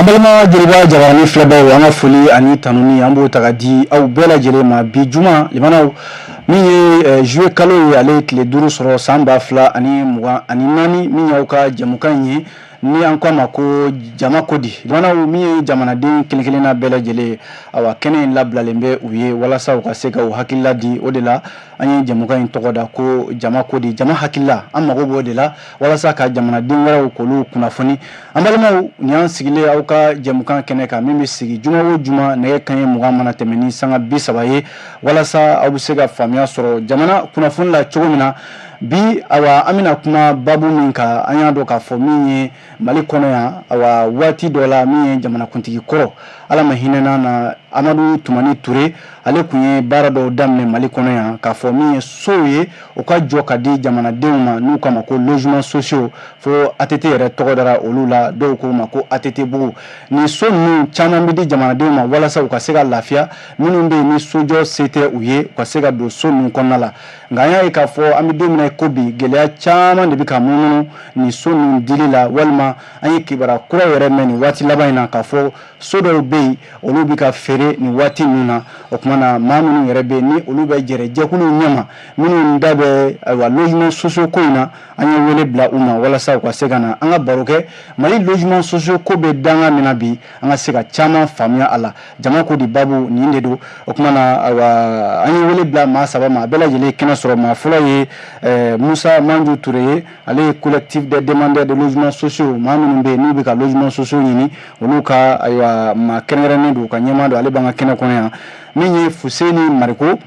An balima Joliba jabarani filɛbaw, an ka foli ani tanuni, an b'o ta ka di aw bɛɛ lajɛlen ma. Bi juma limanaw, min ye juillet kalo ye, ale ye tile 5 sɔrɔ san 2024, min y'aw ka jɛmukan in ye ni an ko a ma ko jama ko di. Limanaw, min ye jamanaden kelen kelenna bɛɛ lajɛlen ye, awa, kɛnɛ in labilalen bɛ u ye walasa u ka se ka u hakilila di. O de la an ye jɛmukan in tɔgɔ da ko jama ko di. Jama hakilila, an mago b'o de la walasa ka jamanaden wɛrɛw k'olu kunnafoni. An balimaw, nin y'an sigilen aw ka jɛmukan kɛnɛ kan min bɛ sigi juma o juma, nɛgɛ kanɲɛ 20 mana tɛmɛ ni sanga 30 ye, walasa aw bɛ se ka faamuya sɔrɔ jamana kunnafoni la cogo min na. Bi, awa, an bɛna kuma babu min kan, an y'a dɔn k'a fɔ min ye Mali kɔnɔ yan, awa, waati dɔ la, min ye jamanakuntigi kɔrɔ, Ala ma hinɛna na, Amadu Tumani Ture, ale tun ye baara dɔw daminɛ Mali kɔnɔ yan k'a fɔ min ye sow ye, o ka jɔ ka di jamanadenw ma, n'u k'a ma ko logements sociaux, fo ATT yɛrɛ tɔgɔ dara olu la, dɔw k'o ma ko ATT bugu. Nin so ninnu caman bɛ di jamanadenw ma walasa u ka se ka lafiya, minnu bɛ yen ni sojɔ se tɛ u ye, u ka se ka don so ninnu kɔnɔna la. Nka an y'a ye k'a fɔ an bɛ don min na ko bi, gɛlɛya caman de bɛ ka munumunu nin so ninnu dili la, walima an ye kibaruya kura yɛrɛ mɛn nin waati laban in na k'a fɔ so dɔw bɛ yen, olu bɛ ka feere nin waati ninnu na. O tuma na, maa minnu yɛrɛ bɛ yen ni olu bɛ jɛrɛ jɛkuluw ɲɛma, minnu da bɛ, ayiwa, logement sociaux ko in na, an ye wele bila u ma walasa u ka se ka na an ka baro kɛ Mali logement sociaux ko bɛ danga min na bi, an ka se ka caman faamuya a la. Jama ko di babu nin de don. O tuma na, ayiwa, an ye wele bila maa saba ma, a bɛɛ lajɛlen kɛnɛ sɔrɔ. Maa fɔlɔ ye Musa Manju Ture ye, ale ye Collectif des demandeurs de logements sociaux, maa minnu bɛ yen n'u bɛ ka logements sociaux ɲini, olu ka, ayiwa, maa kɛrɛnkɛrɛnnen don, ka ɲɛmaa don, ale b'an ka kɛnɛ kɔnɔ yan. Min ye Fuseni Mariko,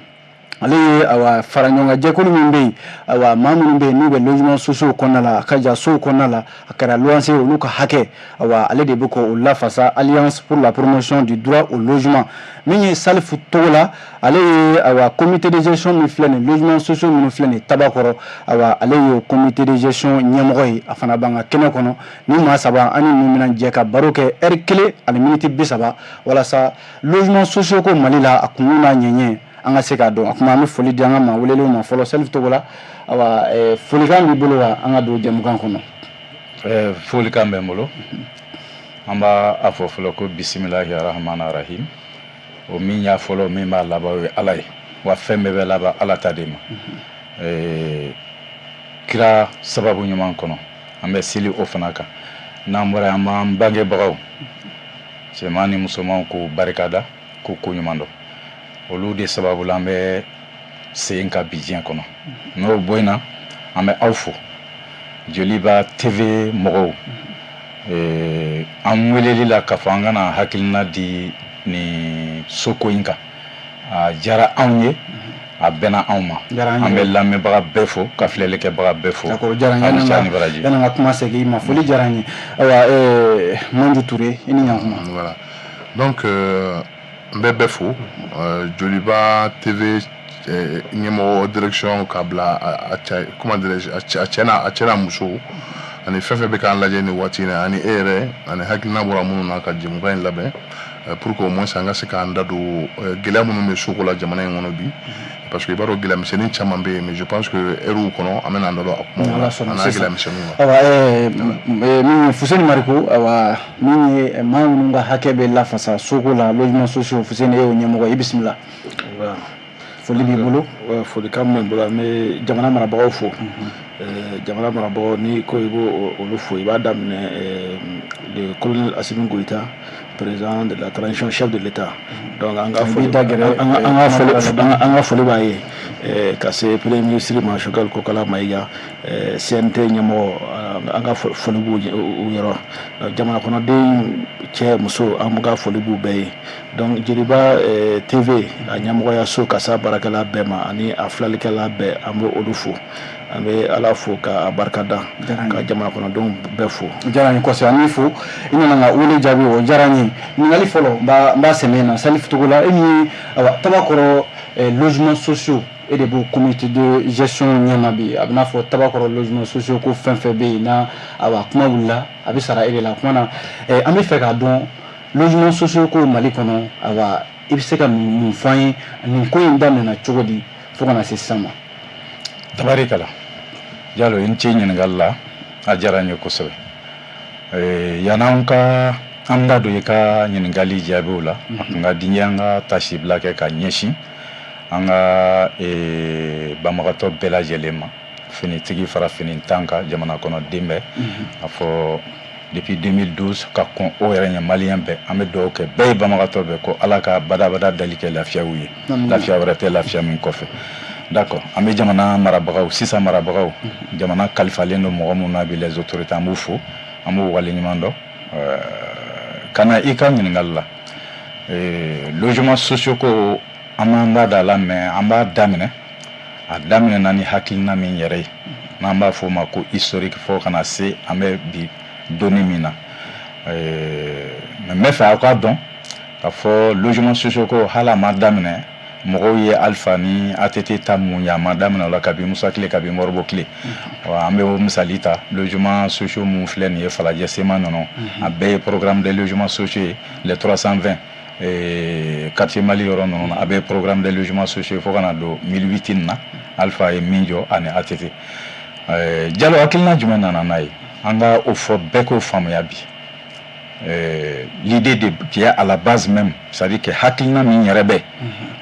ale ye, ayiwa, fara ɲɔgɔnkan jɛkulu min bɛ yen, ayiwa, maa minnu bɛ yen n'u bɛ logements sociaux kɔnɔna la, a ka ja sow kɔnɔna la, a kɛra luwanse, olu ka hakɛ, ayiwa, ale de bɛ k'o lafasa, Alliance pour la promotion du droit au logement. Min ye Salifu Togola, ale ye, ayiwa, comité de gestion min filɛ nin, logements sociaux minnu filɛ nin Tabakɔrɔ, ayiwa, ale ye comité de gestion ɲɛmɔgɔ ye, a fana b'an ka kɛnɛ kɔnɔ. Ni maa saba, an ni ninnu bɛna jɛ ka baro kɛ heure kelen ani miniti 30, walasa logements sociaux ko Mali la, a kunkun n'a ɲɛɲɛ, an ka se k'a dɔn. A kuma, an bɛ foli di an ka maa welelenw ma fɔlɔ. Salifu Togola, ayiwa, folikan b'i bolo wa, an ka don jɛmukan kɔnɔ? Folikan bɛ n bolo. An b'a a fɔ fɔlɔ ko bisimilahi rahmani rahim. O min y'a fɔlɔ, min b'a laban, o ye Ala ye. Wa fɛn bɛɛ bɛ laban Ala ta de ma. Kira sababu ɲuman kɔnɔ, an bɛ seli o fana kan. N'an bɔra, an b'an bangebagaw cɛman ni musomanw k'u barikada, k'u ko ɲuman dɔn. Olu de sababu la an bɛ sen ka bi diɲɛ kɔnɔ. N'o bɔ in na, an bɛ aw fo, Joliba TV mɔgɔw, an weleli la k'a fɔ an kana hakilina di nin soko in kan. A diyara anw ye, a bɛnna anw ma. An bɛ lamɛnbaga bɛɛ fo, ka filɛlikɛbaga bɛɛ fo. D'accord, diyara n ye. Yanni n ka kuma segin i ma, foli diyara n ye. Ayiwa, Manju Ture, i ni ɲankuma. Voilà, donc n bɛ bɛɛ fo, Joliba TV ɲɛmɔgɔ, direction, ka bila a cɛ, comment dirais-je, a cɛ n'a a cɛ n'a muso, ani fɛn fɛn bɛ k'an lajɛ nin waati in na, ani e yɛrɛ, ani hakilina bɔra minnu na ka jɛmukan in labɛn, pour que au moins an ka se k'an da don gɛlɛya minnu bɛ soko la jamana in kɔnɔ bi, parce que i b'a dɔn gɛlɛya misɛnnin caman bɛ yen, mais je pense que heure kɔnɔ an bɛna an da don a kumaw la, an n'a gɛlɛya misɛnninw la. Ayiwa, min ye Fuseni Mariko, ayiwa, min ye maa minnu ka hakɛ bɛ lafasa soko la, logements sociaux, Fuseni, e y'o ɲɛmɔgɔ ye, i bisimila. Foli b'i bolo. Folikan min bɛ n bolo, an bɛ jamana marabagaw fo. Jamana marabagaw, n'i ko i b'o olu fo, i b'a daminɛ le colonel Assimi Goïta, président de la transition, chef de l'État. Donc an ka foli b'a ye, ka se premier ministre ma, Choguel Kokala Maïga, CNT ɲɛmɔgɔ, an ka foli b'u yɔrɔ. Jamana kɔnɔden cɛ, muso, an ka foli b'u bɛɛ ye. Donc Joliba TV a ɲɛmɔgɔyaso, ka s'a baarakɛla bɛɛ ma ani a filɛlikɛla bɛɛ, an bɛ olu fo. An bɛ Ala fo k'a barika da, ka jamana kɔnɔdenw bɛɛ fo. Diyara n ye kosɛbɛ, an b'i fo, i nana ka wele jaabi, o diyara n ye. Ɲininkali fɔlɔ, n b'a sɛmɛ na Salif Togola, e min ye, ayiwa, Tabakɔrɔ logements sociaux, e de b'o comité de gestion ɲɛma bi. A bɛ n'a fɔ Tabakɔrɔ logements sociaux ko fɛn fɛn bɛ yen n'a, ayiwa, kuma wulila, a bɛ sara e de la. Kuma na, an bɛ fɛ k'a dɔn logements sociaux ko Mali kɔnɔ, ayiwa, i bɛ se ka mun fɔ an ye? Nin ko in daminɛna cogo di fo ka na se sisan ma? Tabarikala Jalo, i ni ce ɲininkali la, a diyara n ye kosɛbɛ. Yan'an ka An da don i ka ɲininkali jaabiw la. A tun ka di n ye an ka tasibila kɛ ka ɲɛsin an ka banbagatɔ bɛɛ lajɛlen ma, finitigi fara finitan kan, jamana kɔnɔden bɛɛ. A fɔ depuis 2012 ka kɔn o yɛrɛ ɲɛ, maliyɛn bɛɛ, an bɛ dugawu kɛ bɛɛ ye, banbagatɔ bɛɛ, ko Ala ka badabada dali kɛ lafiyaw ye, lafiya wɛrɛ tɛ lafiya min kɔfɛ. D'accord, an bɛ jamana marabagaw, sisan marabagaw, jamana kalifalen don mɔgɔ minnu na bi, les autorités, an b'u fo, an b'u waleɲuman dɔn. Ka na i ka ɲininkali la, logement sociaux ko, an b'an da da la, mais an b'a daminɛ, a daminɛna ni hakilina min yɛrɛ ye, n'an b'a fɔ o ma ko historique, fo ka na se an bɛ bi donni min na. Mais n bɛ fɛ aw k'a dɔn k'a fɔ logement sociaux ko, hali a ma daminɛ mɔgɔw ye Alpha ni ATT ta mun ye, a ma daminɛ o la, kabi Musa tile, kabi Modibo tile. An bɛ o misali ta, logement sociaux mun filɛ nin ye, Falajɛ CMA ninnu, a bɛɛ ye programme de logement sociaux ye. Les 320 quartier Mali yɔrɔ ninnu, a bɛɛ ye programme de logement sociaux, fo ka na don 1008 nin na, Alpha ye min jɔ ani ATT. Jalo, hakilina jumɛn nana n'a ye? An ka o fɔ bɛɛ k'o faamuya bi. L'idée de qui est à la base même, c'est-à-dire que hakilina min yɛrɛ bɛ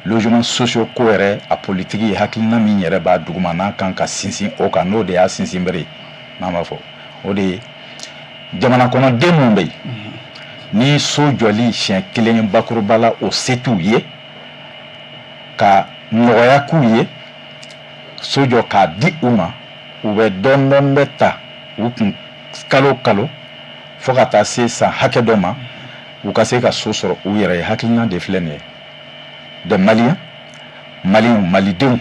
logement sociaux ko yɛrɛ, a politique ye, hakilina min yɛrɛ b'a duguma n'a kan ka sinsin o kan, n'o de y'a sinsin bere ye, n'an b'a fɔ o de ye, jamana kɔnɔden mun bɛ yen ni so jɔli siɲɛ kelen bakuruba la, o se t'u ye, ka nɔgɔya k'u ye, so jɔ k'a di u ma, u bɛ dɔɔni dɔɔni bɛ ta u kun kalo kalo fo ka taa se san hakɛ dɔ ma, u ka se ka so sɔrɔ u yɛrɛ ye. Hakilina de filɛ nin ye, des Maliens, Maliens, malidenw,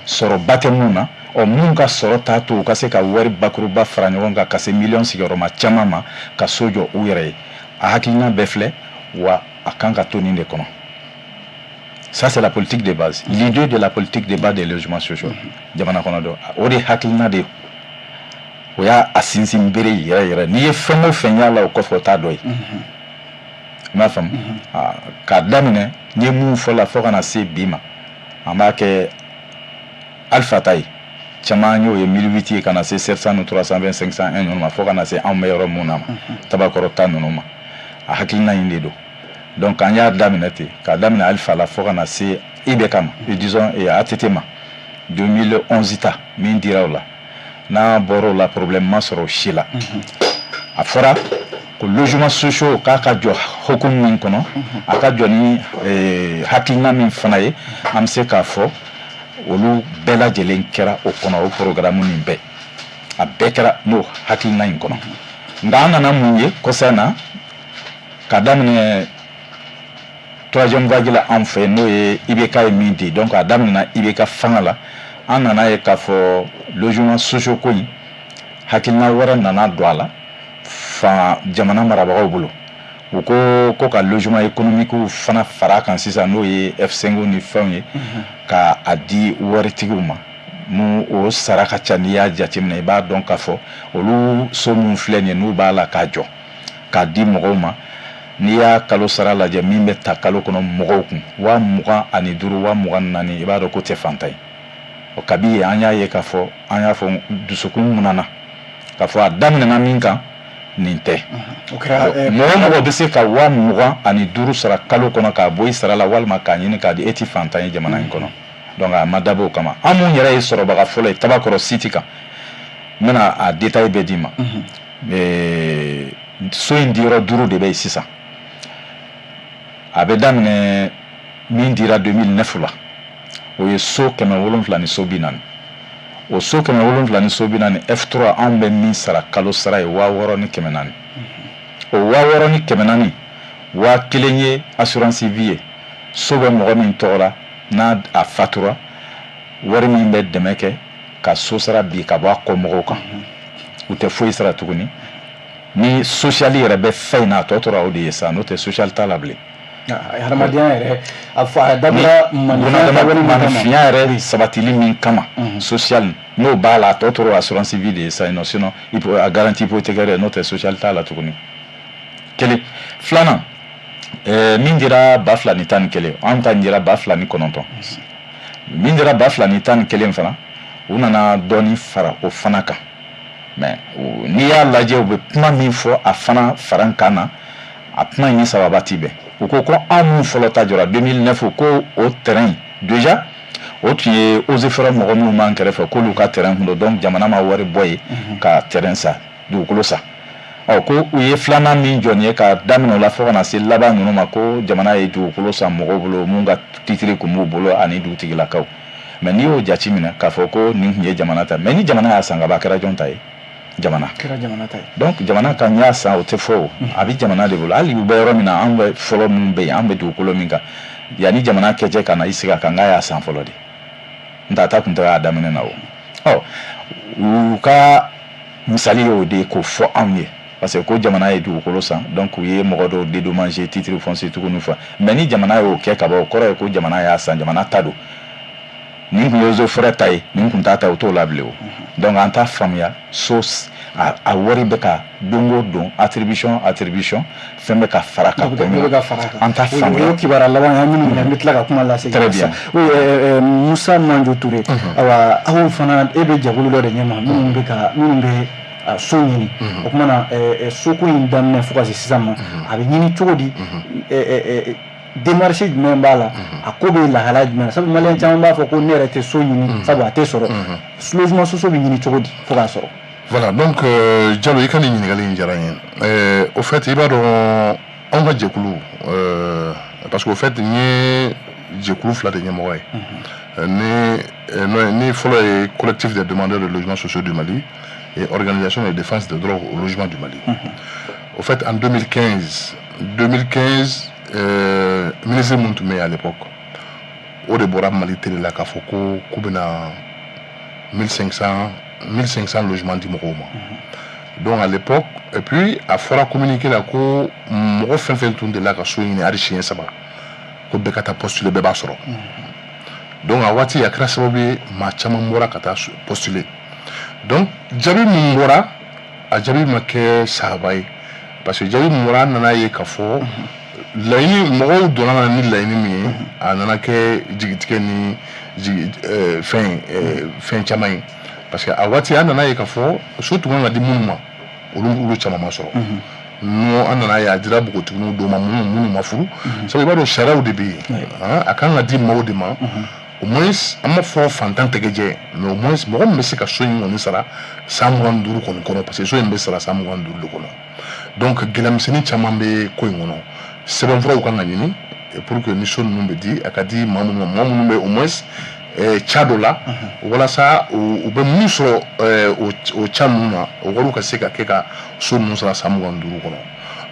sɔrɔba tɛ mun na, ɔ mun ka sɔrɔ t'a to u ka se ka wari bakuruba fara ɲɔgɔn kan ka se miliyɔn sigiyɔrɔma caman ma ka so jɔ u yɛrɛ ye. A hakilina bɛɛ filɛ wa, a kan ka to nin de kɔnɔ. Ça, c'est la politique de base, l'idée de la politique de base des logements sociaux jamana kɔnɔ dɔn. O de hakilina de ye, o y'a a sinsin bere yɛrɛ yɛrɛ. N'i ye fɛn o fɛn y'a la o kɔfɛ, o t'a dɔ ye. I m'a faamu? K'a daminɛ n ye mun fɔ la fo ka na se bi ma, an b'a kɛ Alpha ta ye, caman y'o ye 1008 ye, ka na se 700 ni 320, 501 ninnu ma, fo ka na se anw bɛ yɔrɔ mun na ma, Tabakɔrɔ ta ninnu ma. A hakilina in de don. Donc an y'a daminɛ ten, k'a daminɛ Alpha la fo ka na se IBK ma, disons ATT ma, 2011 ta min dira o la. N'a bɔra o la, problème ma sɔrɔ o si la. A fɔra ko logement sociaux k'a ka jɔ hokumu min kɔnɔ, a ka jɔ ni hakilina min fana ye, an bɛ se k'a fɔ olu bɛɛ lajɛlen kɛra o kɔnɔ. O programme nin bɛɛ, a bɛɛ kɛra n'o hakilina in kɔnɔ. Nka an nana mun ye kɔsa in na, ka daminɛ troisième vague la anw fɛ, n'o ye IBK ye min di, donc a daminɛna IBK fanga la, an nana ye k'a fɔ logement sociaux ko in, hakilina wɛrɛ nana don a la fan jamana marabagaw bolo. U ko ko ka logement économique fana fara a kan sisan, n'o ye F5 ni fɛnw ye, ka a di waritigiw ma mun o sara ka ca. N'i y'a jateminɛ, i b'a dɔn k'a fɔ olu so mun filɛ nin ye, n'u b'a la k'a jɔ k'a di mɔgɔw ma, n'i y'a kalo sara lajɛ min bɛ ta kalo kɔnɔ mɔgɔw kun, 25 000, 24 000, i b'a dɔn ko tɛ fantan ye. O kabi yen, an y'a ye k'a fɔ, an y'a fɔ dusukun munana k'a fɔ a daminɛna min kan, nin tɛ. Mɔgɔ mɔgɔ bɛ se ka 25 000 sara kalo kɔnɔ k'a bɔ i sara la, walima k'a ɲini k'a di, e ti fantan ye jamana in kɔnɔ. Donc a ma dabɔ o kama. An mun yɛrɛ ye sɔrɔbaga fɔlɔ ye Tabakɔrɔ site kan, n bɛna a détail bɛɛ d'i ma. So in diyɔrɔ duuru de bɛ yen sisan. A bɛ daminɛ min dira 2009 la, o ye so 700 ni so 40. O so 700 ni so 40, F3, anw bɛ min sara kalo sara ye 6400. O 6400, 1000 ye assurance vie ye. So bɛ mɔgɔ min tɔgɔ la, n'a a fatura, wari min bɛ dɛmɛ kɛ ka so sara bi ka bɔ a kɔ mɔgɔw kan, u tɛ foyi sara tuguni. Ni social yɛrɛ bɛ fɛn in na, a tɔ tora o de ye sa, n'o tɛ social t'a la bilen. Hadamadenya yɛrɛ, a fɔ a dabɔra maninfinya yɛrɛ sabatili min kama, social n'o b'a la, a tɔ tora assurance vie de ye sa. Sinon a garantie hypothécaire, n'o tɛ social t'a la tuguni. Kelen filanan, min dira 2011, an ta dira 2009. Min dira 2011 fana, u nana dɔɔni fara o fana kan. Mais n'i y'a lajɛ, u bɛ kuma min fɔ a fana faran kan na, A kuma in ni sababa ti bɛn. U ko ko anw mun fɔlɔ ta jɔra 2009, ko o terrain déjà, o tun ye eaux et forêts mɔgɔ minnu b'an kɛrɛfɛ, k'olu ka terrain kun don. Donc jamana ma wari bɔ yen ka terrain san, dugukolo san. Ɔ, ko u ye filanan min jɔ nin ye, ka daminɛ o la fo ka na se laban ninnu ma, ko jamana ye dugukolo san mɔgɔw bolo mun ka titre kun b'u bolo ani dugutigilakaw. Mais n'i y'o jate minɛ k'a fɔ ko nin tun ye jamana ta, mais ni jamana y'a san ka ban, a kɛra jɔn ta ye? Jamana. Kɛra jamana ta ye. Donc jamana ka n y'a san, o tɛ fɔ. O a bɛ jamana de bolo. Hali u bɛ yɔrɔ min na, an bɛ fɔlɔ min bɛ yen, an bɛ dugukolo min kan yanni jamana kɛcɛ ka na i sigi a kan, k'a y'a san fɔlɔ de. N ta kun tɛ a daminɛ na. O ɔ, u ka misali y'o de ye k'o fɔ anw ye, parce que ko jamana ye dugukolo san, donc u ye mɔgɔ dɔw dédommager, titre foncier tigiw fɔ. Mais ni jamana y'o kɛ ka ban, o kɔrɔ ye ko jamana y'a san, jamana ta don. Nin kun ye eaux et forêts ta ye, nin kun t'a ta, o t'o la bilen. O donc an t'a faamuya. So a wari bɛ ka don o don, attribution, attribution, fɛn bɛ ka fara ka bɛ ka fara kan. An t'a faamuya. O ye kibaruya laban ye. An minnu minɛ, an bɛ tila ka kuma lasegin. Très bien. Oui, Musa Manjo Ture, ayiwa, aw fana, e bɛ jɛkulu dɔ de ɲɛma minnu bɛ so ɲini. O tuma na, soko in daminɛ fo ka se sisan ma, a bɛ ɲini cogo di? Démarche jumɛn b'a la? A ko bɛ lahala jumɛn na? Sabu maliyɛn caman b'a fɔ ko ne yɛrɛ tɛ so ɲini, sabu a tɛ sɔrɔ. Logement sociaux bɛ ɲini cogo di fo k'a sɔrɔ? Voilà, donc Jalo, i ka nin ɲininkali in diyara n ye. Au fait, i b'a dɔn, anw ka jɛkulu, parce que au fait, n ye jɛkulu fila de ɲɛmɔgɔ ye. Ni fɔlɔ ye Collectif des demandeurs de logements sociaux du Mali et Organisation de défense des droits au logement du Mali. Au fait, en 2015, ministre mun tun bɛ yen à l'époque, o de bɔra Mali télé la k'a fɔ ko k'u bɛna 1500 logements di mɔgɔw ma. Donc à l'époque, et puis a fɔra communiqué la ko mɔgɔ fɛn fɛn tun delila ka so ɲini hali siɲɛ saba, ko bɛɛ ka taa postuler, bɛɛ b'a sɔrɔ. Donc a waati, a kɛra sababu ye, maa caman bɔra ka taa postuler. Donc jaabi min bɔra, a jaabi ma kɛ sahaba ye, parce que jaabi min bɔra, an nana ye k'a fɔ laɲini, mɔgɔw donna na ni laɲini min ye, a nana kɛ jigitigɛ ni jigi fɛn fɛn caman ye, parce que a waati, an nana ye k'a fɔ so tun kan ka di minnu ma, olu caman ma sɔrɔ. Non, an nana ye a dira npogotigininw dɔw ma minnu ma furu. Sabu i b'a dɔn, sariyaw de bɛ yen, a kan ka di maaw de ma. Au moins, an b'a fɔ fantan tɛgɛ jɛ, mais au moins mɔgɔ min bɛ se ka so in kɔni sara san 25 kɔni kɔnɔ, parce que so in bɛ sara san 25 de kɔnɔ. Donc gɛlɛyamisɛnnin caman bɛ ko in kɔnɔ. Sɛbɛnfuraw kan ka ɲini pour que ni so ninnu bɛ di, a ka di maa minnu ma, maa minnu bɛ au moins ca dɔ la, walasa u bɛ min sɔrɔ o ca ninnu na, o wariw ka se ka kɛ ka so ninnu sara san 25 kɔnɔ.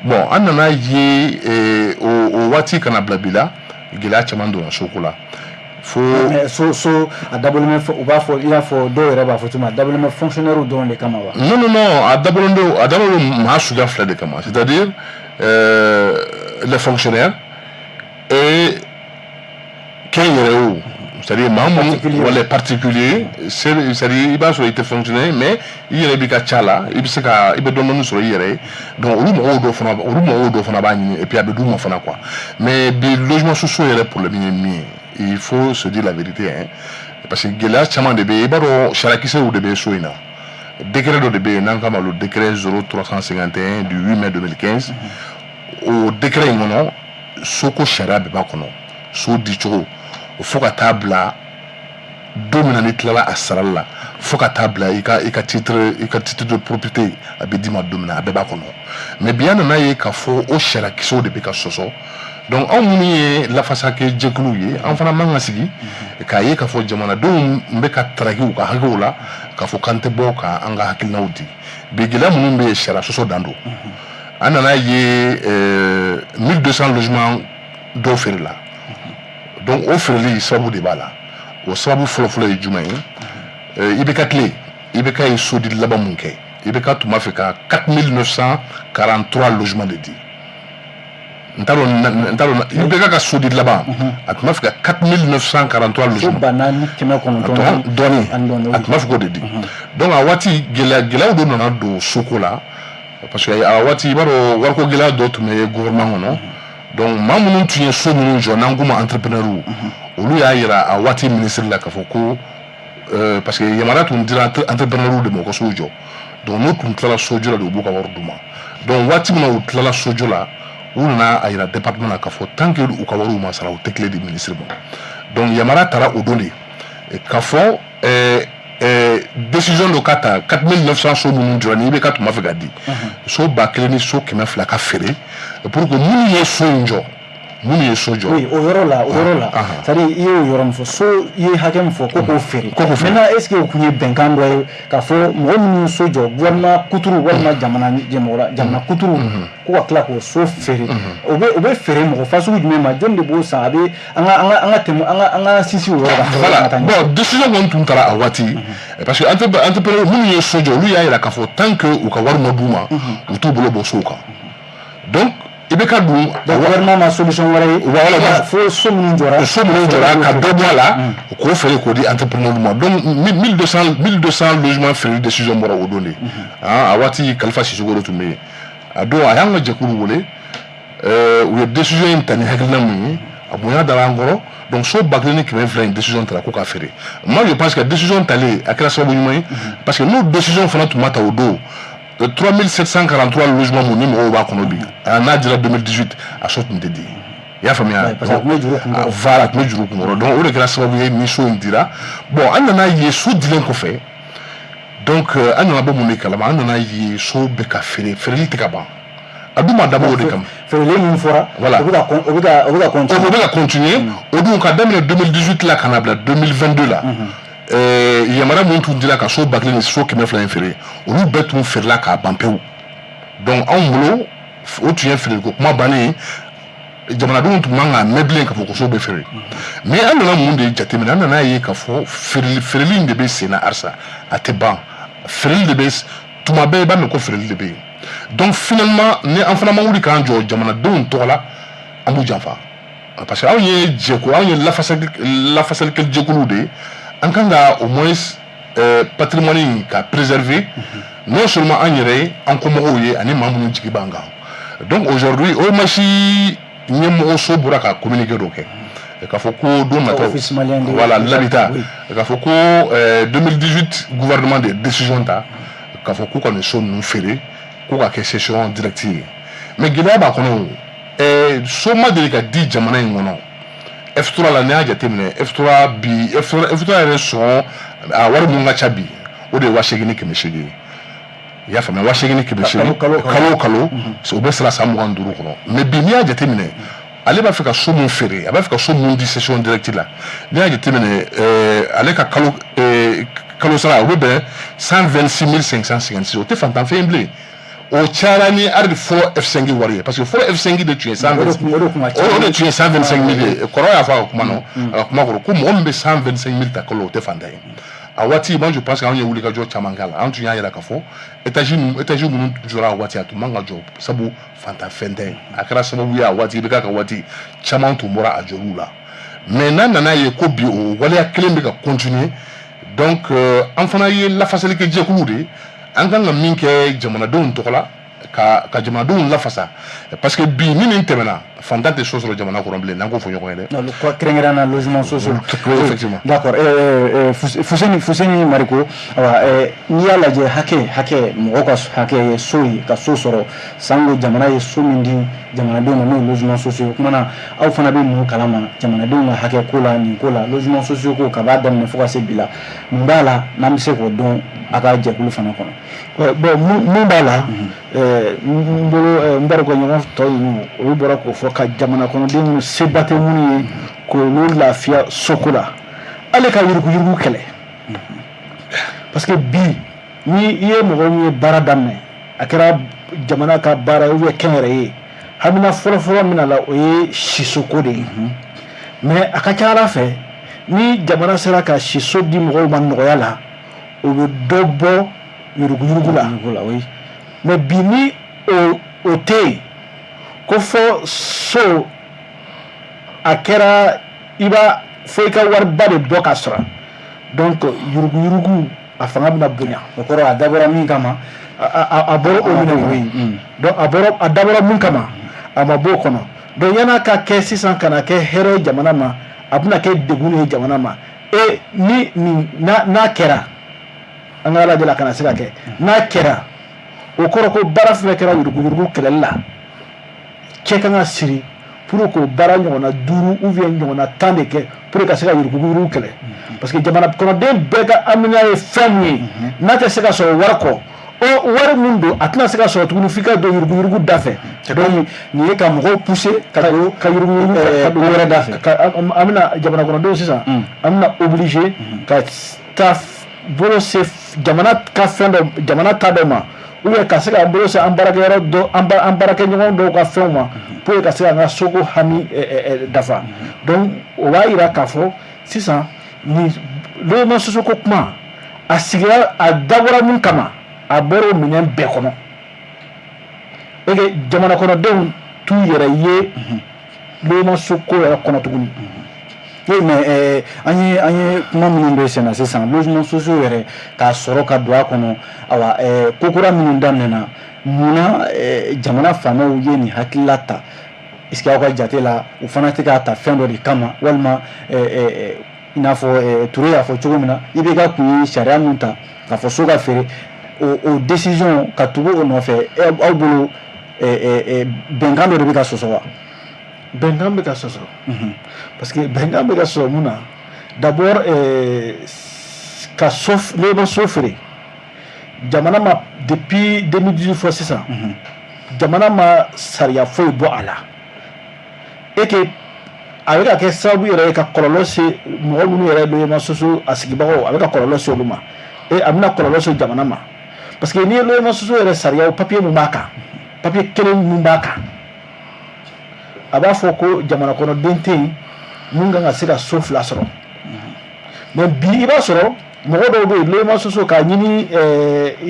Bon, an nana ye o waati kana bila bi la, gɛlɛya caman donna soko la fo. So a dabɔlen bɛ, u b'a fɔ, i n'a fɔ dɔw yɛrɛ b'a fɔ cogo min, a dabɔlen bɛ fonctionnaire dɔrɔn de kama wa? Non, non, non, a dabɔlen don, a dabɔlen don maa suguya fila de kama, c'est-à-dire les fonctionnaires et kɛnyɛrɛye o, c'est-à-dire maa minnu wala les particuliers, c'est-à-dire i b'a sɔrɔ i tɛ fonctionnaire, mais i yɛrɛ b'i ka ca la, i bɛ se ka i bɛ dɔɔnin dɔɔnin sɔrɔ i yɛrɛ ye. Donc olu mɔgɔw dɔw fana b'a ɲini, et puis a bɛ d'u ma fana quoi. Mais bi, logement sociaux yɛrɛ problème ye min ye, il faut se dire la vérité hein, parce que gɛlɛya caman de bɛ yen. I b'a dɔn, sariyakisɛw de bɛ so in na. Décret dɔ de bɛ yen n'an k'a ma le décret 0351 du 8 mai 2015. O décret in kɔnɔ, soko sariya bɛɛ b'a kɔnɔ, so dicogo, fo ka taa bila don min na n'i tilala a sarali la, fo ka taa bila i ka titre de propriété a bɛ d'i ma don min na, a bɛɛ b'a kɔnɔ. Mais bi, an nana ye k'a fɔ o sariyakisɛw de bɛ ka sɔsɔ. Donc anw minnu ye lafasakɛ jɛkuluw ye, an fana man ka sigi k'a ye k'a fɔ jamanadenw bɛ ka taraki u ka hakɛw la, k'a fɔ k'an tɛ bɔ k'an ka hakilinaw di. Bi, gɛlɛya minnu bɛ yen, sariya sɔsɔ dan don. An nana ye 1200 logements dɔw feerela. Donc o feereli, sababu de b'a la. O sababu fɔlɔfɔlɔ ye jumɛn ye? IBK tile, IBK ye sodi laban mun kɛ, IBK tun b'a fɛ ka 4943 logements de di. N t'a dɔn, IBK ka sodi laban, a tun b'a fɛ ka 4943 logements. Ba naani kɛmɛ kɔnɔntɔn dɔɔni, a tun b'a fɛ k'o de di. Donc a waati, gɛlɛyaw dɔ nana don soko la, parce que a waati, i b'a dɔn, wariko gɛlɛya dɔ tun bɛ gouvernement kɔnɔ. Donc maa minnu tun ye so minnu jɔ, n'an k'u ma entrepreneur, olu y'a yira a waati ministre la k'a fɔ ko parce que yamaruya tun dira entrepreneur de ma u ka sow jɔ. Donc n'u tun tilala sojɔ la de, u b'u ka wari d'u ma. Donc waati min na u tilala sojɔ la, U nana a yira département na k'a fɔ tant que u ka wariw ma sara, u tɛ clé di ministre ma. Donc yamaruya taara o don de k'a fɔ décision dɔ ka ta, 4900 so minnu jɔra ni IBK tun b'a fɛ ka di, so 1000 ni so 200 ka feere pour que minnu ye so in jɔ, minnu ye so jɔ. Oui, o yɔrɔ la, o yɔrɔ la, c'est à dire i y'o yɔrɔ min fɔ, so i ye hakɛ min fɔ ko k'o feere. Ko k'o feere. Maintenant, est ce que o kun ye bɛnkan dɔ ye k'a fɔ mɔgɔ minnu ye so jɔ, gouvernement kuturu walima jamana ɲɛmɔgɔ, jamana kuturu, ko ka tila k'o so feere? O bɛ feere mɔgɔ fasugu jumɛn ma? Jɔn de b'o san? A bɛ an ka tɛmɛ, an ka sinsin o yɔrɔ kan. Voilà, bon, décision kɔni tun taara a waati, parce que entrepreneur minnu ye so jɔ, olu y'a yira k'a fɔ tant que u ka wari ma d'u ma, u t'u bolo bɔ sow kan. Donc IBK dun Donc gouvernement ma solution wɛrɛ ye? Voilà. Fo so minnu jɔra. So minnu jɔra, ka dɔ bɔ a la k'o feere, k'o di entrepreneur ma. Donc 1200 logements feereli décision bɔra o don de. A waati, Kalifa Sisoko de tun bɛ yen. A don, a y'an ka jɛkulu wele, u ye décision in ta ni hakilina mun ye, a bonya dara an kɔrɔ. Donc so 1200 in, décision tara ko k'a feere. Moi, je pense que décision talen, a kɛra sababu ɲuman ye, parce que n'o décision fana tun ma ta o don, 3743 logements mun ni mɔgɔw b'a kɔnɔ bi, n'a dira 2018, a so tun tɛ di. I y'a faamuya? Parce que a tun bɛ juru kunkɔrɔ. Voilà, a tun bɛ juru kunkɔrɔ. Donc o de kɛra sababu ye ni so in dira. Bon, an nana ye so dilen kɔfɛ, donc an nana bɔ mun de kalama? An nana ye so bɛ ka feere, feereli tɛ ka ban. A dun ma dabɔ o de kama. Feereli min fɔra. Voilà. O bɛ ka continuer. O bɛ ka continuer. O dun, ka daminɛ 2018 la ka na bila 2022 la, yamaruya mun tun dira ka so 1000 ni so 200 in feere, olu bɛɛ tun feerela k'a ban pewu. Donc anw bolo, o tun ye feereliko kuma bannen ye. Jamanadenw tun man ka mɛn bilen k'a fɔ ko so bɛ feere. Mais an nana mun de jateminɛ? An nana ye k'a fɔ feereli in de bɛ sen na halisa, a tɛ ban. Feereli de bɛ tuma bɛɛ, i b'a mɛn ko feereli de bɛ yen. Donc finalement, ni an fana ma wuli k'an jɔ jamanadenw tɔgɔ la, an b'u janfa, parce que anw ye jɛko, anw ye lafasalikɛ jɛkuluw de ye. An kan ka au moins patrimoine ka préserver, non seulement an yɛrɛ ye, an kɔmɔgɔw ye, ani maa minnu jigi b'an kan. Donc aujourd'hui, OMH ɲɛmɔgɔso bɔra ka communiqué dɔ kɛ k'a fɔ ko don nataw Office malien de voilà, l'habitat, oui. K'a fɔ ko 2018, gouvernement de décision ta k'a fɔ k'u ka nin so ninnu feere, k'u ka kɛ cession directe ye. Mais gɛlɛya b'a kɔnɔ o. So ma deli ka di jamana in kɔnɔ F3 la. N'i y'a jateminɛ, F3 bi, F3, F3 yɛrɛ sɔngɔ, a wari mun ka ca bi, o de ye 8800 ye. I y'a faamuya? 8800. Kalo, kalo. Kalo o kalo, o bɛ sara san 25 kɔnɔ. Mais bi, n'i y'a jateminɛ, ale b'a fɛ ka so mun feere, a b'a fɛ ka so mun di cession directe la, n'i y'a jateminɛ, ale ka kalo sara, o bɛ bɛn 126 556. O tɛ fantan fɛn ye bilen. O cayara ni hali fɔlɔ F5 wari ye, parce que fɔlɔ F5 de tun ye 125 O de kun ka ca. O de tun ye 125 000 ye. Kɔrɔ y'a fɔ a ka kuma nɔ, a ka kuma kɔrɔ, ko mɔgɔ min bɛ 125 000 ta kalo, o tɛ fantan ye. A waati, moi je pense que anw ye wulikajɔ caman k'a la. An tun y'a yira k'a fɔ étage minnu jɔra a waati, a tun man ka jɔ, sabu fantan fɛn tɛ. A kɛra sababu ye a waati, i bɛ k'a ka waati caman tun bɔra a jɔliw la. Mais n'a nana ye ko bi, o waleya kelen bɛ ka continuer. Donc an fana ye lafasalikɛ jɛkulu de ye. An kan ka min kɛ jamanadenw tɔgɔ la, ka jamanadenw lafasa, parce que bi ni nin tɛmɛna, fantan tɛ so sɔrɔ jamana kɔnɔ bilen, n'an k'o fɔ ɲɔgɔn ye dɛ. Non, kɛrɛnkɛrɛnnenya la logement sociaux. Oui, effectivement. D'accord. Fuseni Mariko, awa, n'i y'a lajɛ, hakɛ mɔgɔ ka hakɛ ye so ye, ka so sɔrɔ, sango jamana ye so min di jamanadenw ma, n'o ye logement sociaux ye. O kuma na, aw fana bɛ mun kalama jamanadenw ka hakɛ ko la, nin ko la, logement sociaux ko, ka b'a daminɛ fo ka se bi la, mun b'a la n'an bɛ se k'o dɔn a ka jɛkulu fana kɔnɔ? Ouais, bon, mun b'a la, n bolo, n barokɛɲɔgɔn tɔ ninnu, olu bɔra k'o fɔ, ka jamana kɔnɔden minnu seba tɛ minnu ye, k'olu lafiya soko la, hali ka yuruguyurugu kɛlɛ. Parce que bi, ni i ye mɔgɔ min ye baara daminɛ, a kɛra jamana ka baara ye ou bien kɛnyɛrɛye, hamina fɔlɔfɔlɔ min na la, o ye sisoko de ye. Mais a ka ca ala fɛ, ni jamana sera ka siso di mɔgɔw ma nɔgɔya la, o bɛ dɔ bɔ yuruguyurugu la. Yurugu la, oui. Mais bi, ni o tɛ yen, ko fɔ so a kɛra i b'a fo i ka wariba de bɔ ka sɔrɔ, donc yuruguyurugu a fanga bɛna bonya. O kɔrɔ, a dabɔra min kama. A bɔra o minɛ kɔnɔ. Donc a bɔra, a dabɔra mun kama, a ma bɔ o kɔnɔ. Donc yan'a ka kɛ sisan ka na kɛ hɛrɛ ye jamana ma, a bɛna kɛ degun ye jamana ma. E ni nin n'a kɛra, an ka Ala deli a kana se ka kɛ, n'a kɛra, o kɔrɔ ko baara fɛn fɛn kɛra yuruguyurugu kɛlɛli la. cɛ kan ka siri pour k'o baara ɲɔgɔnna 5 ou bien ɲɔgɔnna 10 de kɛ pour ka se ka yuruguyurugu kɛlɛ, parce que jamana kɔnɔden bɛɛ ka amina ye fɛn min ye, n'a tɛ se ka sɔrɔ wari kɔ, o wari min don, a tɛna se ka sɔrɔ tuguni f'i ka don yuruguyurugu da fɛ. Donc nin ye ka mɔgɔw pousser ka don ka yuruguyurugu ka don wɛrɛ da fɛ. An bɛna jamana kɔnɔdenw sisan, an bɛna obligé ka taa bolo se jamana ka fɛn dɔ, jamana ta dɔ ma, ou bien ka se k'an bolo se an baarakɛyɔrɔ dɔ, an baarakɛɲɔgɔn dɔw ka fɛnw ma, pour ka se k'an ka soko hami dafa. Donc o b'a yira k'a fɔ sisan nin logement sociaux ko kuma, a sigira, a dabɔra mun kama, a bɔra o minɛn bɛɛ kɔnɔ et que jamana kɔnɔdenw t'u yɛrɛ ye logement so ko yɛrɛ kɔnɔ tuguni. Oui, mais an ye kuma minnu bɛ sen na sisan, logement sociaux yɛrɛ k'a sɔrɔ ka don a kɔnɔ, awa, ko kura minnu daminɛna, munna jamana faamaw ye nin hakilila ta? Est ce que aw ka jate la, u fana tɛ k'a ta fɛn dɔ de kama, walima i n'a fɔ Ture y'a fɔ cogo min na, IBK kun ye sariya mun ta k'a fɔ so ka feere, o décision ka tugu o nɔfɛ, aw bolo bɛnkan dɔ de bɛ ka sɔsɔ wa? Bɛnkan bɛ ka sɔsɔ, parce que bɛnkan bɛ ka sɔsɔ mun na? D'abord, ka so, logement so feere, jamana ma, depuis 2018 fɔ sisan, jamana ma sariya foyi bɔ a la et que a bɛ ka kɛ sababu yɛrɛ ye ka kɔlɔlɔ se mɔgɔ minnu yɛrɛ logement sociaux a sigibagaw, a bɛ ka kɔlɔlɔ se olu ma et a bɛna kɔlɔlɔ se jamana ma, parce que n'i ye logement sociaux yɛrɛ sariyaw, papier mun b'a kan, papier kelen mun b'a kan, a b'a fɔ ko jamana kɔnɔden tɛ yen mun kan ka se ka so 2 sɔrɔ. Mais bi, i b'a sɔrɔ mɔgɔ dɔw bɛ yen, logement sociaux k'a ɲini,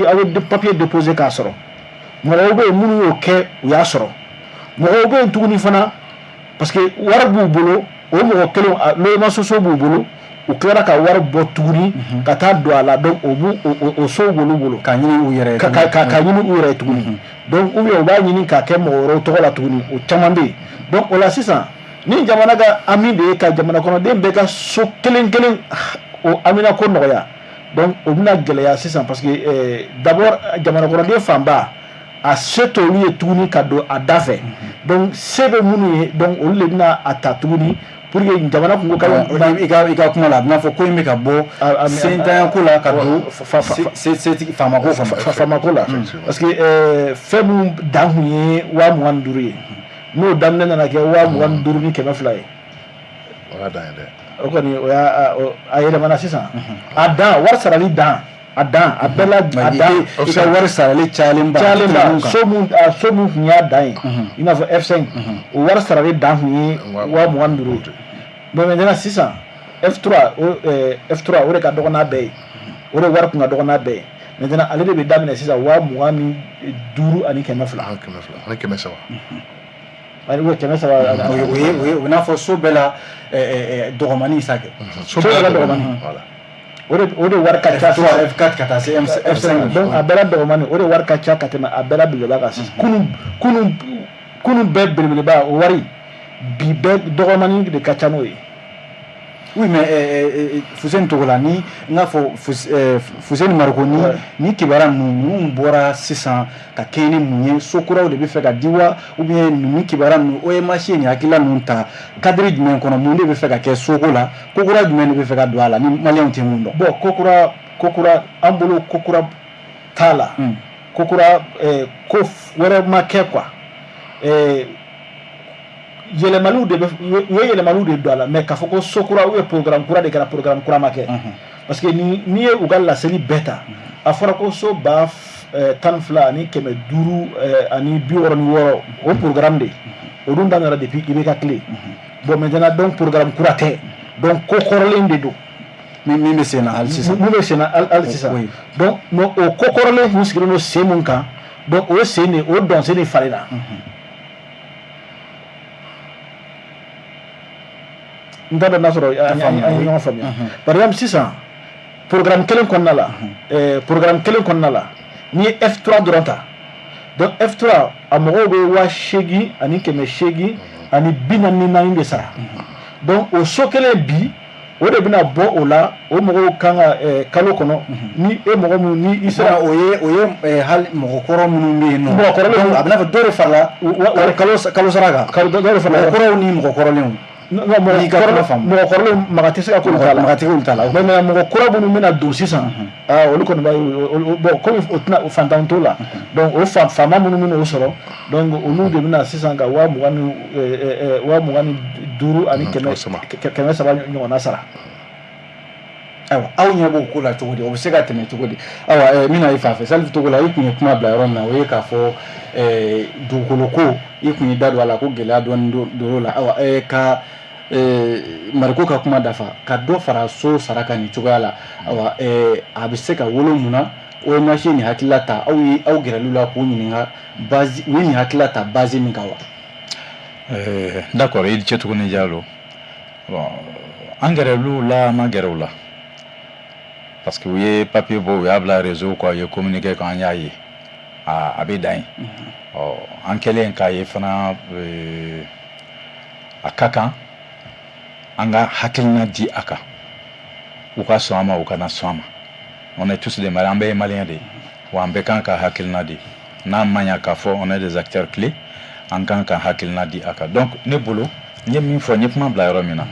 aw bɛ papier déposer k'a sɔrɔ. Mɔgɔw bɛ yen minnu y'o kɛ, u y'a sɔrɔ. Mɔgɔw bɛ yen tuguni fana, parce que wari b'u bolo, o mɔgɔ kelen, logement sociaux b'u bolo, u tilara ka wari bɔ tuguni ka taa don a la. Donc o b'u o sow b'olu bolo. K'a ɲini u yɛrɛ ye. Ka ɲini u yɛrɛ ye tuguni. Donc ou bien u b'a ɲini k'a kɛ mɔgɔ wɛrɛw tɔgɔ la tuguni, o caman bɛ yen. Donc o la sisan, ni jamana ka ami de ye ka jamana kɔnɔden bɛɛ ka so kelen kelen, o amina ko nɔgɔya, donc o bɛna gɛlɛya sisan, parce que d'abord jamana kɔnɔden fanba, a se t'olu ye tuguni ka don a da fɛ. Donc se bɛ minnu ye, donc olu de bɛna a ta tuguni pour que jamana kun ko I ka kuma la, a bɛna fɔ ko in bɛ ka bɔ sentanya ko la ka don setigi faamako kɔnɔ. Faamako la, parce que fɛn mun dan kun ye 25 000 ye, n'o daminɛ nana kɛ 25 200 ye. O y'a dan ye dɛ. O kɔni, o y'a a yɛlɛmana sisan, a dan, wari sarali dan, a dan, a bɛɛ la a dan. I ka wari sarali cayalenba. Cayalenba, so mun kun y'a dan ye, i n'a fɔ F5, o wari sarali dan kun ye 25 000 ye. Bon, maintenant sisan F3, o F3, o de ka dɔgɔ n'a bɛɛ ye, o de wari kun ka dɔgɔ n'a bɛɛ ye. Maintenant ale de bɛ daminɛ sisan 25 200. 200 ani 300. Ani o 300. O ye o n'a fɔ so bɛɛ la dɔgɔmani sa kɛ. So bɛɛ la dɔgɔmani, voilà. O de wari ka ca. F3, F4 ka taa se F5. Donc a bɛɛ la dɔgɔmani, o de wari ka ca ka tɛmɛ a bɛɛ la belebeleba kan sisan. Kunun bɛɛ belebeleba, o wari, bi bɛɛ dɔgɔmani de ka ca n'o ye. Oui, mais Fuseni Togola, ni n k'a fɔ Fuseni Mariko, ni kibaruya ninnu bɔra sisan ka kɛɲɛ ni mun ye? So kuraw de bɛ fɛ ka di wa, ou bien ninnu kibaruya ninnu, OMH ye nin hakilila ninnu ta cadre jumɛn kɔnɔ? Mun de bɛ fɛ ka kɛ soko la? Ko kura jumɛn de bɛ fɛ ka don a la ni maliyɛnw tɛ mun dɔn? Bon, ko kura, an bolo ko kura t'a la. Ko kura, ko wɛrɛ ma kɛ quoi. Yɛlɛmaliw de bɛ, u ye yɛlɛmaliw de don a la, mais k'a fɔ ko so kura ou bien programme kura de kɛra, programme kura ma kɛ, parce que ni n'i ye u ka laseli bɛɛ ta, a fɔra ko so 12 566, o programme de, o dun daminɛra depuis IBK tile. Bon, maintenant donc programme kura tɛ, donc ko kɔrɔlen de don. Min bɛ sen na hali sisan. Mun bɛ sen na hali sisan. Donc mais o ko kɔrɔlen kun sigilen don sen mun kan, donc o sen de, o dɔnsen de falenna. N t'a dɔn n'a sɔrɔ an ye ɲɔgɔn faamuya. Par exemple sisan, programme kelen kɔnɔna la, programme kelen kɔnɔna la, n'i ye F3 dɔrɔn ta, donc F3 a mɔgɔw bɛ 8 844 de sara. Donc o so kelen bi, O de bɛna bɔ o la. O mɔgɔw kan ka kalo kɔnɔ, ni e mɔgɔ minnu ni i sera. O ye hali mɔgɔkɔrɔ minnu bɛ yen nɔ. Mɔgɔkɔrɔlenw. A bɛ n'a fɔ dɔ de farala kalo sara kan. Dɔ de farala. Mɔgɔkɔrɔw ni mɔgɔkɔrɔlenw. N'i ka kuma faamu. Mɔgɔkɔrɔlenw, maga tɛ se ka k'olu ta la. Maga tɛ k'olu ta la. Mais mɔgɔ kura minnu bɛna don sisan, aa, olu kɔni b'a ye, bon, komi o tɛna fantan t'o la, donc o faama minnu bɛna o sɔrɔ, donc olu de bɛna sisan ka 25 000 ani 300 ɲɔgɔnna sara. Ayiwa, aw ɲɛ b'o ko la cogo di? O bɛ se ka tɛmɛ cogo di? Ayiwa, min na i fan fɛ, Salifu Togola, i tun ye kuma bila yɔrɔ min na, o ye k'a fɔ dugukolo ko, i tun y'i da don a la ko gɛlɛya dɔɔni don o la. Ayiwa, ka Mariko ka kuma dafa, ka dɔ fara so sara kan nin cogoya la, ayiwa, a bɛ se ka wolo mun na? ONH ye nin hakilila ta, aw ye aw gɛrɛl'u la k'u ɲininka base u ye nin hakilila ta base min kan wa? D'accord, i ni ce tuguni Jalo. Bon, an gɛrɛl'u la, an ma gɛrɛ u la, parce que u ye papier bɔ, u y'a bila réseau kan, u ye communiqué kan, an y'a ye a bɛ dan yen. Ɔ, an kɛlen k'a ye fana, a ka kan an ka hakilina di a kan, u ka sɔn a ma, u kana sɔn a ma, on est tous des Maliens, an bɛɛ ye Malien de ye, wa an bɛɛ kan ka hakilina di. N'a ma ɲa k'a fɔ on est des acteurs clés, an kan ka hakilina di a kan. Donc ne bolo, n ye min fɔ, n ye kuma bila yɔrɔ min na,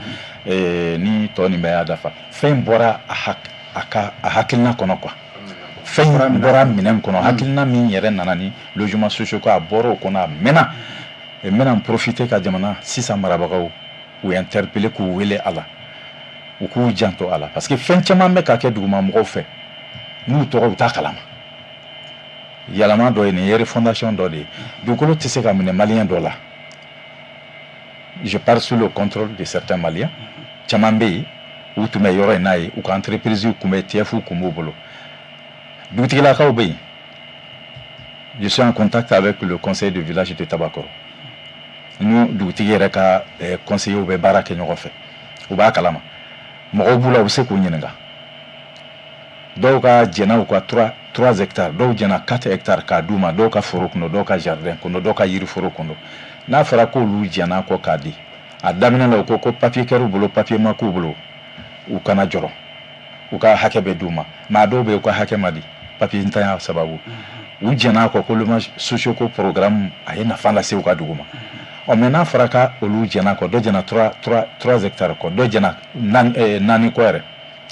ni tɔ nin bɛɛ y'a dafa, fɛn bɔra a ka a hakilina kɔnɔ quoi, fɛn bɔra minɛn kɔnɔ, hakilina min yɛrɛ nana ni logement sociaux ko, a bɔra o kɔnɔ a mɛnna. N bɛna n profiter ka jamana sisan marabagaw u interpeller, k'u wele a la, u k'u janto a la, parce que fɛn caman bɛ ka kɛ duguma mɔgɔw fɛ n'u tɔgɔ u t'a kalama. Yɛlɛma dɔ ye nin ye, refondation dɔ de ye. Dugukolo tɛ se ka minɛ Malien dɔ la, je parle sous le contrôle de certains Maliens. Caman bɛ yen, u tun bɛ yɔrɔ in n'a ye, u ka entreprise tun bɛ, TF tun b'u bolo, dugutigilakaw bɛ yen. Je suis en contact avec le conseil de village de Tabakoro. N'u dugutigi yɛrɛ ka conseillers bɛ baara kɛ ɲɔgɔn fɛ, u b'a kalama, mɔgɔw b'u la, u bɛ se k'u ɲininka. Dɔw ka jɛnna u ka 3 hectares, dɔw jɛnna 4 hectares k'a d'u ma, dɔw ka foro kun don, dɔw ka jardin kun don, dɔw ka yiriforo kun don. N'a fɔra k'olu jɛnna kɔ k'a di, a daminɛ la u ko ko papier kɛr'u bolo, papier ma k'u bolo, u kana jɔrɔ, u ka hakɛ bɛ d'u ma. Mais a dɔw bɛ yen, u ka hakɛ ma di, papier ntanya sababu. U jɛn'a kɔ ko logement sociaux ko programme a ye nafa lase u ka dugu ma. Ɔ, mais n'a fɔra ka olu jɛn'a kɔ, dɔ jɛnna 3 hectares kɔ, dɔ jɛnna naani kɔ yɛrɛ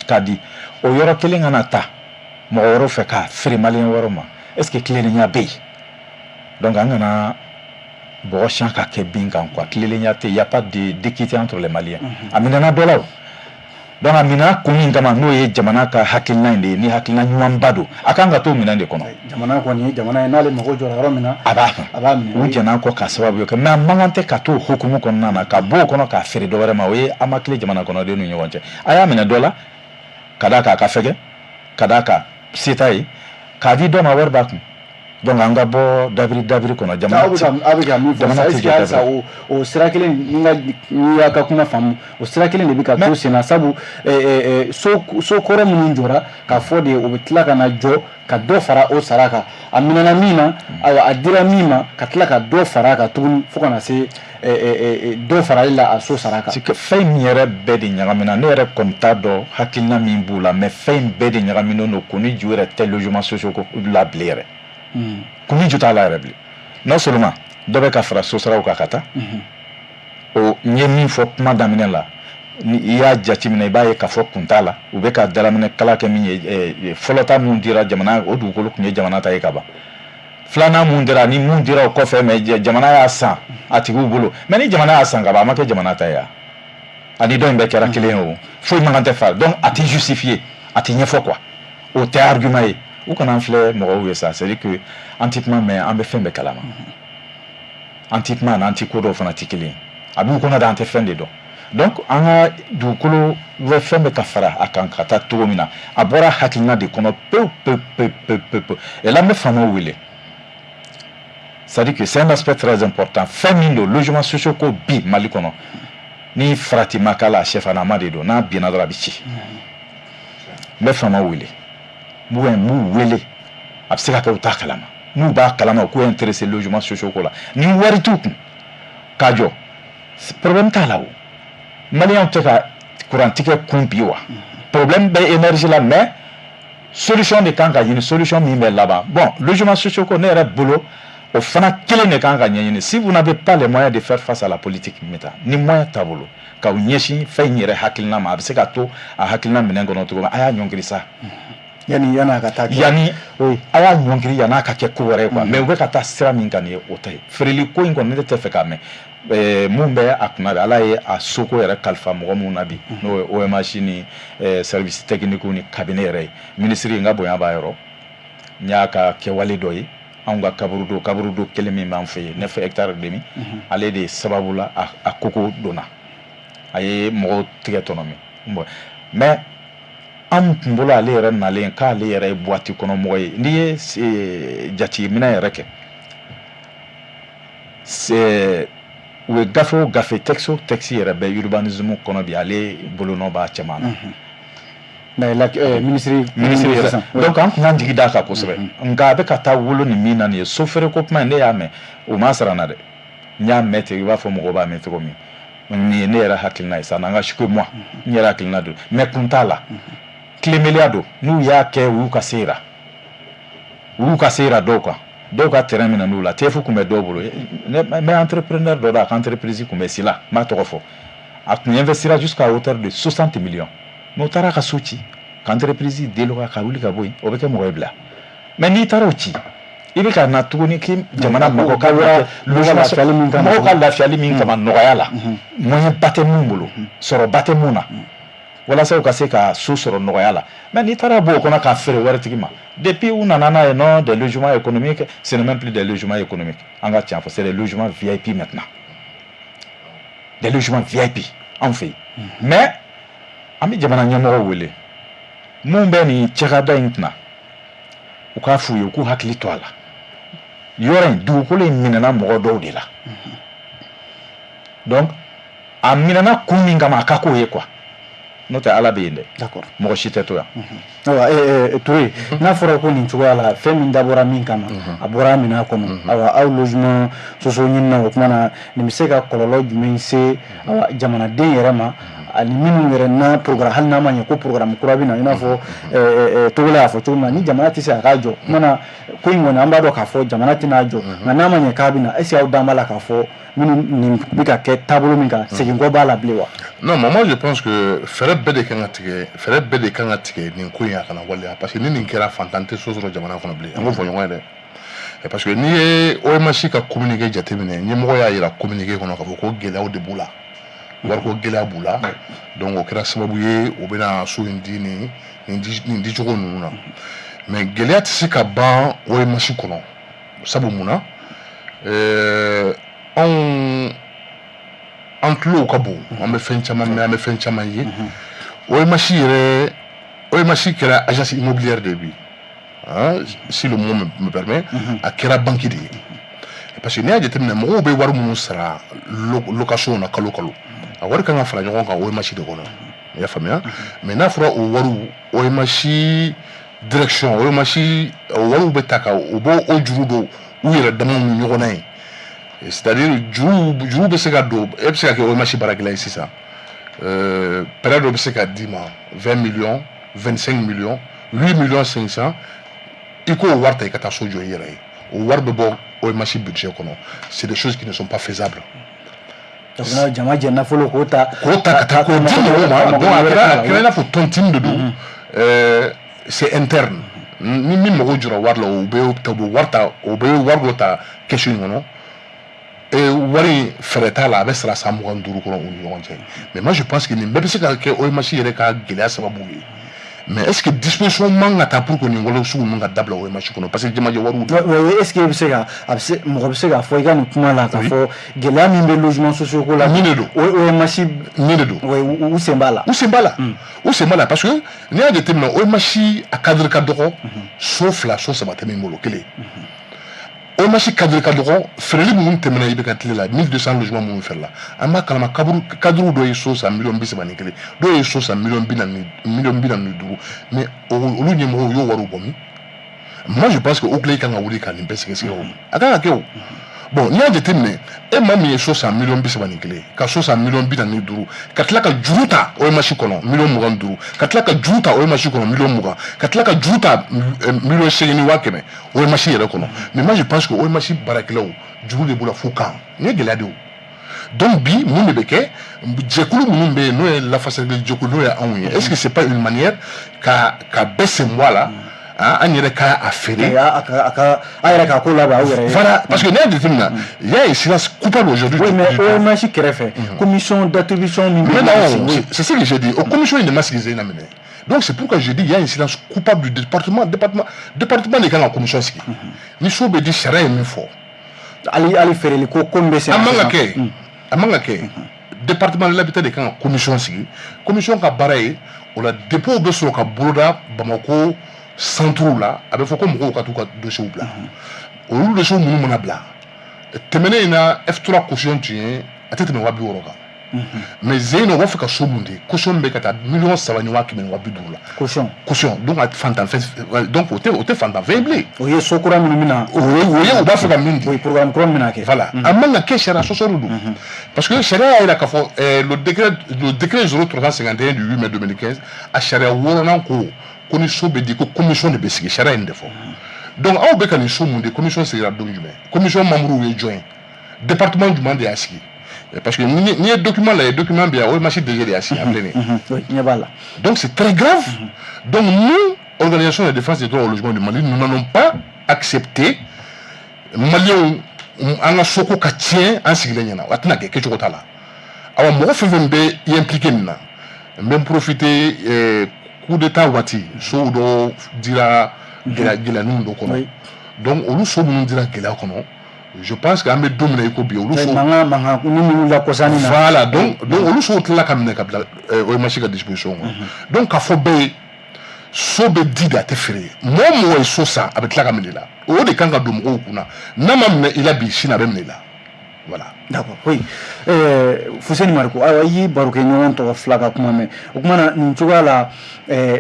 k'a di, o yɔrɔ kelen kana ta mɔgɔ wɛrɛw fɛ k'a feere Malien wɛrɛw ma, est ce que tilennenya bɛ yen? Donc an kana bɔgɔ siyan ka kɛ bin kan quoi, tilennenya tɛ, y a pas de d'équité entre les Maliens. A minɛna dɔ la o, donc a minɛna kun min kama, n'o ye jamana ka hakilina in de ye, ni hakilina ɲumanba don, a kan ka t'o minɛn de kɔnɔ. Jamana kɔni ye jamana ye, n'ale mago jɔra yɔrɔ min na, a b'a kan. A b'a minɛ. U jɛn'a kɔ k'a sababu kɛ, mais a man kan tɛ ka t'o hukumu kɔnɔna na, ka bɔ o kɔnɔ k'a feere dɔ wɛrɛ ma. O ye an ma tile jamana kɔnɔdenw ni ɲɔgɔn cɛ. A y'a minɛ dɔ la ka d'a kan a ka fɛgɛ, ka d'a kan se t'a ye, k'a di dɔ ma, wari b'a kun. Donc an ka bɔ dabiri dabiri kɔnɔ. Jamana, aw bɛ ka min fɔ sisan, est ce que halisa o sira kelen, ni ka n'i y'a ka kuma faamu, o sira kelen de bɛ ka to sen na? Sabu so kɔrɔ minnu jɔra, k'a fɔ de o bɛ tila ka na jɔ ka dɔ fara o sara kan. A minɛna min na, ayiwa, a dira min ma, ka tila ka dɔ fara a kan tuguni, fo ka na se dɔ farali la a so sara kan. Fɛn in yɛrɛ bɛɛ de ɲagamina. Ne yɛrɛ kɔni t'a dɔn hakilina min b'u la, mais fɛn in bɛɛ de ɲagaminen don. Kun ni ju yɛrɛ tɛ logement sociaux ko la bilen yɛrɛ, kun ni ju t'a la yɛrɛ bilen. Non seulement dɔ bɛ ka fara so saraw kan ka taa, o n ye min fɔ kuma daminɛ la, ni i y'a jateminɛ, i b'a ye k'a fɔ kun t'a la. U bɛ ka dalaminɛ kala kɛ min ye, fɔlɔ ta mun dira jamana, o dugukolo tun ye jamana ta ye ka ban. Filanan mun dira ni mun dira o kɔfɛ, mais jamana y'a san a tigiw bolo. Mais ni jamana y'a san ka ban, a ma kɛ jamana ta ye wa? Ani dɔ in bɛɛ kɛra kelen ye o, foyi man kan tɛ fa. Donc a tɛ justifier, a tɛ ɲɛfɔ quoi, o tɛ argument ye. U kana an filɛ mɔgɔw ye sa, c'est à dire que an tɛ kuma, mais an bɛ fɛn bɛɛ kalama. An tɛ kuma, n'an tɛ ko dɔw fana tɛ kelen ye, a b'u kɔnɔ da, an tɛ fɛn de dɔn. Donc an ka dugukolo bɛ fɛn bɛ ka fara a kan ka taa cogo min na, a bɔra hakilina de kɔnɔ pewu pewu pewu pewu pewu. Et là, n bɛ faamaw wele, c'est à dire que c'est un aspect très important. Fɛn min don, logement sociaux ko bi Mali kɔnɔ, ni farati ma k'a la, a sɛfanama de don, n'a binna dɔrɔn a bɛ ci. N bɛ faamaw wele, n b'u wele, a bɛ se ka kɛ u t'a kalama, n'u b'a kalama, u k'u intéressé logement sociaux ko la. Ni wari t'u kun k'a jɔ, problème t'a la. O Maliyɛnw tɛ ka kurantigɛ kun bi wa? Problème bɛ énergie la, mais solution de kan ka ɲini, solution min bɛ laban. Bon, logement sociaux ko, ne yɛrɛ bolo, o fana kelen de kan ka ɲɛɲini. Si vous n'avez pas les moyens de faire face à la politique m'État, ni moyen t'a bolo k'aw ɲɛsin fɛn in yɛrɛ hakilina ma, a bɛ se ka to a hakilina minɛn kɔnɔ cogo min, a y'a ɲɔngiri sa. Yanni a ka taa kɛ. Yanni a y'a ɲɔngiri, yan'a ka kɛ ko wɛrɛ ye quoi. Mais u bɛ ka taa sira min kan nin ye, o tɛ ye. Feereli ko in kɔni, ne tɛ fɛ k'a mɛn. Mun bɛ a kunna bi, Ala ye a soko yɛrɛ kalifa mɔgɔ mun na bi, n'o ye OMH ni service technique ni cabinet yɛrɛ ye, ministre, n ka bonya b'a yɔrɔ, n y'a ka kɛwale dɔ ye. Anw ka kaburudo kelen min b'an fɛ yen, 9 hectares demi, ale de sababu la a koko donna, a ye mɔgɔw tigɛ tɔnɔ min. Bon, mais anw kun bolo, ale yɛrɛ nalen k'ale yɛrɛ ye boîte kɔnɔ mɔgɔ ye. N'i ye jateminɛ yɛrɛ kɛ, c'est u ye gafe o gafe, texte o texte yɛrɛ bɛ urbanisme kɔnɔ bi, ale bolonɔ b'a caman na. Mais la ministre Ministre yɛrɛ, donc an kun y'an jigi d'a kan kosɛbɛ. Nka a bɛ ka taa wolo ni min na nin ye, so feere ko kuma in, ne y'a mɛn, o ma sara n na dɛ. N y'a mɛn ten, i b'a fɔ mɔgɔw b'a mɛn cogo min. Nin ye ne yɛrɛ hakilina ye, ça n'engage que moi. N yɛrɛ hakilina don, mais kun t'a la, tilenbaliya don. N'u y'a kɛ, u y'u ka se yira, u y'u ka se yira dɔw kan, dɔw ka terrain minɛ n'u la. TF kun bɛ dɔw bolo. Ne bɛ entrepreneur dɔ dɔn, a ka entreprise kun bɛ Sila, n b'a tɔgɔ fɔ, a kun investira jusqu'à hauteur de 60 millions, mais u taara ka so ci ka entreprise déloger, ka wuli ka bɔ yen. O bɛ kɛ mɔgɔ ye bila. Mais n'i taara o ci, i bɛ ka na tuguni k'i jamana mɔgɔ ka lafiyali min kama, mɔgɔw ka lafiyali min kama nɔgɔya la, moyen ba tɛ mun bolo, sɔrɔba tɛ mun na, walasa u ka se ka so sɔrɔ nɔgɔya la. Mais n'i taara bɔ o kɔnɔ k'a feere waritigi ma, depuis u nana n'a ye, non, des logements économiques, ce n'est même plus des logements économiques. An ka tiɲɛ fɔ, c'est des logements VIP maintenant, des logements VIP anw fɛ yen. Mais an bɛ jamana ɲɛmɔgɔw wele, mun bɛ nin cakɛda in kunna, u k'a f'u ye, u k'u hakili to a la. Yɔrɔ in, dugukolo in minɛna mɔgɔ dɔw de la. Donc a minɛna kun min kama, a ka k'o ye quoi. N'o tɛ, Ala bɛ yen dɛ. Mɔgɔ si tɛ to yan. Ayiwa Touré, n'a fɔra ko nin cogoya la, fɛn min dabɔra min kama, a bɔra a minɛn kɔnɔ, ayiwa, aw logement sociaux ɲinina, o tuma na nin bɛ se ka kɔlɔlɔ jumɛn se, ayiwa, jamanaden yɛrɛ ma, ani minnu yɛrɛ na programme, hali n'a ma ɲɛ ko programme kura bɛ na, i n'a fɔ Togola y'a fɔ cogo min na, ni jamana tɛ se a k'a jɔ, o tuma na ko in kɔni, an b'a dɔn k'a fɔ jamana tɛna jɔ. Nka n'a ma ɲɛ k'a bɛ na, est ce que aw dan b'a la k'a fɔ minnu nin bɛ ka kɛ taabolo min kan, segin kɔ b'a la bilen wa? Non, mais moi je pense que fɛɛrɛ bɛɛ de kan ka tigɛ, fɛɛrɛ bɛɛ de kan ka tigɛ nin ko in a kana waleya, parce que ni nin kɛra, fantan tɛ so sɔrɔ jamana kɔnɔ bilen. An k'o fɔ ɲɔgɔn ye dɛ, parce que n'i ye OMH ka communiqué jateminɛ, ɲɛmɔgɔ y'a yira communiqué kɔnɔ k'a fɔ ko gɛlɛyaw de b'u la, wariko gɛlɛya b'u la. Donc o kɛra sababu ye u bɛna so in di nin dicogo ninnu na. Mais gɛlɛya tɛ se ka ban OMH kɔnɔ. Sabu mun na? Anw an tulow ka bon, an bɛ fɛn caman mɛn, an bɛ fɛn caman ye. OMH yɛrɛ, OMH kɛra agence immobilière de bi, hein, si le mot me permet, a kɛra banque de ye. Parce que n'i y'a jateminɛ, mɔgɔw bɛ wari minnu sara location na kalo kalo, a wari kan ka fara ɲɔgɔn kan OMH de kɔnɔ, i y'a faamuya? Mais n'a fɔra o wariw, OMH direction, OMH, o wariw bɛ ta ka u b'o o juru don u yɛrɛ damaw ni ɲɔgɔn na ye. C'est-à-dire juru bɛ se ka don, e bɛ se ka kɛ OMH baarakɛla ye sisan, prêt dɔ bɛ se ka d'i ma 20 millions, 25 millions, 8 millions 500, i k'o wari ta i ka taa so jɔ i yɛrɛ ye. O wari bɛ bɔ OMH budget kɔnɔ. C'est des choses qui ne sont pas faisables. Jama jɛ nafolo k'o ta. K'o ta ka taa k'o di mɔgɔw ma. Donc a kɛra i n'a fɔ tontine de don, c'est interne. Ni min mago jɔra wari la, u bɛ wari ta, u bɛ wari dɔ ta kɛsu in kɔnɔ. Wari in, fɛɛrɛ t'a la, a bɛ sara san 25 kɔnɔ u ni ɲɔgɔn cɛ. Mais moi je pense que nin bɛɛ bɛ se ka kɛ OMH yɛrɛ ka gɛlɛya sababu ye. Mais est ce que disposition man ka ta pour que nin wale sugu ninnu ka dabila OMH kɔnɔ? Parce que jamajɛ wariw don. Est ce que bɛ se ka a bɛ se mɔgɔ bɛ se k'a fɔ i ka nin kuma la, k'a fɔ gɛlɛya min bɛ logement sociaux ko la? Min de don. OMH Min de don. U sen b'a la. U sen b'a la, u sen b'a la, parce que n'i y'a jateminɛ, OMH a cadre ka dɔgɔ, so fila, so saba tɛ min bolo kelen. OMH cadre ka dɔgɔ. Feereli minnu tɛmɛna i bɛ ka tile la, 1200 logements minnu feerela, an b'a kalama, cadre dɔ ye so san miliyɔn 31, dɔw ye so san miliyɔn 40, miliyɔn 45. Mais olu ɲɛmɔgɔw, u y'o wariw bɔ min? Moi je pense que OCLEI kan ka wuli ka nin bɛɛ sɛgɛsɛgɛ. O a kan ka kɛ. O Bon, n'i y'a jateminɛ, e maa min ye so san miliyɔn 31, ka so san miliyɔn 45, ka tila ka juru ta OMH kɔnɔ miliyɔn 25, ka tila ka juru ta OMH kɔnɔ miliyɔn 20, ka tila ka juru ta miliyɔn 8 ni 100 000 OMH yɛrɛ kɔnɔ. Mais moi, je pense que OMH baarakɛlaw, juru de b'u la fo kan. Nin ye gɛlɛya de ye o. Donc bi, mun de bɛ kɛ? Jɛkulu minnu bɛ yen, n'o ye lafasali jɛkulu, n'o ye anw ye, est-ce que c'est pas une manière ka bɛɛ sen bɔ a la, an yɛrɛ ka a feere? A yɛrɛ k'a ko labɛn aw yɛrɛ ye. Voilà, parce que n'i y'a jateminɛ, il y a un silence coupable aujourd'hui. Oui, mais OMH kɛrɛfɛ, commission d'attribution min bɛ. Non, c'est ce que j'ai dit, o commission in de ma sigi sen na minɛ. Donc c'est pourquoi j'ai dit il y a un silence coupable du département. Département de kan ka commission sigi. Ni so bɛ di, sariya ye min fɔ. Hali feereli ko min bɛ sen. A man ka kɛ, a man ka kɛ. Département de l'habitat de kan ka commission sigi. Commission ka baara ye o la, dépôt bɛ sɔrɔ ka boloda Bamakɔ centre la. A bɛ fɔ ko mɔgɔw ka t'u ka dossiers bila. Olu dossiers minnu mana bila, tɛmɛnen in na, F3 caution tun ye, a tɛ tɛmɛ 60 000 kan. Mais zen in, u b'a fɛ ka so mun di, caution bɛ ka taa 3 150 000 la. Caution. Caution. Donc a fantan fɛn, donc o tɛ fantan fɛn ye bilen. O ye so kura minnu bɛna. O ye u b'a fɛ ka min di. O ye programme kura min bɛna kɛ. Voilà, a man ka kɛ, sariya sɔsɔ de don, parce que sariya y'a jira k'a fɔ le décret 0351 du 8 mai 2015, a sariya wɔɔrɔnan ko ni so bɛ di, ko commission de bɛ sigi. Sariya in de fɔ. Donc aw bɛ ka nin so mun di, commission sigira don jumɛn? Commission membre ye jɔn ye? Département jumɛn de y'a sigi? Parce que n'i ye document lajɛ, document bɛ yan, OMH DG de y'a signé, a filɛ nin ye. Ɲɛ b'a la. Donc c'est très grave. Donc nous, organisation de défense des droits au logement du Mali, nous n'allons pas accepter Maliens an ka soko ka tiɲɛ an sigilen ɲɛna. A tɛna kɛ, kɛcogo t'a la. Awa, mɔgɔ fɛn fɛn bɛ i impliqué nin na, n bɛ n profiter, coup d'état waati, sow dɔ dira gɛlɛya gɛlɛyaninw dɔ kɔnɔ. Donc olu so minnu dira gɛlɛya kɔnɔ, je pense que an bɛ don min na i ko bi, olu so mankan mankan ni minnu la kɔsanni na. Voilà, donc olu sow tilala ka minɛ ka bila OMH ka disposition kɔnɔ. Donc k'a fɔ bɛɛ ye, so bɛ di de, a tɛ feere. Mɔgɔ o mɔgɔ ye so san, a bɛ tila ka minɛ i la. O de kan ka don mɔgɔw kunna. N'a ma minɛ i la bi, sini a bɛ minɛ i la. Voilà. D'accord, oui. Fuseni Mariko, ayiwa, i y'i barokɛ ɲɔgɔn tɔgɔ fila ka kuma mɛn. O kuma na, nin cogoya la,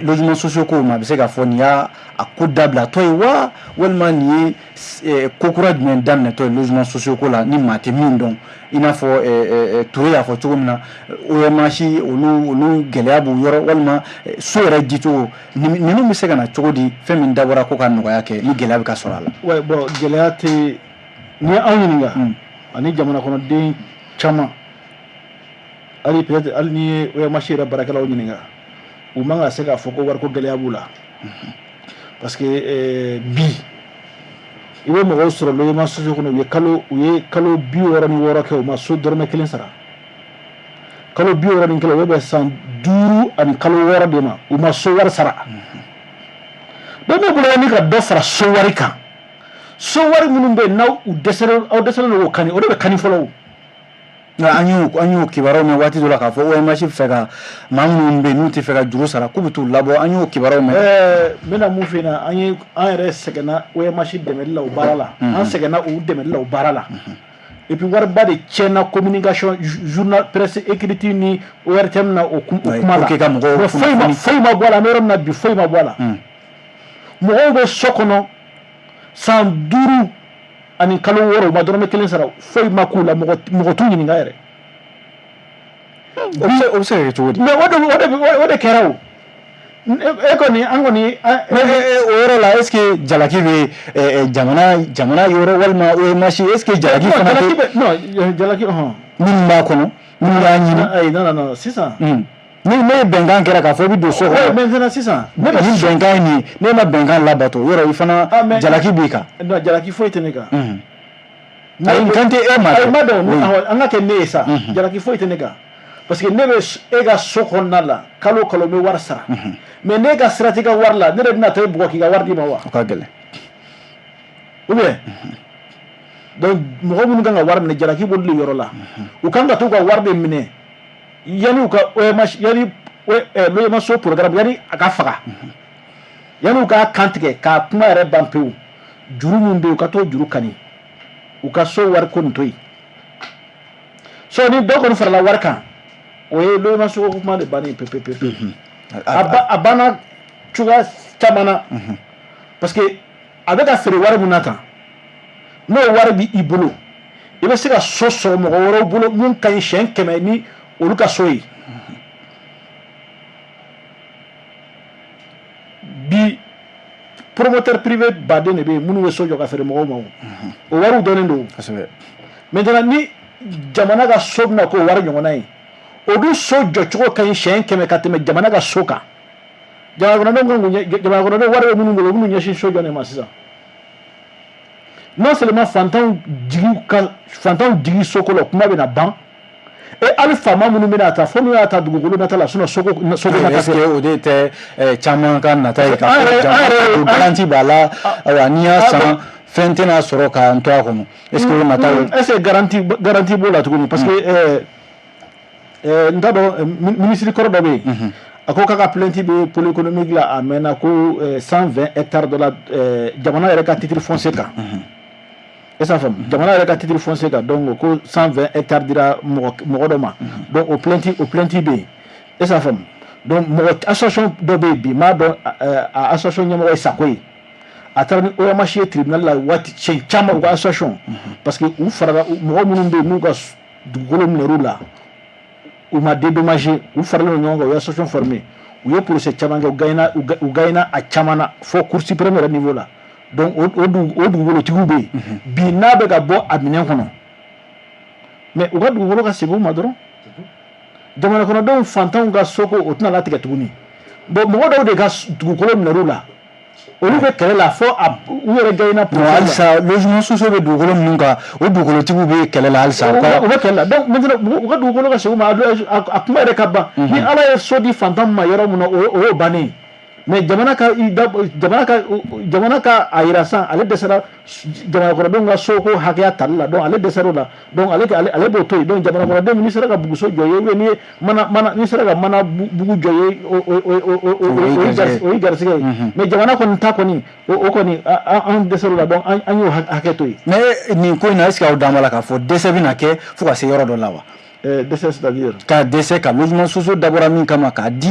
logement sociaux ko ma, a bɛ se k'a fɔ nin y'a a ko dabilatɔ ye wa, walima nin ye ko kura jumɛn daminɛtɔ ye logement sociaux ko la, ni maa tɛ min dɔn? I n'a fɔ Ture y'a fɔ cogo min na, OMH, olu gɛlɛya b'u yɔrɔ, walima so yɛrɛ dicogo ninnu bɛ se ka na cogo di, fɛn min dabɔra ko ka nɔgɔya kɛ, ni gɛlɛya bɛ ka sɔrɔ a la? Ouais, bon, gɛlɛya tɛ. N'i ye anw ɲininka ani jamana kɔnɔden caman, hali peut-être hali n'i ye OMH yɛrɛ baarakɛlaw ɲininka, u man ka se k'a fɔ ko wariko gɛlɛya b'u la, parce que bi i bɛ mɔgɔw sɔrɔ logement sociaux kɔnɔ, u ye kalo 66 kɛ, u ma so dɔrɔmɛ kelen sara. Kalo 61, o bɛ bɛn san 5 ani kalo 6 de ma, u ma so wari sara. Donc ne bolo, ni ka dɔ fara so wari kan, so wari minnu bɛ yen, n'aw u dɛsɛlen, aw dɛsɛlen don k'o kani, o de bɛ kani fɔlɔ o. Nka an y'o kibaruyaw mɛn waati dɔ la k'a fɔ OMH bɛ fɛ ka maa minnu bɛ yen n'u tɛ fɛ ka juru sara, k'u bɛ t'u labɔ. An y'o kibaruyaw mɛn. N bɛna mun f'i ɲɛna, an ye an yɛrɛ sɛgɛnna OMH dɛmɛli la o baara la, an sɛgɛnna u dɛmɛli la o baara la. Et puis wariba de tiɲɛna communication, journal, presse écrite ni ORTM na o kuma la. Pour que ka mɔgɔw Mais foyi ma bɔ a la. An bɛ yɔrɔ min na bi, foyi ma bɔ a la. Mɔgɔw bɛ so kɔnɔ san 5 ani kalo 6, u ma dɔrɔmɛ kelen sara, foyi ma k'u la, mɔgɔ t'u ɲininka yɛrɛ. O bɛ se ka kɛ cogo di? Mais o de kɛra o. E kɔni, an kɔni Mais o yɔrɔ la, est ce que jalaki bɛ jamana yɔrɔ walima OMH, est ce que jalaki fana jalaki tɛ bɛ, non, jalaki hɔn. Minnu b'a kɔnɔ, minnu y'a ɲini. Ayi, non, non, non, sisan. Ni ne ye bɛnkan kɛra k'a fɔ i bɛ don so kɔnɔ. Maintenant sisan ne bɛ ni bɛnkan ye nin ye, ne ma bɛnkan labato yɔrɔ, i fana Ah, mais jalaki b'i kan. Non, jalaki foyi tɛ ne kan. Ayi, n kan tɛ e ma Ayi, dɛ. Ma dɔn. Oui. An ka kɛ ne ye sa, jalaki foyi tɛ ne kan, parce que ne bɛ e ka so kɔnɔna la, kalo o kalo n bɛ wari sara. Mais ne ka sira t'i ka wari la, ne de bɛna taa e bugɔ k'i ka wari d'i ma wa? O ka gɛlɛn. Ou bien donc mɔgɔ minnu kan ka wari minɛ, jalaki b'olu de yɔrɔ la. U kan ka t'u ka wari de minɛ yanni u ka OMH, yanni logement so programme, yanni a ka faga, yanni u k'a kan tigɛ k'a kuma yɛrɛ ban pewu. Juru min bɛ yen, u ka t'o juru kani, u ka so wari ko nin to yen. So ni dɔ kɔni farala wari kan, o ye logement so ko kuma de bannen ye pewu pewu pewu. A banna cogoya caman na, parce que a bɛ ka feere wari mun na tan, n'o wari b'i bolo. I bɛ se ka so sɔrɔ mɔgɔ wɛrɛw bolo mun ka ɲi siɲɛ 100 ni olu ka so ye. Bi promoteur privé baden de bɛ yen minnu bɛ so jɔ ka feere mɔgɔw ma, o wariw dɔnnen don. Maintenant, ni jamana ka so bɛna k'o wari ɲɔgɔnna ye, o dun so jɔcogo ka ɲi siɲɛ 100 ka tɛmɛ jamana ka so kan. Jamana kɔnɔdenw wari bɛ minnu bolo, u b'u ɲɛsin so jɔ de ma sisan. Non seulement fantanw jigi soko la, kuma bɛna ban, et hali faama minnu bɛna ta, fo n'u y'a ta dugukolo nata la, sinon soko nata. Est-ce que o de tɛ caman ka nata ye, k'a fɔ jamana garantie b'a la, ayiwa, n'i y'a san, fɛn tɛna sɔrɔ k'an to a kɔnɔ? Est-ce que o nata? Est-ce que garantie b'o la tuguni? Parce que n t'a dɔn, ministre kɔrɔ dɔ bɛ yen, a ko k'a ka plainte bɛ pôle économique la, a mɛnna, ko 120 hectares dɔ la, jamana yɛrɛ ka titre foncier kan. E s'a faamu, jamana yɛrɛ ka titre foncier kan, donc ko 120 hectares dira mɔgɔ dɔ ma. Donc o plainte bɛ yen, e s'a faamu. Donc mɔgɔ association dɔ bɛ yen bi, n b'a dɔn, a association ɲɛmɔgɔ ye Sako ye. A taara ni OMH ye tribunal la waati siɲɛ caman, u ka association, parce que u farala mɔgɔ minnu bɛ yen n'u ka dugukolo minɛr'u la, u ma dédommager, u faralen don ɲɔgɔn kan, u ye association formée, u ye procès caman kɛ, u gagnera a caman na fo cour suprême yɛrɛ niveau la. Donc o dugukolotigiw bɛ yen bi, n'a bɛ ka bɔ a minɛn kɔnɔ, mais u ka dugukolo ka segin u ma dɔrɔn. Jamana kɔnɔdenw fantanw ka soko, o tɛna latigɛ tuguni. Bon, mɔgɔ dɔw de ka dugukolo minɛr'u la, olu bɛ kɛlɛ la fo u yɛrɛ gagnera. Halisa logement sociaux bɛ dugukolo minnu kan, o dugukolotigi bɛ kɛlɛ la halisa. U bɛ kɛlɛ la. Donc maintenant, u ka dugukolo ka segin u ma, a kuma yɛrɛ ka ban. Ni Ala ye so di fantan ma yɔrɔ min na, o y'o bannen ye. Mais jamana ka a yira sisan, ale dɛsɛra jamana kɔnɔdenw ka soko hakɛya tali la. Donc ale dɛsɛra o la, donc ale b'o to yen. Donc jamana kɔnɔdenw, n'i sera ka buguso jɔ ye, ou bien n'i ye mana, n'i sera ka mana bugu jɔ ye, o ye garisɛgɛ ye. Mais jamana kɔni ta kɔni, o kɔni, an dɛsɛra o la. Donc an y'o hakɛ to yen. Mais nin ko in na, est ce que aw dan b'a la k'a fɔ dɛsɛ bɛna kɛ fo ka se yɔrɔ dɔ la wa? Dɛsɛ, c'est-à-dire? Ka dɛsɛ ka logement sociaux dabɔra min kama, k'a di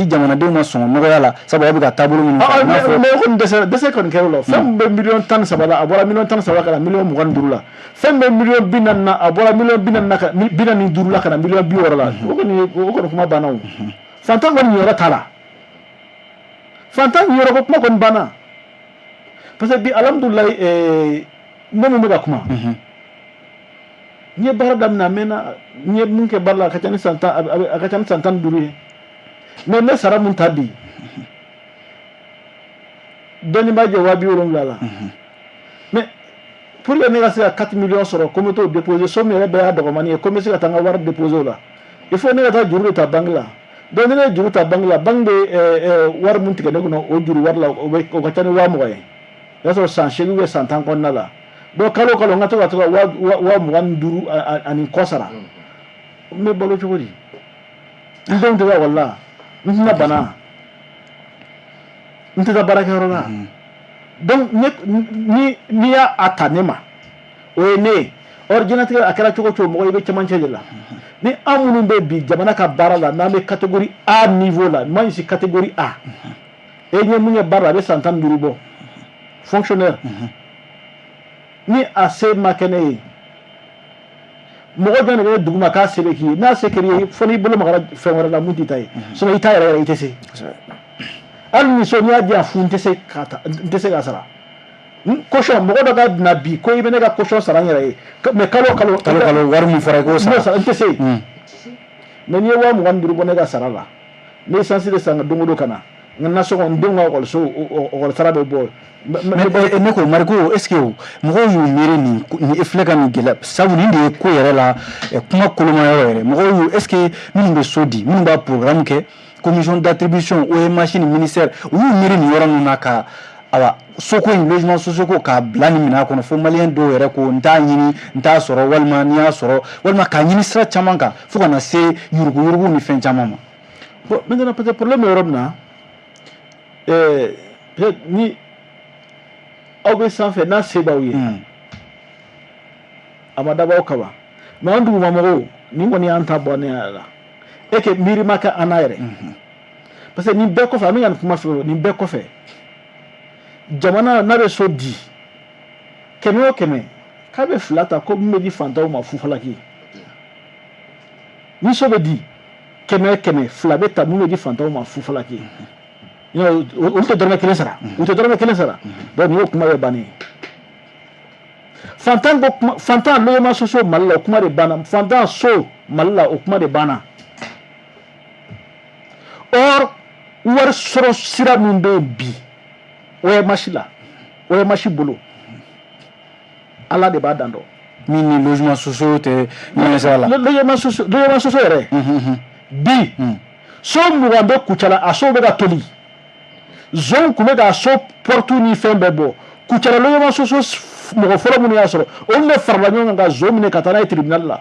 jamanadenw ma sɔngɔ nɔgɔya la, sabu aw bɛ ka taabolo minnu ta. Mais o kɔni, dɛsɛ kɔni kɛra o la. Fɛn min bɛ miliyɔn 13 la, a bɔra miliyɔn 13 ka na miliyɔn 25 la. Fɛn min bɛ miliyɔn 40 na, a bɔra miliyɔn 40 na ka 45 la ka na miliyɔn 60 la. O kɔni kuma banna. O fantan kɔni ɲiyɔrɔ t'a la, fantan ɲiyɔrɔ ko kuma kɔni banna. Parce que bi, alhamdulilayi, ne mun bɛ ka kuma, n ye baara daminɛ a mɛnna. N ye mun kɛ baara la, a ka ca ni san 15 ye. Mais n bɛ sara mun ta bi, dɔɔni b'a jɛ 70.000 la. Mais pour que ne ka se ka 4 millions sɔrɔ ko n bɛ t'o déposer so min yɛrɛ bɛɛ y'a dɔgɔmani ye, ko n bɛ se ka taa n ka wari déposer o la, il faut ne ka taa juru de ta banque la. Donc ni ne ye juru ta banque la, banque bɛ wari mun tigɛ ne kɔnɔ o juru wari la, o ka ca ni 20.000 ye. O y'a sɔrɔ san 8 ou san 10 kɔnɔna la. Donc kalo o kalo, n ka to ka 25.000 ani kɔ sara. N bɛ balo cogo di? N denw tɛ taa ekɔli la, n tɛna bana, n tɛ taa baarakɛyɔrɔ la. Donc ne ni n'i y'a ta ne ma, o ye ne ye. Or diɲɛlatigɛ a kɛra cogo o cogo, mɔgɔ i bɛ cɛmancɛ de la. Ni an minnu bɛ bi jamana ka baara la, n'an bɛ catégorie A niveau la, moi je suis catégorie A, e ɲɛ mun ye baara la, a bɛ san 15 bɔ, fonctionnaire, ni a se ma kɛ ne ye, mɔgɔ jɔn de bɛ dugu ma k'a se bɛ k'i ye? N'a se kɛr'i ye, fo n'i bolo magara fɛn wɛrɛ la mun t'i ta ye, sinon i ta yɛrɛ yɛrɛ, i tɛ se. Hali ni so n'i y'a di yan fu, n tɛ se k'a ta, n tɛ se k'a sara. Caution, mɔgɔ dɔ ka na bi ko i bɛ ne ka caution sara n yɛrɛ ye, mais kalo o kalo. Kalo kalo, wari min fɔra i k'o sara. N tɛ se. Mais n'i ye 25.000 bɔ ne ka sara la, n bɛ essence de san don o don ka na n ka nasɔngɔ, n denw ka ekɔliso ekɔli sara bɛ bɔ. Mais ne ko Mariko, est ce que mɔgɔw y'u miiri nin e filɛ ka nin gɛlɛya, sabu nin de ye ko yɛrɛ la kuma koloma yɔrɔ yɛrɛ. Mɔgɔw y'u, est ce que minnu bɛ so di, minnu b'a programme kɛ, commission d'attribution, OMH ni ministère, u y'u miiri nin yɔrɔ ninnu na ka awa soko in, logement sociaux ko, k'a bila nin minɛn kɔnɔ, fo maliyɛn dɔw yɛrɛ ko n t'a ɲini, n t'a sɔrɔ, walima n'i y'a sɔrɔ, walima k'a ɲini sira caman kan, fo ka na se yuruguyurugu ni fɛn caman ma? Bon, maintenant, peut-être problème bɛ yɔrɔ min na, peut-être ni aw bɛ sanfɛ, n'a se b'aw ye, a ma dabɔ aw kama. Mais an dugumamɔgɔw, nin kɔni y'an ta bɔnnen a la, e que miiri ma kɛ an na yɛrɛ. Parce que nin bɛɛ kɔfɛ, an bɛ ka nin kuma fɛ, nin bɛɛ kɔfɛ, jamana n'a bɛ so di, 100 o 100, K'a bɛ fila ta ko min bɛ di fantanw ma fufalaki. Ni so bɛ di kɛmɛ kɛmɛ, fila bɛ ta min bɛ di fantanw ma fufalaki. Olu tɛ dɔrɔmɛ kelen sara, u tɛ dɔrɔmɛ kelen sara. Donc nin y'o kuma bɛ bannen ye. Fantan ko kuma, fantan logement sociaux Mali la, o kuma de banna. Fantan so Mali la, o kuma de banna. Or wari sɔrɔ sira min bɛ yen bi OMH la, OMH bolo, Ala de b'a dan dɔn. Min ni logement sociaux tɛ ɲɔgɔn sira la. Logement sociaux yɛrɛ bi, so 20 bɛ Kucala, a sow bɛ ka toli. Zon tun bɛ ka so porte ni fɛn bɛɛ bɔ. Kucala logement sociaux mɔgɔ fɔlɔ minnu y'a sɔrɔ, olu de farala ɲɔgɔn kan ka zon minɛ ka taa n'a ye tribunal la.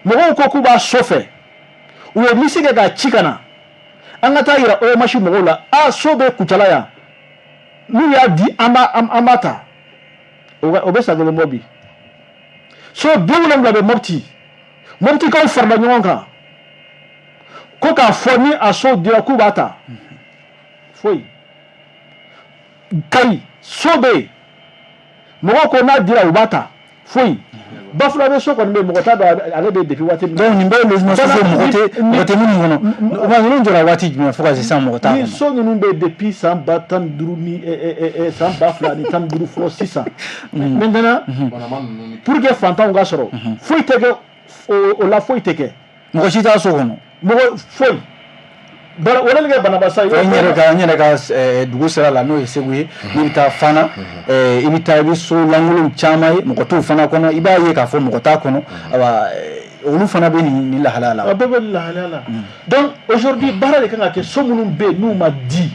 Mɔgɔw ko k'u b'a so fɛ, u ye liste kɛ k'a ci ka na, an ka taa yira OMH mɔgɔw la. A so bɛ Kucala yan, n'u y'a di, an b'a ta. O bɛ san kelen bɔ bi. So 70 bɛ Mopti, Moptikaw farala ɲɔgɔn kan ko k'a fɔ ni a so dira k'u b'a ta. Foyi. Kayi so bɛ yen, mɔgɔw ko n'a dira u b'a ta. Foyi. Bafulabe so kɔni bɛ yen, mɔgɔ t'a dɔn ale bɛ depuis waati min. Donc nin bɛɛ ye logement sociaux, mɔgɔ tɛ minnu kɔnɔ. O ma ninnu jɔra waati jumɛn fo ka se sisan mɔgɔ t'a Ni kɔnɔ? so ninnu bɛ depuis san ba tan ni duuru ni san 2015 fɔ sisan. Maintenant, pour que fantanw ka sɔrɔ, foyi tɛ kɛ o la, foyi tɛ kɛ. Mɔgɔ si t'a so kɔnɔ. Mɔgɔ foyi. Bana o de kɛ banabasa. N yɛrɛ ka dugu sira la, n'o ye Segu ye, n'i bɛ taa Fana, i bɛ taa, i bɛ so lankolon caman ye, mɔgɔ t'o fana kɔnɔ. I b'a ye k'a fɔ mɔgɔ t'a kɔnɔ. Ayiwa, olu fana bɛ nin lahalaya la. A bɛɛ bɛ nin lahalaya la. Donc aujourd'hui, baara de kan ka kɛ. So minnu bɛ yen n'u ma di,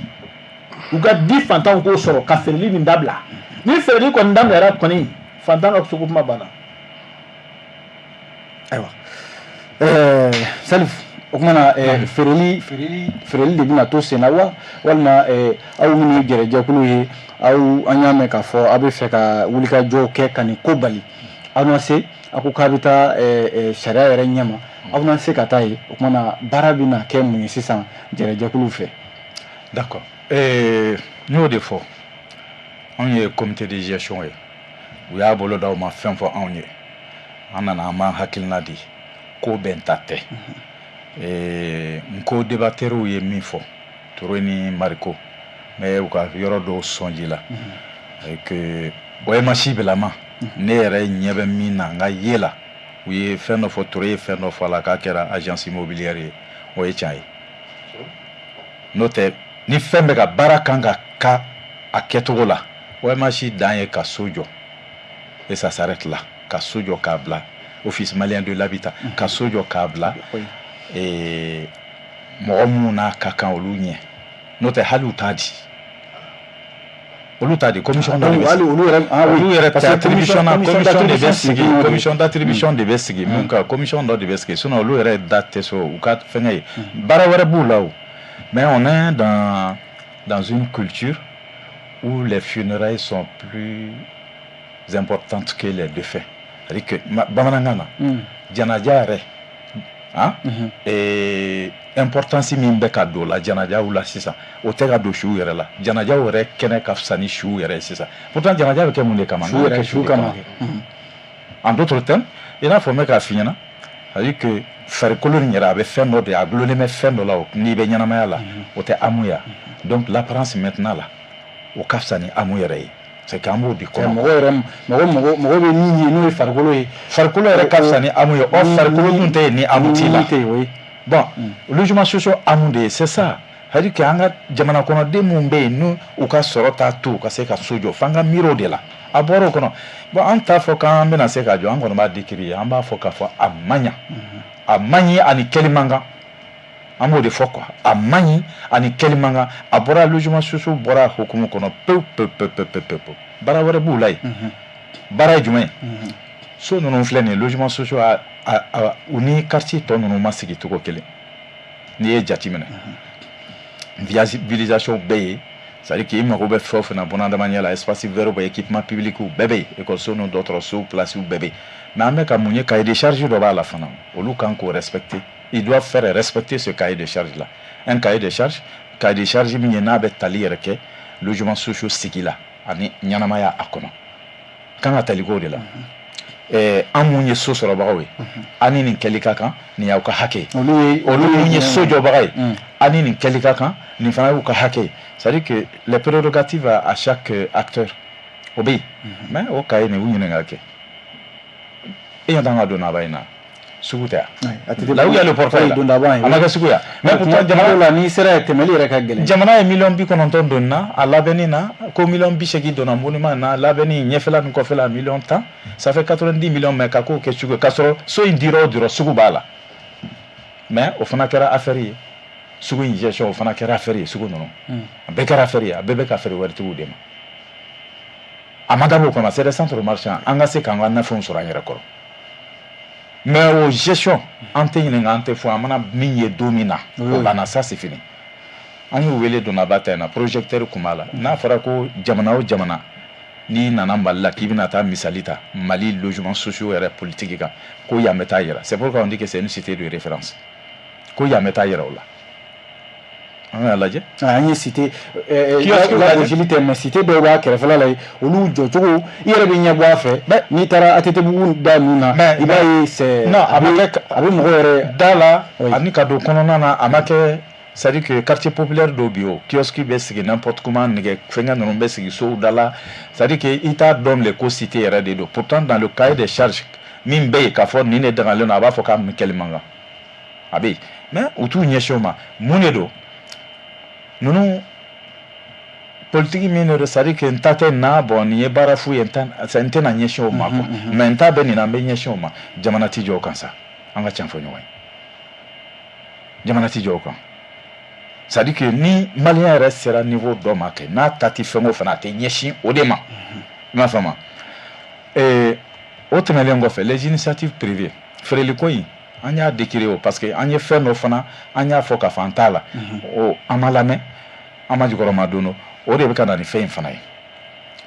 u ka di fantanw k'o sɔrɔ ka feereli nin dabila. Ni feereli kɔni daminɛra kɔni, fantan ka soko kuma banna. Ayiwa, Salif, o kumana na feereli de bɛna to sen na wa, walima aw minnu ye jɛrɛjɛkulu ye, aw an y'a mɛn k'a fɔ aw bɛ fɛ ka wulikajɔw kɛ ka nin ko bali, aw na se a ko k'a bɛ taa sariya yɛrɛ ɲɛma, aw na se ka taa yen. O kumana na, baara bɛna kɛ mun ye sisan jɛrɛjɛkulu fɛ? D'accord, n y'o de fɔ, anw ye comité de gestion ye. U y'a bolo da, u ma fɛn fɔ anw ye. An nana, an b'an hakilina di, ko bɛn ta tɛ. N ko débatteurs ye min fɔ, Touré ni Mariko, mais u ka yɔrɔ dɔw sɔnji la que OMH bilama, ne yɛrɛ ɲɛ bɛ min na n ka ye la, u ye fɛn dɔ fɔ, Touré ye fɛn dɔ fɔ a la k'a kɛra agence immobilière ye. O ye tiɲɛ ye. N'o tɛ, ni fɛn bɛ ka baara kan ka ka a kɛcogo la, OMH dan ye ka so jɔ et ça s'arrête là. Ka so jɔ k'a bila Office malien de l'habitat, ka so jɔ k'a bila mɔgɔ minnu n'a ka kan olu ɲɛ. N'o tɛ, hali u t'a di, olu t'a di. Commission dɔ de bɛ sigi. Olu yɛrɛ Olu yɛrɛ tɛ attribution na. Commission de bɛ sigi, commission d'attribution de bɛ sigi mun kan, commission dɔ de bɛ sigi. Sinon olu yɛrɛ da tɛ so u ka fɛngɛ ye, baara wɛrɛ b'u la o. Mais on est dans une culture où les funérailles sont plus importantes que les défunts. C'est-à-dire que bamanankan na, janaja yɛrɛ, han, importance min bɛ ka don la janajaw la sisan, o tɛ ka don suw yɛrɛ la. Janajaw yɛrɛ kɛnɛ ka fisa ni suw yɛrɛ ye sisan. Pourtant janaja bɛ kɛ mun de kama? Su yɛrɛ, su kama. En d'autres termes, i n'a fɔ n bɛ k'a f'i ɲɛna, c'est-à-dire que farikolo nin yɛrɛ, a bɛ fɛn dɔ de, a gulonnen bɛ fɛn dɔ la. O n'i bɛ ɲɛnamaya la, o tɛ âme ya? Donc l'apparence maintenant la, o ka fisa ni âme yɛrɛ ye. C'est que an b'o de kɔnɔ. Mɔgɔ yɛrɛ, mɔgɔ bɛ min ye n'o ye farikolo ye. Farikolo yɛrɛ ka fisa ni âme ye. Ɔ, farikolo dun tɛ yen ni âme t'i la. Tɛ yen, oui. Bon, logement sociaux âme de ye, c'est ça. C'est à dire que an ka jamana kɔnɔden minnu bɛ yen, n'u u ka sɔrɔ t'a to u ka se ka so jɔ, f'an ka miiri o de la. A bɔra o kɔnɔ. Bon, an t'a fɔ k'an bɛna se k'a jɔ, an kɔni b'a décrire. An b'a fɔ k'a fɔ a man ɲa, a man ɲi, ani kɛli man kan. An b'o de fɔ quoi, a man ɲi ani kɛli man kan. A bɔra logement sociaux bɔra hukumu kɔnɔ pewu pewu pewu pewu pewu pewu. Baara wɛrɛ b'u la yen. Baara ye jumɛn ye? So ninnu filɛ nin ye, logement sociaux, a u ni quartier tɔ ninnu ma sigi cogo kelen. N'i ye jateminɛ, viabilisation bɛɛ ye, c'est à dire k'i mago bɛ fɛn o fɛn na bunahadamadenya la, espace vert bɛ, équipement public bɛɛ bɛ yen, école ni dɔgɔtɔrɔso place bɛɛ bɛ yen. Mais an bɛ ka mun ye? Cahier de charge dɔ b'a la fana, olu kan k'o respecter. Ils doivent faire respecter ce cahier de charge là. Un cahier de charge, cahier de charge min ye n'a bɛ tali yɛrɛ kɛ logement sociaux sigi la ani ɲɛnamaya a kɔnɔ, kan ka tali k'o de la. An mun ye so sɔrɔbagaw ye, an ni nin kɛli ka kan, nin y'aw ka hakɛ ye. Olu mun ye so jɔbaga ye, an ni nin kɛli ka kan, nin fana y'u ka hakɛ ye. C'est à dire que les prérogatives à chaque acteur, o bɛ yen. Mais o cahier nin, u ɲininka kɛ, e ɲɛ t'an ka donnaba in na, sugu tɛ yan, là où il y a le portail là, a ma kɛ sugu ya? Mais pourtant jamana la, n'i sera yen, tɛmɛli yɛrɛ ka gɛlɛn. Jamana ye miliyɔn 90 donna a labɛnni na, ko miliyɔn 80 donna monument na labɛnni, ɲɛfɛla ni kɔfɛla miliyɔn 10, ça fait 90 millions. Mais ka k'o kɛ sugu ye, k'a sɔrɔ so in dira o dira, sugu b'a la. Mais o fana kɛra affaire ye, sugu in gestion, o fana kɛra affaire ye. Sugu ninnu, a bɛɛ kɛra affaire ye, a bɛɛ bɛ ka feere waritigiw de ma. A ma dabɔ o kama, c'est des centres marchands, an ka se k'an ka nafɛnw sɔrɔ an yɛrɛ kɔrɔ. Mais o gestion, an tɛ ɲininka, an tɛ fɔ, an mana min ye don min na, o banna, ça c'est fini. An y'u wele donnaba ta in na, projecteur kun b'a la. N'a fɔra ko jamana o jamana, n'i nana Mali la k'i bɛna taa misali ta Mali logement sociaux yɛrɛ politique kan, ko yan bɛ taa yɛrɛ. C'est pourquoi on dit que c'est une cité de référence, ko yan bɛ taa yɛrɛ o la. An y'a lajɛ. An ye cité lagosili tɛ, mais cité dɔw b'a kɛrɛfɛla la yen, olu jɔcogo, i yɛrɛ bɛ ɲɛ bɔ a fɛ. N'i taara ATT-bugu da ninnu na, i b'a ye c'est non, a ma kɛ. A bɛ mɔgɔ yɛrɛ da la ani ka don kɔnɔna na, a ma kɛ. C'est à dire que quartier populaire dɔw bɛ yen, o kiosque bɛ sigi n'importe comment, nɛgɛ fɛngɛ ninnu bɛ sigi sow da la. C'est à dire que i t'a dɔn bilen ko cité yɛrɛ de don. Pourtant, dans le cahier des charges min bɛ yen k'a fɔ nin de dagalen don, a b'a fɔ k'a kɛli man kan, a bɛ yen. Mais u t'u ɲɛsin o ma. Mun de don ninnu politique min de don? C'est à dire que n ta tɛ na, bon, nin ye baara fu ye, n tɛna ɲɛsin o ma quoi. Mais n ta bɛ nin na, n bɛ ɲɛsin o ma. Jamana ti jɔ o kan sa, an ka tiɲɛ fɔ ɲɔgɔn ye, jamana ti jɔ o kan. C'est à dire que ni malien yɛrɛ sera niveau dɔ ma kɛ, n'a ta ti fɛn o fɛn na, a tɛ ɲɛsin o de ma. I m'a faamu? O tɛmɛnen kɔfɛ, les initiatives privées, feereliko in, an y'a décrier o, parce que an ye fɛn dɔ fana, an y'a fɔ k'a fɔ an t'a la, o an ma lamɛn, an ma jukɔrɔma don. O de bɛ ka na ni fɛn in fana ye,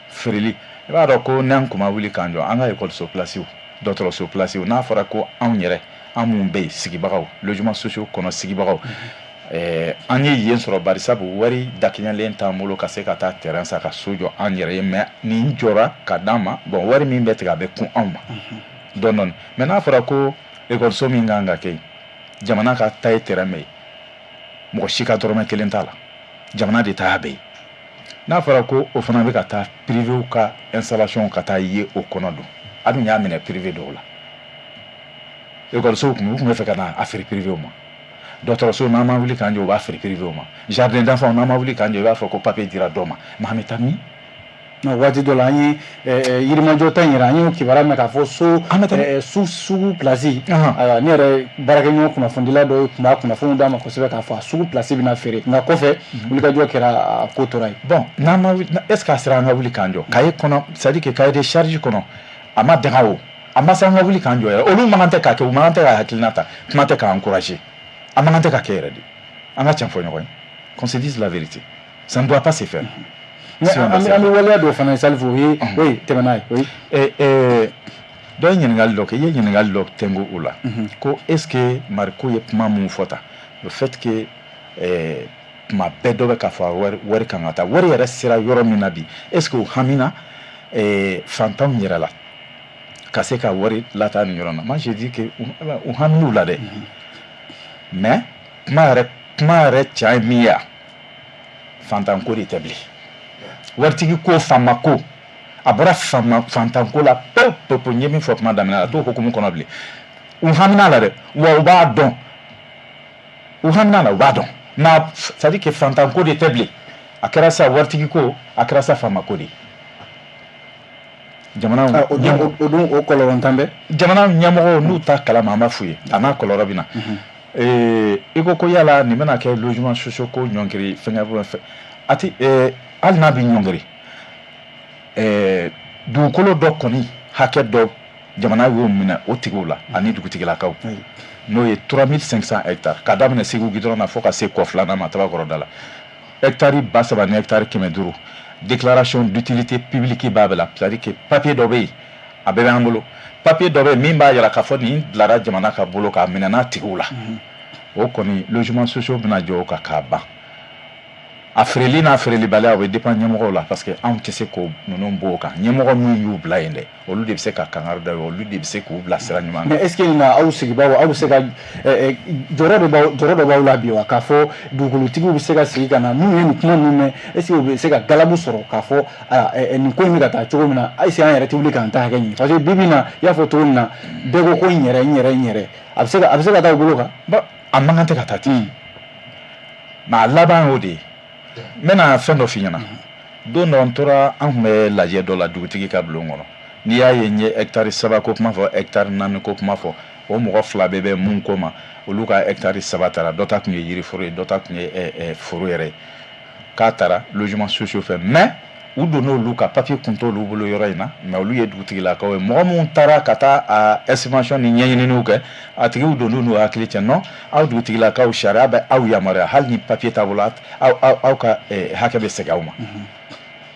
feereli. I b'a dɔn ko n'an kun ma wuli k'an jɔ, an ka ekɔliso pilasiw, dɔgɔtɔrɔso pilasiw, n'a fɔra ko anw yɛrɛ, an mun bɛ yen, sigibagaw, logement sociaux kɔnɔ sigibagaw, an ye yen sɔrɔ, barisabu wari dakɛɲɛlen t'an bolo ka se ka taa terrain san ka so jɔ an yɛrɛ ye. Mais nin jɔra ka d'an ma, bon, wari min bɛ tigɛ, a bɛ kun anw ma dɔɔni dɔɔni. Mais n'a fɔra ko ekɔliso min kan ka kɛ yen, jamana ka ta ye terrain bɛ yen, mɔgɔ si ka dɔrɔmɛ kelen t'a la, jamana de ta y'a bɛɛ ye. N'a fɔra ko o fana bɛ ka taa privéw ka installation ka taa ye o kɔnɔ don, a dun y'a minɛ privé dɔw la. Ekɔlisow kun, u tun bɛ fɛ ka na a feere privéw ma. Dɔgɔtɔrɔso, n'an ma wuli k'an jɔ, u b'a feere privéw ma. Jardin d'enfants, n'an ma wuli k'an jɔ, i b'a fɔ ko papier dira dɔ ma. Mais an bɛ taa min? Waati dɔ la, an ye Yirimajɔ ta in yɛrɛ, an y'o kibaruya mɛn k'a fɔ so An bɛ taa su sugu place. Ayiwa, ne yɛrɛ baarakɛɲɔgɔn kunnafonidila dɔ tun b'a kunnafoniw d'a ma kosɛbɛ k'a fɔ a sugu place bɛna feere, nka kɔfɛ wulikajɔ kɛra, a ko tora yen. Bon, n'an ma wuli, est ce que a sera an ka wuli k'an jɔ cahier kɔnɔ? C'est à dire que cahier de charge kɔnɔ, a ma daga o, a ma se an ka wuli k'an jɔ yɛrɛ. Olu man kan tɛ k'a kɛ, u man kan tɛ ka hakilina ta, kuma tɛ k'a encourager, a man kan tɛ ka kɛ yɛrɛ de. An ka tiɲɛ fɔ ɲɔgɔn ye, qu'on se dise la vérité, ça ne doit pas se faire. An bɛ waleya dɔ fana ye, Salifu, o ye, oui, tɛmɛ n'a ye, oui. Dɔ ye ɲininkali dɔ kɛ, i ye ɲininkali dɔ tɛnku o la, ko est ce que Mariko ye kuma mun fɔ tan, le fait que tuma bɛɛ dɔ bɛ k'a fɔ wari kan ka taa, wari yɛrɛ sera yɔrɔ min na bi, est ce que o hamina fantanw yɛrɛ la ka se ka wari lataa nin yɔrɔ na? Moi, je dis que u hamin'u la dɛ. Mais kuma yɛrɛ tiɲɛ ye min ye, fantanko de tɛ bilen, waritigi ko, faama ko, a bɔra faama fantanko la pewu pewu pewu. N ye min fɔ kuma daminɛ la, a t'o hukumu kɔnɔ bilen. U hamina la dɛ, wa u b'a dɔn, u hamina la, u b'a dɔn. Mais c'est à dire que fantanko de tɛ bilen, a kɛra sa waritigi ko, a kɛra sa faama ko de ye. Jamana O dun, o dun, o kɔlɔlɔntan bɛ. Jamana ɲɛmɔgɔw n'u ta kalama, an b'a f'u ye, a n'a kɔlɔlɔ bɛ na. I ko ko yala nin bɛna kɛ logement sociaux ko ɲɔngiri fɛngɛ fɛ, a ti, hali n'a bɛ ɲɔngiri, dugukolo dɔ kɔni hakɛ dɔ, jamana y'o minɛ o tigiw la ani dugutigilakaw, n'o ye 3500 hectares, ka daminɛ Segu goudron na fo ka se kɔ filanan ma Tabakɔrɔ da la, hectare 3000 ni hectare 500. Déclaration d'utilité publique b'a bɛɛ la, c'est à dire que papier dɔ bɛ yen, a bɛɛ b'an bolo, papier dɔ bɛ yen min b'a yira k'a fɔ nin bilara jamana ka bolo k'a minɛ n'a tigiw la. O kɔni, logement sociaux bɛna jɔ o kan k'a ban. A feereli n'a feerelibaliya, o bɛ dépend ɲɛmɔgɔw la, parce que anw tɛ se k'o ninnu bɔ o kan. Ɲɛmɔgɔ min y'u bila yen dɛ, olu de bɛ se ka kangari da u ye, olu de bɛ se k'u bila sira ɲuman kan. Mais est ce que nin na, aw sigibaaw, aw bɛ se ka jɔyɔrɔ dɔ b'aw la bi wa, k'a fɔ dugukolotigi bɛ se ka sigi ka na, minnu ye nin kuma ninnu mɛn, est ce que u bɛ se ka galabu sɔrɔ k'a fɔ nin ko in bɛ ka taa cogo min na, est ce que an yɛrɛ tɛ wuli k'an ta hakɛ ɲini? Parce que bi bi in na, i y'a fɔ cogo min na, bɛɛ ko ko n yɛrɛ, n yɛrɛ, n yɛrɛ. A bɛ se ka taa u bolo kan? Bon, a man kan tɛ ka taa ten, mais a laban y'o de ye. N bɛna fɛn dɔ f'i ɲɛna. Don dɔ, n tora, an tun bɛ lajɛ dɔ la dugutigi ka bulon kɔnɔ. N'i y'a ye n ye hectare 3 ko kuma fɔ, hectare 4 ko kuma fɔ, o mɔgɔ fila bɛɛ bɛ mun ko ma, olu ka hectare 3 taara. Dɔ ta tun ye yiriforo ye, dɔ ta tun ye foro yɛrɛ ye k'a taara logement sociaux fɛ. Mais u donn'olu ka papier kun t'olu bolo yɔrɔ in na, mais olu ye dugutigilakaw ye. Mɔgɔ minnu taara ka taa a estimation ni ɲɛɲininiw kɛ, a tigiw donn'u n'u hakili cɛ: non, aw dugutigilakaw, sariya bɛ aw yamaruya, hali ni papier t'a bolo, aw ka hakɛ bɛ segin aw ma.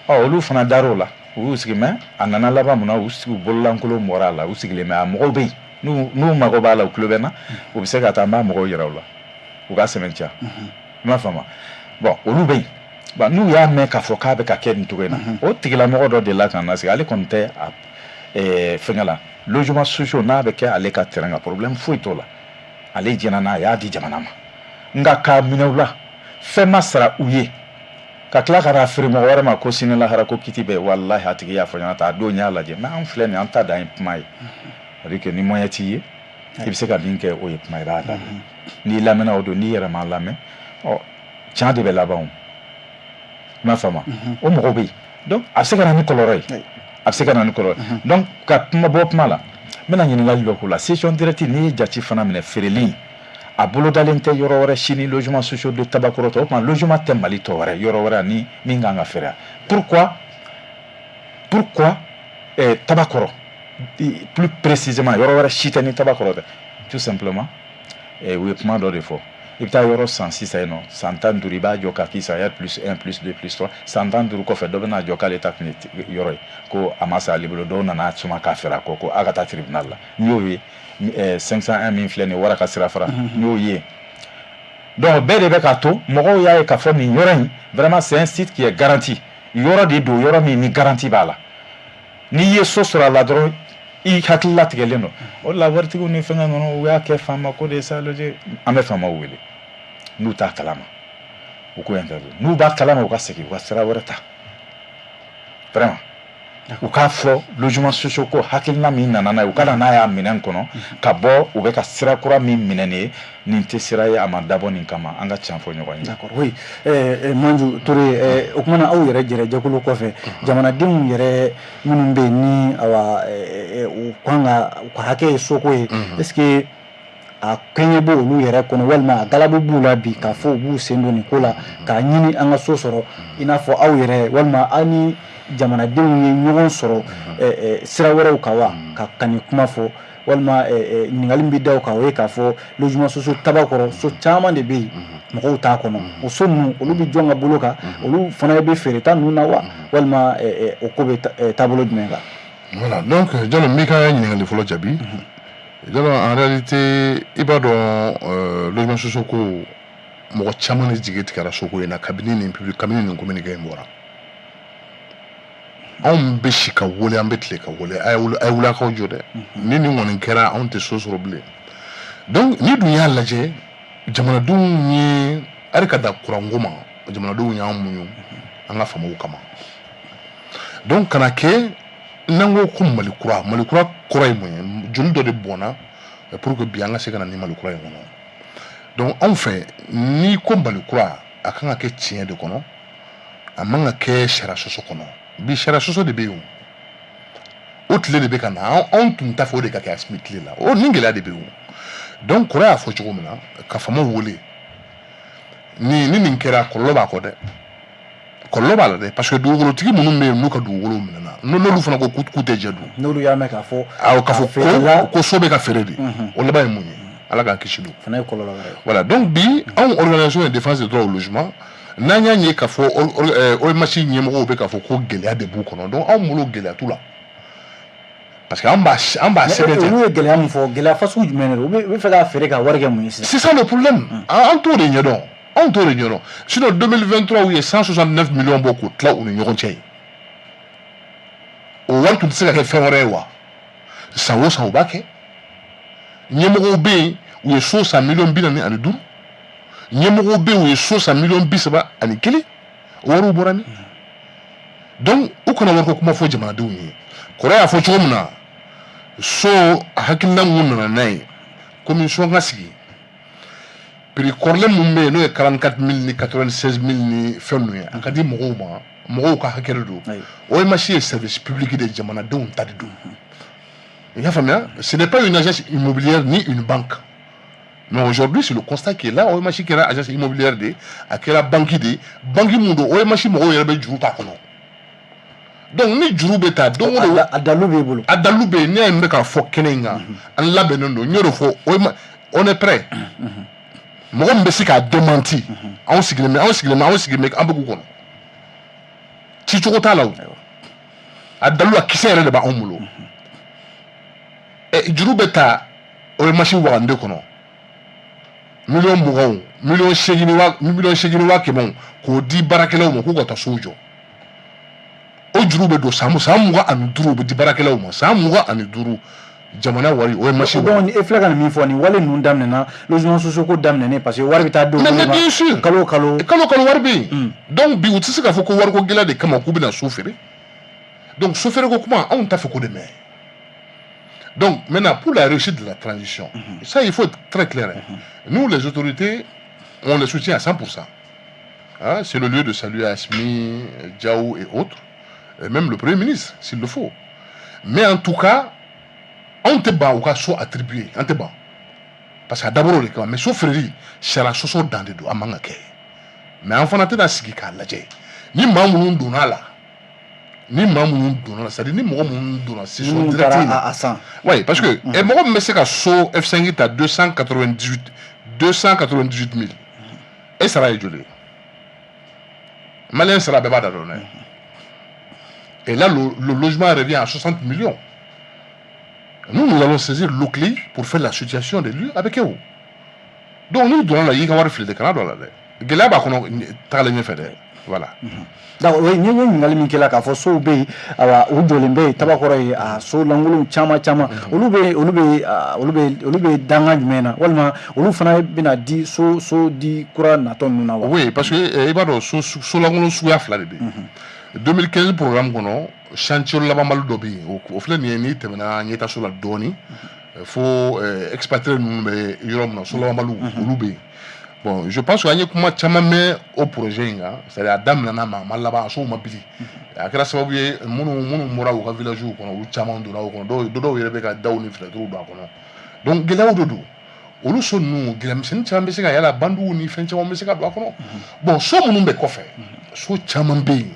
Ɔ, olu fana dar'o la, u y'u sigi. Mais a nana laban mun na? U sigi, u bololankolon bɔra a la, u sigilen bɛ. A mɔgɔw bɛ yen, n'u mago b'a la, u tulo bɛ n na, u bɛ se ka taa, n b'a mɔgɔw yira u la, u ka sɛmɛntiya. I m'a faamu? Bon, olu bɛ yen. Bon, n'u y'a mɛn k'a fɔ k'a bɛ ka kɛ nin cogo in na, o tigilamɔgɔ dɔ delila ka na sigi. Ale kɔni tɛ a fɛngɛ la, logement sociaux n'a bɛ kɛ ale ka terrain kan, problème foyi t'o la. Ale jɛna n'a ye, a y'a di jamana ma. Nka k'a minɛ u la, fɛn ma sara u ye, ka tila ka n'a feere mɔgɔ wɛrɛ ma, ko sini lahara ko kiti bɛ, walahi, a tigi y'a fɔ ɲɛna tan. A don, n y'a lajɛ. Mais an filɛ nin ye, an ta dan ye kuma ye. C'est à dire que ni moyen t'i ye, i bɛ se ka min kɛ, o ye kuma, i b'a lamɛn. N'i lamɛnna, o don. N'i yɛrɛ m'a lamɛn, ɔ, tiɲɛ de bɛ laban o. I m'a faamu? O mɔgɔw bɛ yen. Donc a bɛ se ka na ni kɔlɔlɔ ye, a bɛ se ka na ni kɔlɔlɔ ye. Donc ka kuma bɔ kuma la, n bɛna ɲininkali dɔ k'o la. Cession directe, n'i ye jate fana minɛ, feereli a bolodalen tɛ yɔrɔ wɛrɛ si ni logement sociaux de Tabakɔrɔ tɛ. O tuma logement tɛ Mali tɔ wɛrɛ yɔrɔ wɛrɛ ni min kan ka feere. Pourquoi Tabakɔrɔ plus précisément? Yɔrɔ wɛrɛ si tɛ ni Tabakɔrɔ tɛ. Tout simplement, u ye kuma dɔ de fɔ: i bɛ taa yɔrɔ san sisan yen nɔ, san 15, i b'a jɔ k'a k'i san R plus 1 plus 2 plus 3. San 15 kɔfɛ, dɔ bɛna jɔ k'ale ta tun ye yɔrɔ ye, ko a ma sa ale bolo, dɔw nana suma k'a feere a kɔ, ko a ka taa tribunal la. N y'o ye 501 min filɛ nin ye, wara ka sira fara, n y'o ye. Donc bɛɛ de bɛ k'a to mɔgɔw y'a ye k'a fɔ nin yɔrɔ in, vraiment, c'est un site qui est garanti. Yɔrɔ de don, yɔrɔ min ni garantie b'a la. N'i ye so sɔrɔ a la dɔrɔn, i hakili latigɛlen don. O de la, waritigiw ni fɛngɛ ninnu, u y'a kɛ faama ko de ye sa. An bɛ faamaw wele, n'u t'a kalama, u k'o interdit. N'u b'a kalama, u ka segin, u ka sira wɛrɛ ta. Vraiment, u k'a fɔ logement sociaux ko hakilina min nana n'a ye, u ka na n'a y'a minɛn kɔnɔ ka bɔ. U bɛ ka sira kura min minɛ nin ye, nin tɛ sira ye, a ma dabɔ nin kama. An ka tiɲɛ fɔ ɲɔgɔn ye. D'accord, oui. Manju Touré, o kumana aw yɛrɛ jɛrɛ jɛkulu kɔfɛ, jamanadenw yɛrɛ minnu bɛ yen ni awa u kan ka u ka hakɛ ye soko ye, est ce que a kɛɲɛ b'o olu yɛrɛ kɔnɔ, walima a galabu b'u la bi k'a fɔ u b'u sen don nin ko la k'a ɲini an ka so sɔrɔ, i n'a fɔ aw yɛrɛ, walima aw ni jamanadenw ye ɲɔgɔn sɔrɔ sira wɛrɛw kan wa, ka nin kuma fɔ? Walima ɲininkali min bɛ da o kan, o ye k'a fɔ logement sociaux Tabakɔrɔ, so caman de bɛ yen, mɔgɔw t'a kɔnɔ. O so ninnu, olu bɛ jɔn ka bolo kan? Olu fana bɛ feereta ninnu na wa, walima o ko bɛ taabolo jumɛn kan? Voilà, donc Jalo, n b'i ka ɲininkali fɔlɔ jaabi. Jalo, en réalité, i b'a dɔn, logement sociaux ko, mɔgɔ caman de jigi tigɛra soko in na kabini nin communiqué in bɔra. Anw bɛ si ka wele, an bɛ tile ka wele: a ye wuli, a ye wuli, a k'aw jɔ dɛ! Ni nin kɔni kɛra, anw tɛ so sɔrɔ bilen. Donc ni dun y'a lajɛ, jamanadenw ye hali ka da kuranko ma, jamanadenw y'an muɲu an ka faamaw kama. Donc kana kɛ n'an ko ko Mali kura, Mali kura kɔrɔ ye mun ye? Joli dɔ de bɔnna pour que bi an ka se ka na ni Mali kura in kɔnɔ. Donc anw fɛ, n'i ko Mali kura, a kan ka kɛ tiɲɛ de kɔnɔ, a man ka kɛ sariya sɔsɔ kɔnɔ. Bi sariya sɔsɔ de bɛ yen, o tile de bɛ ka na. Anw tun t'a fɛ o de ka kɛ Asimi tile la. O ni gɛlɛya de bɛ yen. Donc kɔrɔ y'a fɔ cogo min na, ka faamaw wele, ni nin kɛra, kɔlɔlɔ b'a kɔ dɛ, kɔlɔlɔ b'a la dɛ, parce que dugukolotigi minnu bɛ yen, n'u ka dugukolo minɛna, n'olu fana ko k'u tɛ jɛ dun? N'olu y'a mɛn k'a fɔ Awɔ, k'a fɔ ko so bɛ ka feere de, o laban ye mun ye? Ala k'an kisi don. Fana ye kɔlɔlɔ wɛrɛ ye. Voilà, donc bi, anw organisation de défense des droits au logement, n'an y'a ye k'a fɔ OMH ɲɛmɔgɔw bɛ k'a fɔ ko gɛlɛya de b'u kɔnɔ, donc anw bolo gɛlɛya t'u la, parce que an b'a sɛbɛn ten. Olu ye gɛlɛya min fɔ, gɛlɛya fasugu jumɛn de don? U bɛ fɛ k'a feere ka wari kɛ mun ye sisan? C'est ça le problème, an t'o de ɲɛdɔn. Anw t'o de ɲɛdɔn. Sinon 2023, u ye 169 millions bɔ k'o tila u ni ɲɔgɔn cɛ ye. O wari tun tɛ se ka kɛ fɛn wɛrɛ ye wa? San o san u b'a kɛ. Ɲɛmɔgɔw bɛ yen, u ye so san miliyɔn 45. Ɲɛmɔgɔw bɛ yen, u ye so san miliyɔn 31. O wariw bɔra min? Donc u kana wariko kuma fɔ jamanadenw ye. Kɔrɔ y'a fɔ cogo min na, so hakilina mun nana n'a ye, commission ka sigi, prix kɔrɔlen mun bɛ yen, n'o ye 44 000 ni 96 000 ni fɛn ninnu ye, a ka di mɔgɔw ma, mɔgɔw ka hakɛ de don. OMH ye service public de, jamanadenw ta de don. I y'a faamuya? Ce n'est pas une agence immobilière ni une banque. Mais aujourd'hui, c'est le constat qui est là. OMH kɛra agence immobilière de ye, a kɛra banque de ye. Banque mun don? OMH mɔgɔw yɛrɛ bɛ juru t'a kɔnɔ. Donc ni juru bɛ ta don o don, A dalu b'i bolo. A dalu bɛ yen. N'i y'a ye n bɛ k'a fɔ kɛnɛ in kan, an labɛnnen don. N y'o de fɔ, OMH, on est prêt. Mɔgɔ min bɛ se k'a démenti, anw sigilen bɛ, anw sigilen bɛ, anw sigilen bɛ, an bɛ k'u kɔnɔ. Cicogo t'a la o. A dalu, a kisɛ yɛrɛ de b'anw bolo. Ɛ, juru bɛ ta OMH wagande kɔnɔ, miliyɔn 20, miliyɔn 8 ni waa, miliyɔn 8 ni waa kɛmɛw, k'o di baarakɛlaw ma k'u ka taa sow jɔ. O juru bɛ don san 25, o bɛ di baarakɛlaw ma san 25, jamana wari, o ye masi. Donc e filɛ ka nin min fɔ, nin wale ninnu daminɛna logement sociaux ko daminɛnen, parce que wari bɛ taa di olu Mais bien sûr. Kalo o kalo. Kalo kalo wari bɛ yen. Donc bi, u tɛ se k'a fɔ ko wariko gɛlɛya de kama k'u bɛna so feere. Donc so feere ko kuma, anw t'a fɛ k'o de mɛn. Donc maintenant, pour la réussite de la transition, ça, il faut être très clair, hein. Nous, les autorités, on les soutient à 100%. Hein, c'est le lieu de saluer Assimi, Diaw et autres, et même le Premier ministre, s'il le faut. Mais en tout cas, anw tɛ ban u ka so attribuer, an tɛ ban. Parce que a dabɔra o de kama. Mais so feereli, sariya sɔsɔ dan de don, a man ka kɛ. Mais an fana tɛna sigi k'a lajɛ. Ni maa minnu donna a la, ni maa minnu donna la, c'est à dire ni mɔgɔ minnu donna cession Minnu directe taara in na. a san. Oui, parce que mɔgɔ min bɛ se ka so F5 ta 298 000, e sara ye joli ye? Malien sara bɛɛ b'a da dɔn dɛ. Et là, le logement revient à 60 millions. Nous, nous allons saisir l'OCLEI pour faire la situation des lieux avec eux. Donc, nous donnons la i ka wari fili de, kana don a la dɛ. Gɛlɛya b'a kɔnɔ tagalen ɲɛfɛ dɛ. Voilà. D'accord, o ye n ye ɲininkali min kɛ la k'a fɔ sow bɛ yen, ayiwa, u jɔlen bɛ yen, Tabakɔrɔ ye, a so lankolonw caman caman, olu bɛ danga jumɛn na, walima olu fana bɛna di so di kura natɔ ninnu na wa? Oui, parce que i b'a dɔn, so lankolon suguya fila de bɛ yen. 2015 programme kɔnɔ, chantier labanbali dɔ bɛ yen. O filɛ nin ye, n'i tɛmɛna ɲɛtaso la dɔɔni fo expatrié ninnu bɛ yɔrɔ min na, so labanbaliw, olu bɛ yen. Bon, je pense que an ye kuma caman mɛn o projet in kan, c'est à dire a daminɛna, ma a ma laban, a sow ma bili. A kɛra sababu ye, minnu bɔra u ka village kɔnɔ, olu caman donna o kɔnɔ. Dɔw yɛrɛ bɛ ka daw ni fenêtres don a kɔnɔ. Donc gɛlɛyaw de don. Olu so ninnu, gɛlɛyamisɛnnin caman bɛ se ka yala, bandiw ni fɛn caman bɛ se ka don a kɔnɔ. Bon, so minnu bɛ kɔfɛ, so caman bɛ yen,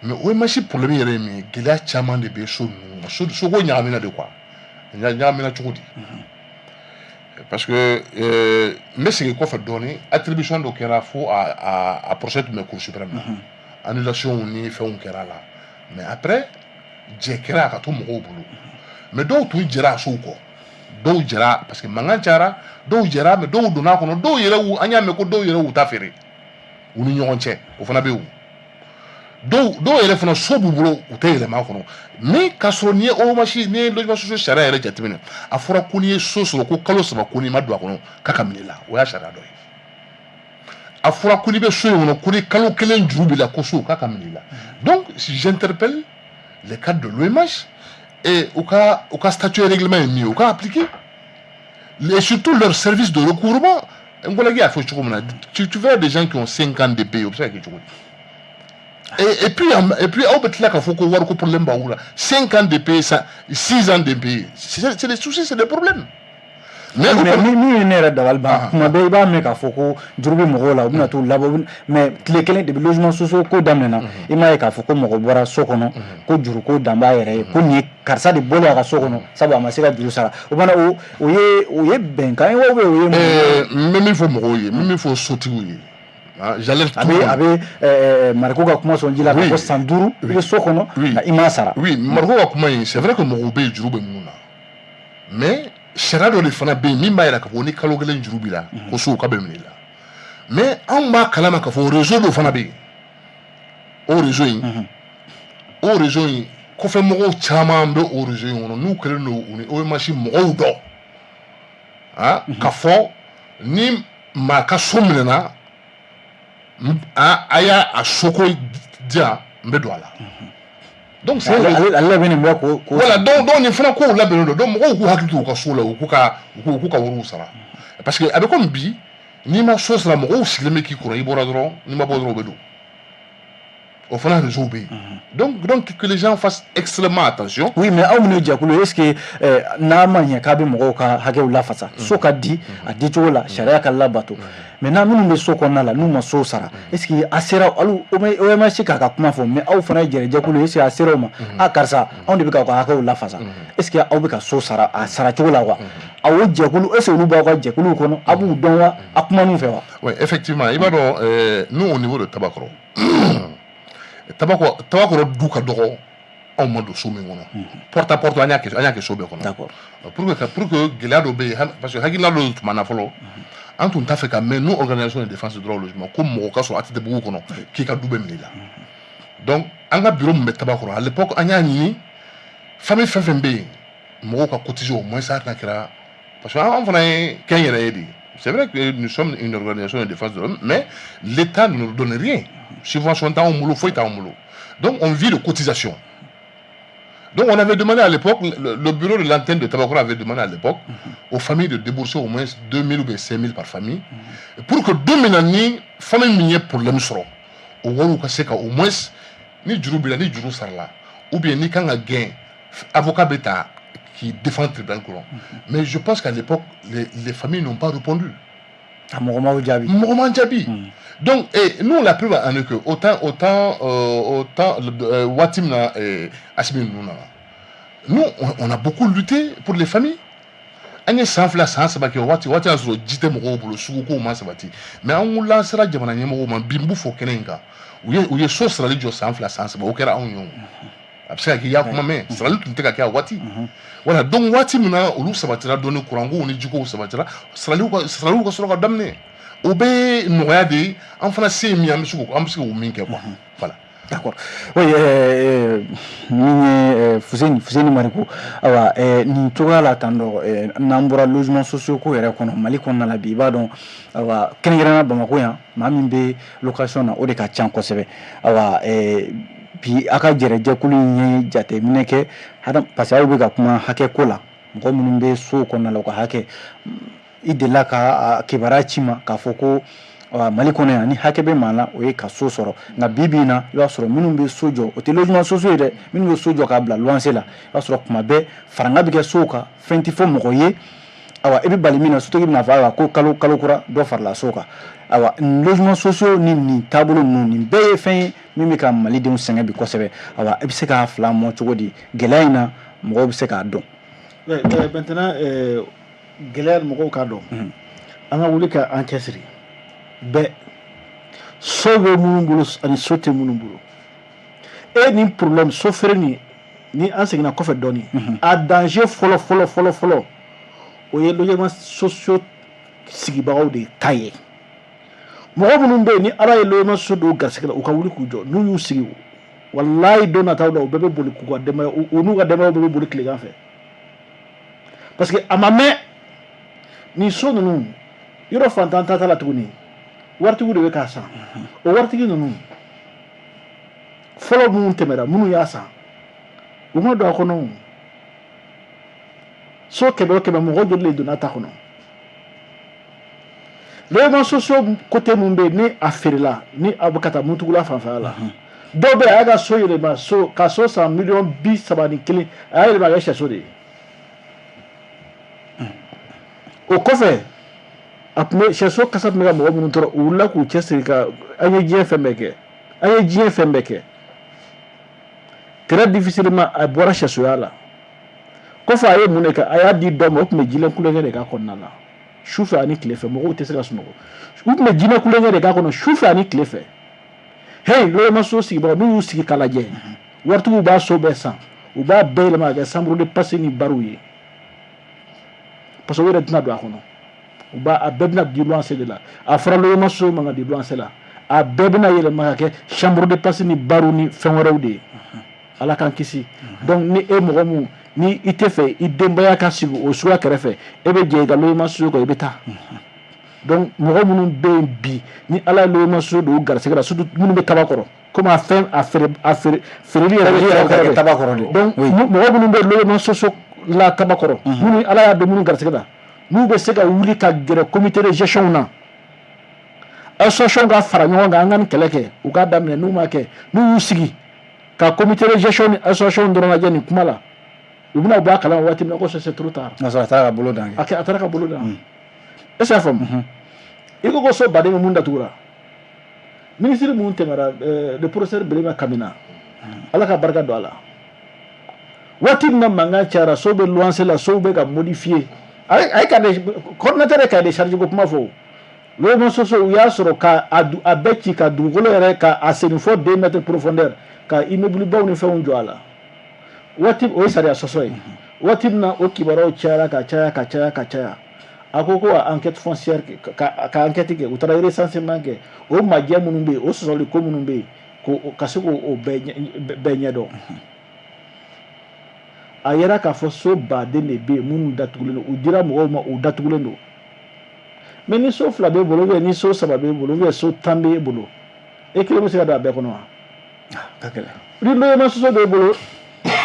mais OMH problème yɛrɛ ye min ye, gɛlɛya caman de bɛ so ninnu na. Soko ɲagamina de quoi. Ɲagamina cogo di? Parce que n bɛ segin kɔfɛ dɔɔni, attribution dɔ kɛra fo a procès tun bɛ Cour suprême na, annulation ni fɛnw kɛra a la. Mais après, jɛ kɛra a ka to mɔgɔw bolo. Mais dɔw tun jɛra a sow kɔ, dɔw jɛra parce que mankan cayara, dɔw jɛra, mais dɔw donna a kɔnɔ. Dɔw yɛrɛ, an y'a mɛn ko dɔw yɛrɛ y'u ta feere u ni ɲɔgɔn cɛ, o fana bɛ yen. Dɔw yɛrɛ fana, so b'u bolo, u tɛ yɛlɛma a kɔnɔ. Mais k'a sɔrɔ n'i ye OMH, n'i ye logement social sariya yɛrɛ jateminɛ, a fɔra ko n'i ye so sɔrɔ ko kalo 3, ko n'i ma don a kɔnɔ, k'a ka minɛ i la. O y'a sariya dɔ ye. A fɔra ko n'i bɛ so in kɔnɔ, ko ni kalo kelen juru b'i la, ko so k'a ka minɛ i la. Donc si j'interpelle les cadres de l'OMH et u ka statut, règlement ye min ye, u ka appliquer, et surtout leur service de recouvrement. N collègue y'a fɔ cogo min na, tu verras des gens qui ont 5 ans de paye, o bɛ se ka kɛ cogo di? Et puis aw bɛ tila k'a fɔ ko wariko problème b'aw la. 5 ans de paye, 6 ans de paye, c'est des soucis, c'est des problèmes. Mais min ye ne yɛrɛ dabali ban, kuma bɛɛ i b'a mɛn k'a fɔ ko juru bɛ mɔgɔw la, u bɛna t'u labɔ, mais tile kelen depuis logement sociaux ko daminɛna, i m'a ye k'a fɔ ko mɔgɔ bɔra so kɔnɔ ko juru ko dan b'a yɛrɛ ye, ko nin ye karisa de bɔlen a ka so kɔnɔ sabu a ma se ka juru sara. O fana, o ye bɛnkan ye wa, ou bien o ye mun ye? N bɛ min fɔ mɔgɔw ye, n bɛ min fɔ sotigiw ye, j'alerte. A bɛ Mariko ka kuma sɔn ji la k'a fɔ san 5 i bɛ so kɔnɔ nka i m'a sara. Oui, Mariko ka kuma in, c'est vrai que mɔgɔw bɛ yen, juru bɛ minnu na, mais sariya dɔ de fana bɛ yen min b'a jira k'a fɔ ni kalo kelen juru b'i la, ko so k'a bɛ minɛ i la. Mais anw b'a kalama k'a fɔ réseau dɔ fana bɛ yen. O réseau in kɔfɛ, mɔgɔw caman bɛ o réseau in kɔnɔ, n'u kɛlen don u ni OMH mɔgɔw dɔn, ah, ka fɔ ni maa ka so minɛna, a y'a a soko di yan, n bɛ don a la. Donc c'est Ale labɛnnen bɛ ko Voilà, donc nin fana kow labɛnnen don. Donc mɔgɔw k'u hakili to u ka so la, u k'u ka wariw sara, parce que a bɛ komi bi, n'i ma so sara, mɔgɔw sigilen bɛ k'i kɔrɔ. I bɔra dɔrɔn, n'i ma bɔ dɔrɔn, u bɛ don. O fana réseau bɛ yen. Donc que les gens fassent extrêmement attention. Oui, mais aw minnu ye jɛkulu, est ce que n'a ma ɲɛ k'a bɛ mɔgɔw ka hakɛw lafasa, so ka di a di cogo la, sariya ka labato, maintenant minnu bɛ so kɔnɔna la, n'u ma so sara, est ce que a sera alu OMH k'a ka kuma fɔ, mais aw fana ye jɛrɛjɛkulu ye, est ce que a sera o ma? A karisa, anw de bɛ k'aw ka hakɛw lafasa, est ce que aw bɛ ka so sara a sara cogo la wa? A o jɛkulu, est ce que olu b'aw ka jɛkuluw kɔnɔ? A b'u dɔn wa? A kuman'u fɛ wa? Oui, effectivement, i b'a dɔn, nous, au niveau de Tabakɔrɔ, Tabakɔrɔ du ka dɔgɔ anw ma don so min kɔnɔ. Porte à porte, an y'a kɛ so bɛɛ kɔnɔ. Pour que gɛlɛya dɔ bɛ yen, parce que hakilina dɔ tun b'an na fɔlɔ, an tun t'a fɛ ka mɛn, nous, organisation de défense du droit au logement, ko mɔgɔ ka sɔrɔ ATT-bugu kɔnɔ k'i ka du bɛɛ minɛ i la. Donc an ka bureau min bɛ Tabakɔrɔ, à l'époque, an y'a ɲini famille fɛn fɛn bɛ yen, mɔgɔw ka cotiser au moins hali n'a kɛra, parce que an fana ye kɛnyɛrɛye de ye. C'est vrai que nous sommes une organisation de défense de l'homme, mais l'État ne nous donne rien. Subvention t'anw bolo, foyi t'anw bolo. Donc on vit de cotisation. Donc on avait demandé à l'époque, le bureau de l'antenne de Tabakoro avait demandé à l'époque aux familles de débourser au moins 2000 ou bien 5000 par famille, pour que don min na ni famille min ye problème sɔrɔ, o wariw ka se ka au moins, ni juru b'i la, ni juru sarala, ou bien ni kan ka gɛn, avocat bɛ ta k'i défend tribunal kɔnɔ. Mais je pense qu'à l'époque, les familles n'ont pas répondu. A mɔgɔ m'aw jaabi. Mɔgɔ m'an jaabi. Donc, et nous, la preuve en est que autant waati min na Assimi ninnu nana, nous, on a beaucoup lutté pour les familles. An ye san 2, san 3 kɛ, o waati y'a sɔrɔ ji tɛ mɔgɔw bolo, sugukow ma sabati, mais an wulila, an sera jamana ɲɛmɔgɔw ma. Bi n b'u fɔ kɛnɛ in kan, u ye so sarali jɔ san 2, san 3, o kɛra anw ye. O a bɛ se ka kɛ i y'a kuma mɛn, sarali tun tɛ ka kɛ a waati. Voilà, donc waati min na olu sabatira dɔɔni, kurankow ni jikow sabatira, saraliw ka sɔrɔ ka daminɛ, o bɛ nɔgɔya de ye. An fana se ye min ye, an bɛ se k'o min kɛ quoi, voilà. D'accord. Oui, min ye Fuseni Mariko, ayiwa, nin cogoya la tan dɔ, n'an bɔra logement sociaux ko yɛrɛ kɔnɔ Mali kɔnɔna la bi, i b'a dɔn, ayiwa, kɛrɛnkɛrɛnnenya Bamakɔ yan, maa min bɛ location na, o de ka ca kosɛbɛ. Ayiwa, bi a ka jɛrɛjɛkulu in ye jateminɛ kɛ, parce que aw bɛ ka kuma hakɛ ko la, mɔgɔ minnu bɛ sow kɔnɔna la, u ka hakɛ. I delila ka a kibaruya ci ma k'a fɔ ko Mali kɔnɔ yan, ni hakɛ bɛ maa la, o ye ka so sɔrɔ. Nka bi bi in na, i b'a sɔrɔ minnu bɛ so jɔ, o tɛ logement sociaux ye dɛ, minnu bɛ so jɔ k'a bila luwanse la, i b'a sɔrɔ kuma bɛɛ faranga bɛ kɛ sow kan, fɛn tɛ fɔ mɔgɔ ye. Ayiwa, i bɛ bali min na, sotigi bɛna fɔ ayiwa ko kalo kalo kura dɔ farala so kan. Ayiwa, logement sociaux ni nin taabolo ninnu, nin bɛɛ ye fɛn ye min bɛ ka malidenw sɛgɛn bi kosɛbɛ. Ayiwa, i bɛ se k'a fila mɔ cogo di? Gɛlɛya in na, mɔgɔw bɛ se k'a dɔn. Maintenant, gɛlɛya, mɔgɔw k'a dɔn, an ka wuli ka an cɛsiri bɛɛ. So bɛ minnu bolo ani so tɛ minnu bolo, e ni problème so feere nin, ni an seginna kɔfɛ dɔɔni, a danger fɔlɔ fɔlɔ fɔlɔ fɔlɔ, o ye logement sociaux sigibagaw de ta ye. Mɔgɔ minnu bɛ yen, ni Ala ye logement sociaux dɔw garisɛgɛ la, u ka wuli k'u jɔ. N'u y'u sigi, walayi, don nataw la, u bɛɛ bɛ boli k'u ka denbaya, u n'u ka denbayaw bɛɛ bɛ boli tilegan fɛ, parce que a ma mɛn, nin so ninnu, yɔrɔ fantan ta t'a la tuguni, waritigiw de bɛ k'a san. O waritigi ninnu fɔlɔ minnu tɛmɛra, minnu y'a san, u ma don a kɔnɔ. O so 100 o 100, mɔgɔ joli de donna ta kɔnɔ? Logement sociaux côté mun bɛ yen, ni a feerela, ni a bɛ ka taa Mutugula fanfɛla la, dɔw bɛ yen, a y'a ka so yɛlɛma, so ka so san miliyɔn 31, a y'a yɛlɛma ka kɛ sɛso de ye. O kɔfɛ, a tun bɛ sɛso kasa tun bɛ ka mɔgɔ minnu tɔɔrɔ, u wulila k'u cɛsiri ka an ye diɲɛ fɛn bɛɛ kɛ, an ye diɲɛ fɛn bɛɛ kɛ. Très difficilement, a bɔra sɛsoya la. Kɔfɛ, a ye mun de kɛ? A y'a di dɔ ma, o tun bɛ jinɛ kulonkɛ de k'a kɔnɔna la su fɛ ani tile fɛ. Mɔgɔw tɛ se ka sunɔgɔ, u tun bɛ jinɛ kulonkɛ de k'a kɔnɔ su fɛ ani tile fɛ. Hey, logement so sigibagaw, n'u y'u sigi k'a lajɛ, waritigiw b'a so bɛɛ san, u b'a bɛɛ yɛlɛma ka kɛ chambre de passe ni bariw ye, parce que u yɛrɛ tɛna don a kɔnɔ. U b'a a bɛɛ bɛna di luwanse de la. A fɔra logement sociaux man ka di luwanse la, a bɛɛ bɛna yɛlɛma ka kɛ chambre de passe ni bar ni fɛn wɛrɛw de ye. Ala k'an kisi. Donc ni e mɔgɔ mun ni i tɛ fɛ i denbaya ka sigi o suguya kɛrɛfɛ, e bɛ jɛ i ka logement sociaux kɔ, i bɛ taa. Donc mɔgɔ minnu bɛ yen bi, ni Ala ye logement sociaux don u garisɛgɛ la, surtout minnu bɛ Tabakɔrɔ, komi a fɛn a feere a feere feereli yɛrɛ bɛ kɛ Tabakɔrɔ de. Donc mɔgɔ minnu bɛ logement sociaux la Tabakɔrɔ, minnu Ala y'a don minnu garisɛgɛ la, n'u bɛ se ka wuli ka gɛrɛ comité de gestion na, association ka fara ɲɔgɔn kan, an ka nin kɛlɛ kɛ, u k'a daminɛ. N'u ma kɛ, n'u y'u sigi ka comité de gestion ni association dɔrɔn lajɛ nin kuma la, u bɛna bɔ a kalama waati min na ko c'est trop tard. N'a sɔrɔ a taara ka bolo dan. A taara ka bolo dan. Est ce que y'a faamu? I ko so baden bɛ mun datugura, minisiri mun tɛmɛra, le professeur Belema Kamina, Ala ka barika don a la. Waati min na mankan cayara, so bɛ luwanse la, sow bɛ ka modifier, a ye ka coordinateur ye cahier de charge ko kuma fɔ. Logement sociaux, u y'a sɔrɔ ka a bɛɛ ci, ka dugukolo yɛrɛ ka a senni fɔ 2 mètres profondeur, ka immeuble baw ni fɛnw jɔ a la. Waati o ye sariya sɔsɔ ye. Waati min na o kibaruyaw cayara ka caya ka caya ka caya, a ko ko ka enquête foncière, ka enquête kɛ. U taara recensement kɛ, o majɛ minnu bɛ yen, o sɔsɔli ko minnu bɛ yen, ko ka se k'o bɛɛ ɲɛdɔn. A yera k'a fɔ so baden de bɛ yen minnu datugulen don, u dira mɔgɔw ma, u datugulen don. Mais ni so 2 b'e bolo, ou bien ni so 3 b'e bolo, ou bien so 10 b'e bolo, e kelen bɛ se ka don a bɛɛ kɔnɔ wa? Ka gɛlɛn. Ni logement sociaux b'e bolo,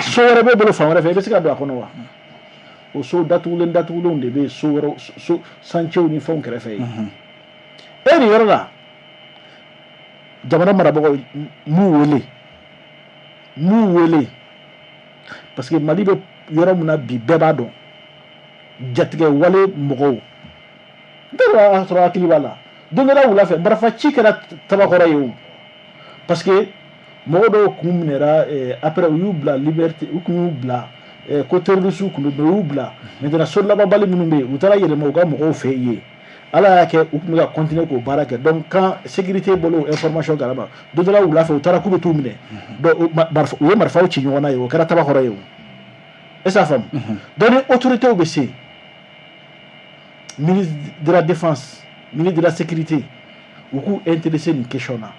so wɛrɛ b'e bolo fan wɛrɛ fɛ, i bɛ se ka don a kɔnɔ wa? O so datugulen datugulenw de bɛ yen, so wɛrɛw, so chantiers ni fɛnw kɛrɛfɛ yen. E nin yɔrɔ la, jamana marabagaw m'u wele, parce que Mali bɛ yɔrɔ min na bi, bɛɛ b'a dɔn, jatigɛ wale mɔgɔw n t'a dɔn a sɔrɔ hakili b'a la. Don dɔ la wula fɛ, marifa ci kɛra Tabakɔrɔ ye o, parce que mɔgɔ dɔw kun minɛra, après u y'u bila liberté, u kun y'u bila ko terroriste kun don, mais u y'u bila. Maintenant so labanbali minnu bɛ yen, u taara yɛlɛma u ka mɔgɔw fɛ yen. Ala y'a kɛ u tun bɛ ka continuer k'o baara kɛ. Donc quand sécurité bolo information kalama, don dɔ la wula fɛ, u taara k'u bɛ t'u minɛ. Donc u ye marifaw ci ɲɔgɔn na yen, o kɛra Tabakɔrɔ ye o. Est ce que a faamu? Donc ni autorités bɛ se, ministre de la Défense, ministre de la Sécurité, u k'u intéresser nin question na,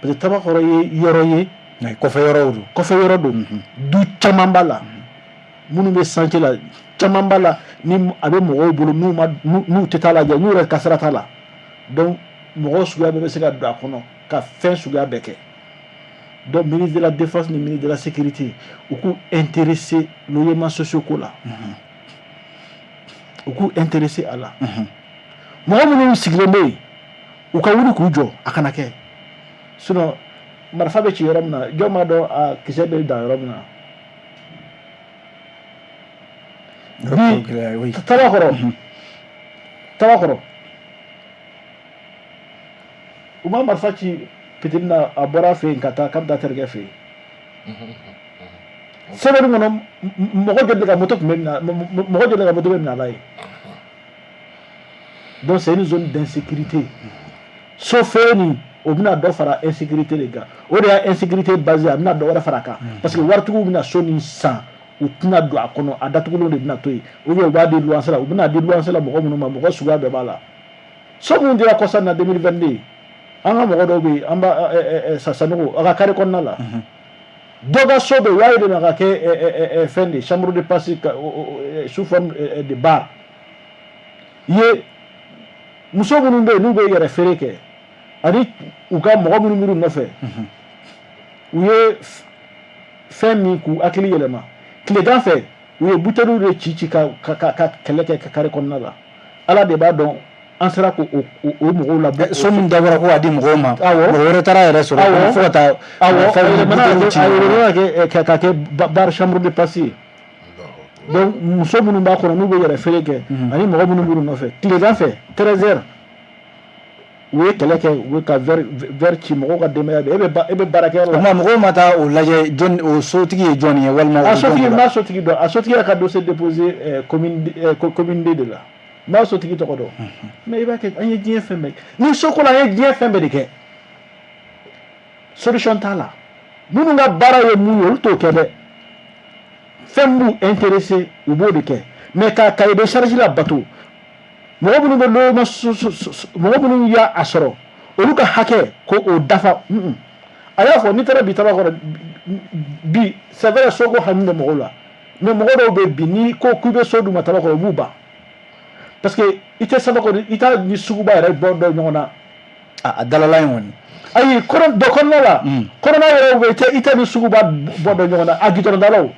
parce que Tabakɔrɔ ye yɔrɔ ye. Kɔfɛ yɔrɔw don. Kɔfɛ yɔrɔ don, du caman b'a la minnu bɛ chantier la, caman b'a la ni a bɛ mɔgɔw bolo n'u ma n'u tɛ taa lajɛ, n'u yɛrɛ ka sira t'a la. Donc mɔgɔ suguya bɛɛ bɛ se ka don a kɔnɔ ka fɛn suguya bɛɛ kɛ. Donc ministre de la Défense ni ministre de la Sécurité, u k'u intéresser logement sociaux ko la, u k'u intéresser a la. Mɔgɔ minnu sigilen bɛ yen, u ka wuli k'u jɔ, a kana kɛ. Sinon marifa bɛ ci yɔrɔ min na, jɔn b'a dɔn a kisɛ bɛ dan yɔrɔ min na? Bi Tabakɔrɔ, u ma marifa ci petit na, a bɔra a fɛ yen ka taa k'a bɛ taa terikɛ fɛ yen. Semaine kɔnɔ, mɔgɔ joli de ka moto tun bɛ minɛ, mɔgɔ joli de ka moto bɛ minɛ a la yen? Donc c'est une zone d'insécurité. So feere nin, o bɛna dɔ fara insécurité de kan. O de y'a insécurité basée, a bɛna dɔ wɛrɛ fara a kan, parce que waritigiw bɛna so nin san, u tɛna don a kɔnɔ, a datugulenw de bɛna to yen, ou bien u b'a di luwanse la. U bɛna di luwanse la mɔgɔ minnu ma, mɔgɔ suguya bɛɛ b'a la. So minnu dira kɔsa in na 2022, an ka mɔgɔ dɔw bɛ yen, an b'a Sanogo a ka carré kɔnɔna la, dɔ ka so bɛ yen, u y'a yɛlɛma ka kɛ fɛn de chambre de passe sous forme de bar ye. Muso minnu bɛ yen n'u bɛ yɛrɛ feere kɛ, ani u ka mɔgɔ minnu b'u nɔfɛ, u ye fɛn min k'u hakili yɛlɛma, tilegan fɛ u ye buteliw de ci ci ka kɛlɛ kɛ ka carré kɔnɔna la. Ala de b'a dɔn an sera k'o o mɔgɔw labɔ. So min dabɔra ko k'a di mɔgɔw ma, mɔgɔ wɛrɛ taara yɛrɛ sɔrɔ fo ka taa. Awɔ, a yɛlɛmana ka kɛ bar chambre de passe ye. Donc muso minnu b'a kɔnɔ n'u bɛ yɛrɛ feere kɛ, ani mɔgɔ minnu b'u nɔfɛ, tilegan fɛ 13 heures, u ye kɛlɛ kɛ, u bɛ ka verre ci mɔgɔw ka denbaya bɛ. E bɛ baarakɛyɔrɔ la. O tuma mɔgɔw ma taa o lajɛ, jɔn o sotigi ye jɔn ye walima? A sotigi, n b'a sotigi dɔn. A sotigi yɛrɛ ka dossier déposé commune de la. N b'a sotigi tɔgɔ dɔn. Mais i b'a kɛ, an ye diɲɛ fɛn bɛɛ ni soko la, an ye diɲɛ fɛn bɛɛ de kɛ, solution t'a la. Minnu ka baara ye mun ye, olu t'o kɛ dɛ. Fɛn b'u intéressé, u b'o de kɛ. Mais ka cahier de charge la bato, Mɔgɔ minnu bɛ logement, mɔgɔ minnu y'a a sɔrɔ, olu ka hakɛ ko o dafa. A y'a fɔ, n'i taara bi Tabakɔrɔ bi, c'est vrai, soko hami bɛ mɔgɔw la, mais mɔgɔ dɔw bɛ bi, n'i ko k'i bɛ so d'u ma Tabakɔrɔ, u b'u ban, parce que i tɛ Sabakɔrɔ, i t'a ni suguba yɛrɛ bɔ dɔ ɲɔgɔn na. A dalala in kɔni. Ayi, kɔnɔ dɔ kɔnɔna la, kɔnɔna yɛrɛ bɛ, i tɛ ni suguba bɔ dɔ ɲɔgɔn na. A gitɔrɔndalaw,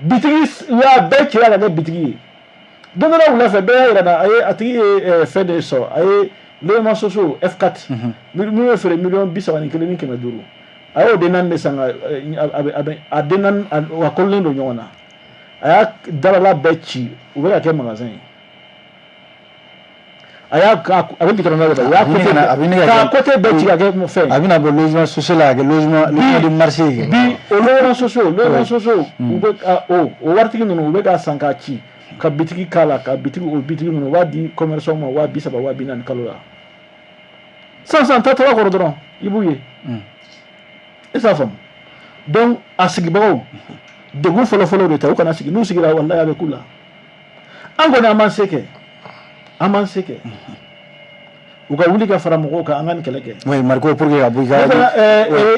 bitigi, u y'a bɛɛ cira ka kɛ bitigi ye. Don dɔ la wula fɛ, dɔ y'a yira n na, a ye a tigi ye fɛn de sɔrɔ, a ye logement sociaux F4 minnu bɛ feere 31 500 miliyɔn, a y'o den naani de san ka a den naani a kololen don ɲɔgɔn na. A y'a dalala bɛɛ ci, u bɛ ka kɛ magasin ye. A y'a a bɛ gitɔrɔn da la, u y'a côté k'a côté bɛɛ ci ka kɛ fɛn ye. A bɛna bɔ logement social la ka kɛ logement de marché ye. Bi o logement sociaux, u bɛ o waritigi ninnu, u bɛ k'a san k'a ci ka bitigi k'a la, ka bitigi, o bitigi ninnu, u b'a di commerçant ma 30 000, 40 000 kalo la. Sisan sisan, taa Tabakɔrɔ dɔrɔn, i b'u ye. E t'a faamu. Donc a sigibagaw, degun fɔlɔ-fɔlɔ de ta, u kana sigi. N'u sigira, walahi, a bɛ k'u la. An kɔni, an b'an se kɛ, an b'an se kɛ. U ka wuli ka fara mɔgɔw kan, an ka nin kɛlɛ kɛ. Oui, Mariko, pour que ka bɔ i ka. I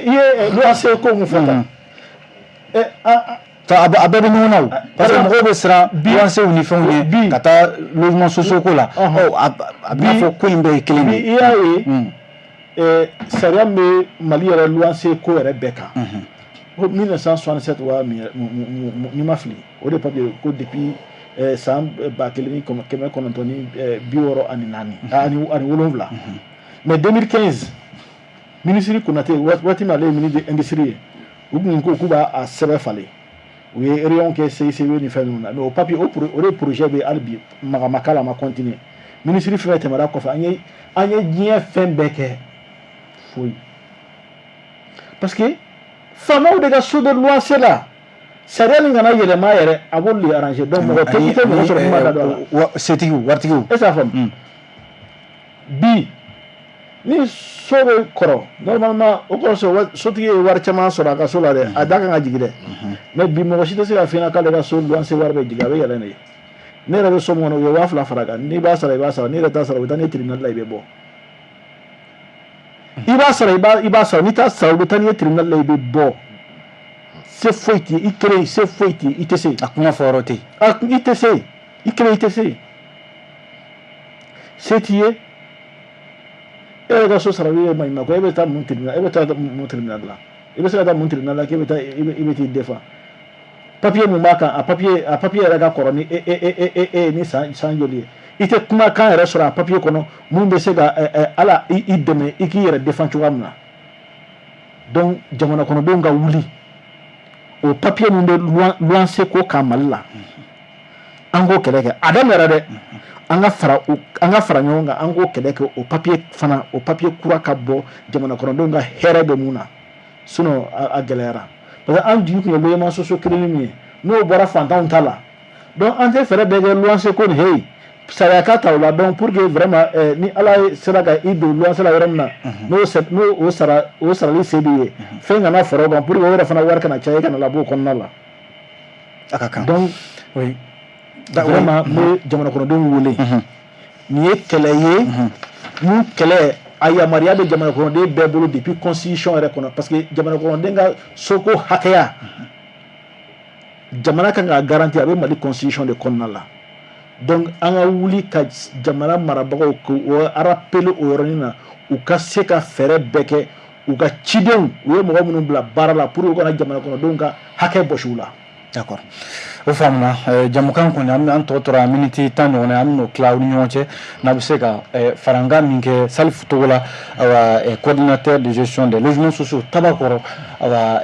ye luwanse ko mun fɔ tan? A bɛɛ bɛ ɲɔgɔn na o, parce que mɔgɔw bɛ siran luwansew ni fɛnw ɲɛ ka taa logement sociaux ko la. Ɔ, a bɛ n'a fɔ ko in bɛɛ ye kelen de ye. I y'a ye, sariya min bɛ Mali yɛrɛ luwanse ko yɛrɛ bɛɛ kan ko 1967 wa, ni ma fili, o de papier ko depuis san 1964. Mais 2015, ministre Konate, waati min ale ye ministre de l'Industrie ye, u kun ko k'u b'a sɛbɛn falen. U ye réunion kɛ CICB ni fɛn ninnu na, mais o papier, o de projet bɛ hali bi, maga ma k'a la, a ma continuer. Ministre fɛn fɛn tɛmɛna kɔfɛ, an ye diɲɛ fɛn bɛɛ kɛ, foyi, parce que faamaw de ka so bɛ luwanse la. Sariya nin kana yɛlɛma yɛrɛ, a b'olu de arranger. Donc mɔgɔ tɛ, i tɛ mɔgɔ sɔrɔ min b'a da don a la. Setigiw, waritigiw. E t'a faamu. Bi ni so bɛ kɔrɔ, normalement o kɔrɔ sɔrɔ sotigi ye wari caman sɔrɔ a ka so la dɛ, a da kan ka jigin dɛ. Mais bi, mɔgɔ si tɛ se ka f'i ɲɛna k'ale ka so luwanse wari bɛ jigin, a bɛ yɛlɛn de. Ne yɛrɛ bɛ so min kɔnɔ, u ye 2000 fara kan. N'i b'a sara, i b'a sara. N'i yɛrɛ t'a sara, u bɛ taa n'i ye tribunal la, i bɛ bɔ. I b'a sara, i b'a sara. N'i t'a sara, u bɛ taa n'i ye tribunal la, i bɛ bɔ. Se foyi t'i ye, i kelen, se foyi t'i ye, i tɛ se. A kuma fɔ yɔrɔ tɛ yen. A i tɛ se, i kelen, i tɛ se, se t'i ye. E yɛrɛ ka so sarali ye maɲuman ko, e bɛ taa mun tribunal, e bɛ taa mun tribunal la? I bɛ se ka taa mun tribunal la k'e bɛ taa i bɛ t'i défend? Papier mun b'a kan, a papier yɛrɛ ka kɔrɔ ni e e e e e ni san joli ye. I tɛ kumakan yɛrɛ sɔrɔ a papier kɔnɔ mun bɛ se ka ala i dɛmɛ i k'i yɛrɛ défend cogoya min na. Donc jamana kɔnɔdenw ka wuli, o papier mun bɛ luwanse ko kan Mali la, an k'o kɛlɛ kɛ. A daminɛra dɛ. An ka fara ɲɔgɔn kan, an k'o kɛlɛ kɛ. O papier fana, o papier kura ka bɔ, jamana kɔnɔdenw ka hɛrɛ bɛ mun na. Sinon a gɛlɛyara, parce que an jigi tun ye logement sociaux kelen min ye, n'o bɔra fantanw ta la. Donc an tɛ fɛɛrɛ bɛɛ kɛ luwanse ko nin, hey, sariya ka ta o la. Donc pour que vraiment ni Ala ye sera ka i don luwanse la yɔrɔ min na, n'o o sara, o sarali se b'i ye, fɛn kana fara o kan pour que o yɛrɛ fana wari kana caya, i kana labɔ o kɔnɔna la. A ka kan. Donc oui, vraiment, n bɛ jamana kɔnɔdenw wele. Nin ye kɛlɛ ye mun kɛlɛ, a yamaruya bɛ jamana kɔnɔden bɛɛ bolo depuis constitution yɛrɛ kɔnɔ, parce que jamana kɔnɔden ka soko hakɛya, jamana kan k'a garantir, a bɛ Mali constitution de kɔnɔna la. Donc an ka wuli ka jamana marabagaw k'o rappeler o yɔrɔnin na, u ka se ka fɛɛrɛ bɛɛ kɛ, u ka cidenw, u ye mɔgɔ minnu bila baara la pour que u kana jamana kɔnɔdenw ka hakɛ bɔsi u la. D'accord, o faamuna. Jamukan kɔni, an tɔ tora miniti 10 ɲɔgɔn na, an bɛn'o tila aw ni ɲɔgɔn cɛ. N'a bɛ se ka farankan min kɛ, Salif Togola, awa, coordinateur de gestion des logements sociaux Tabakɔrɔ, awa,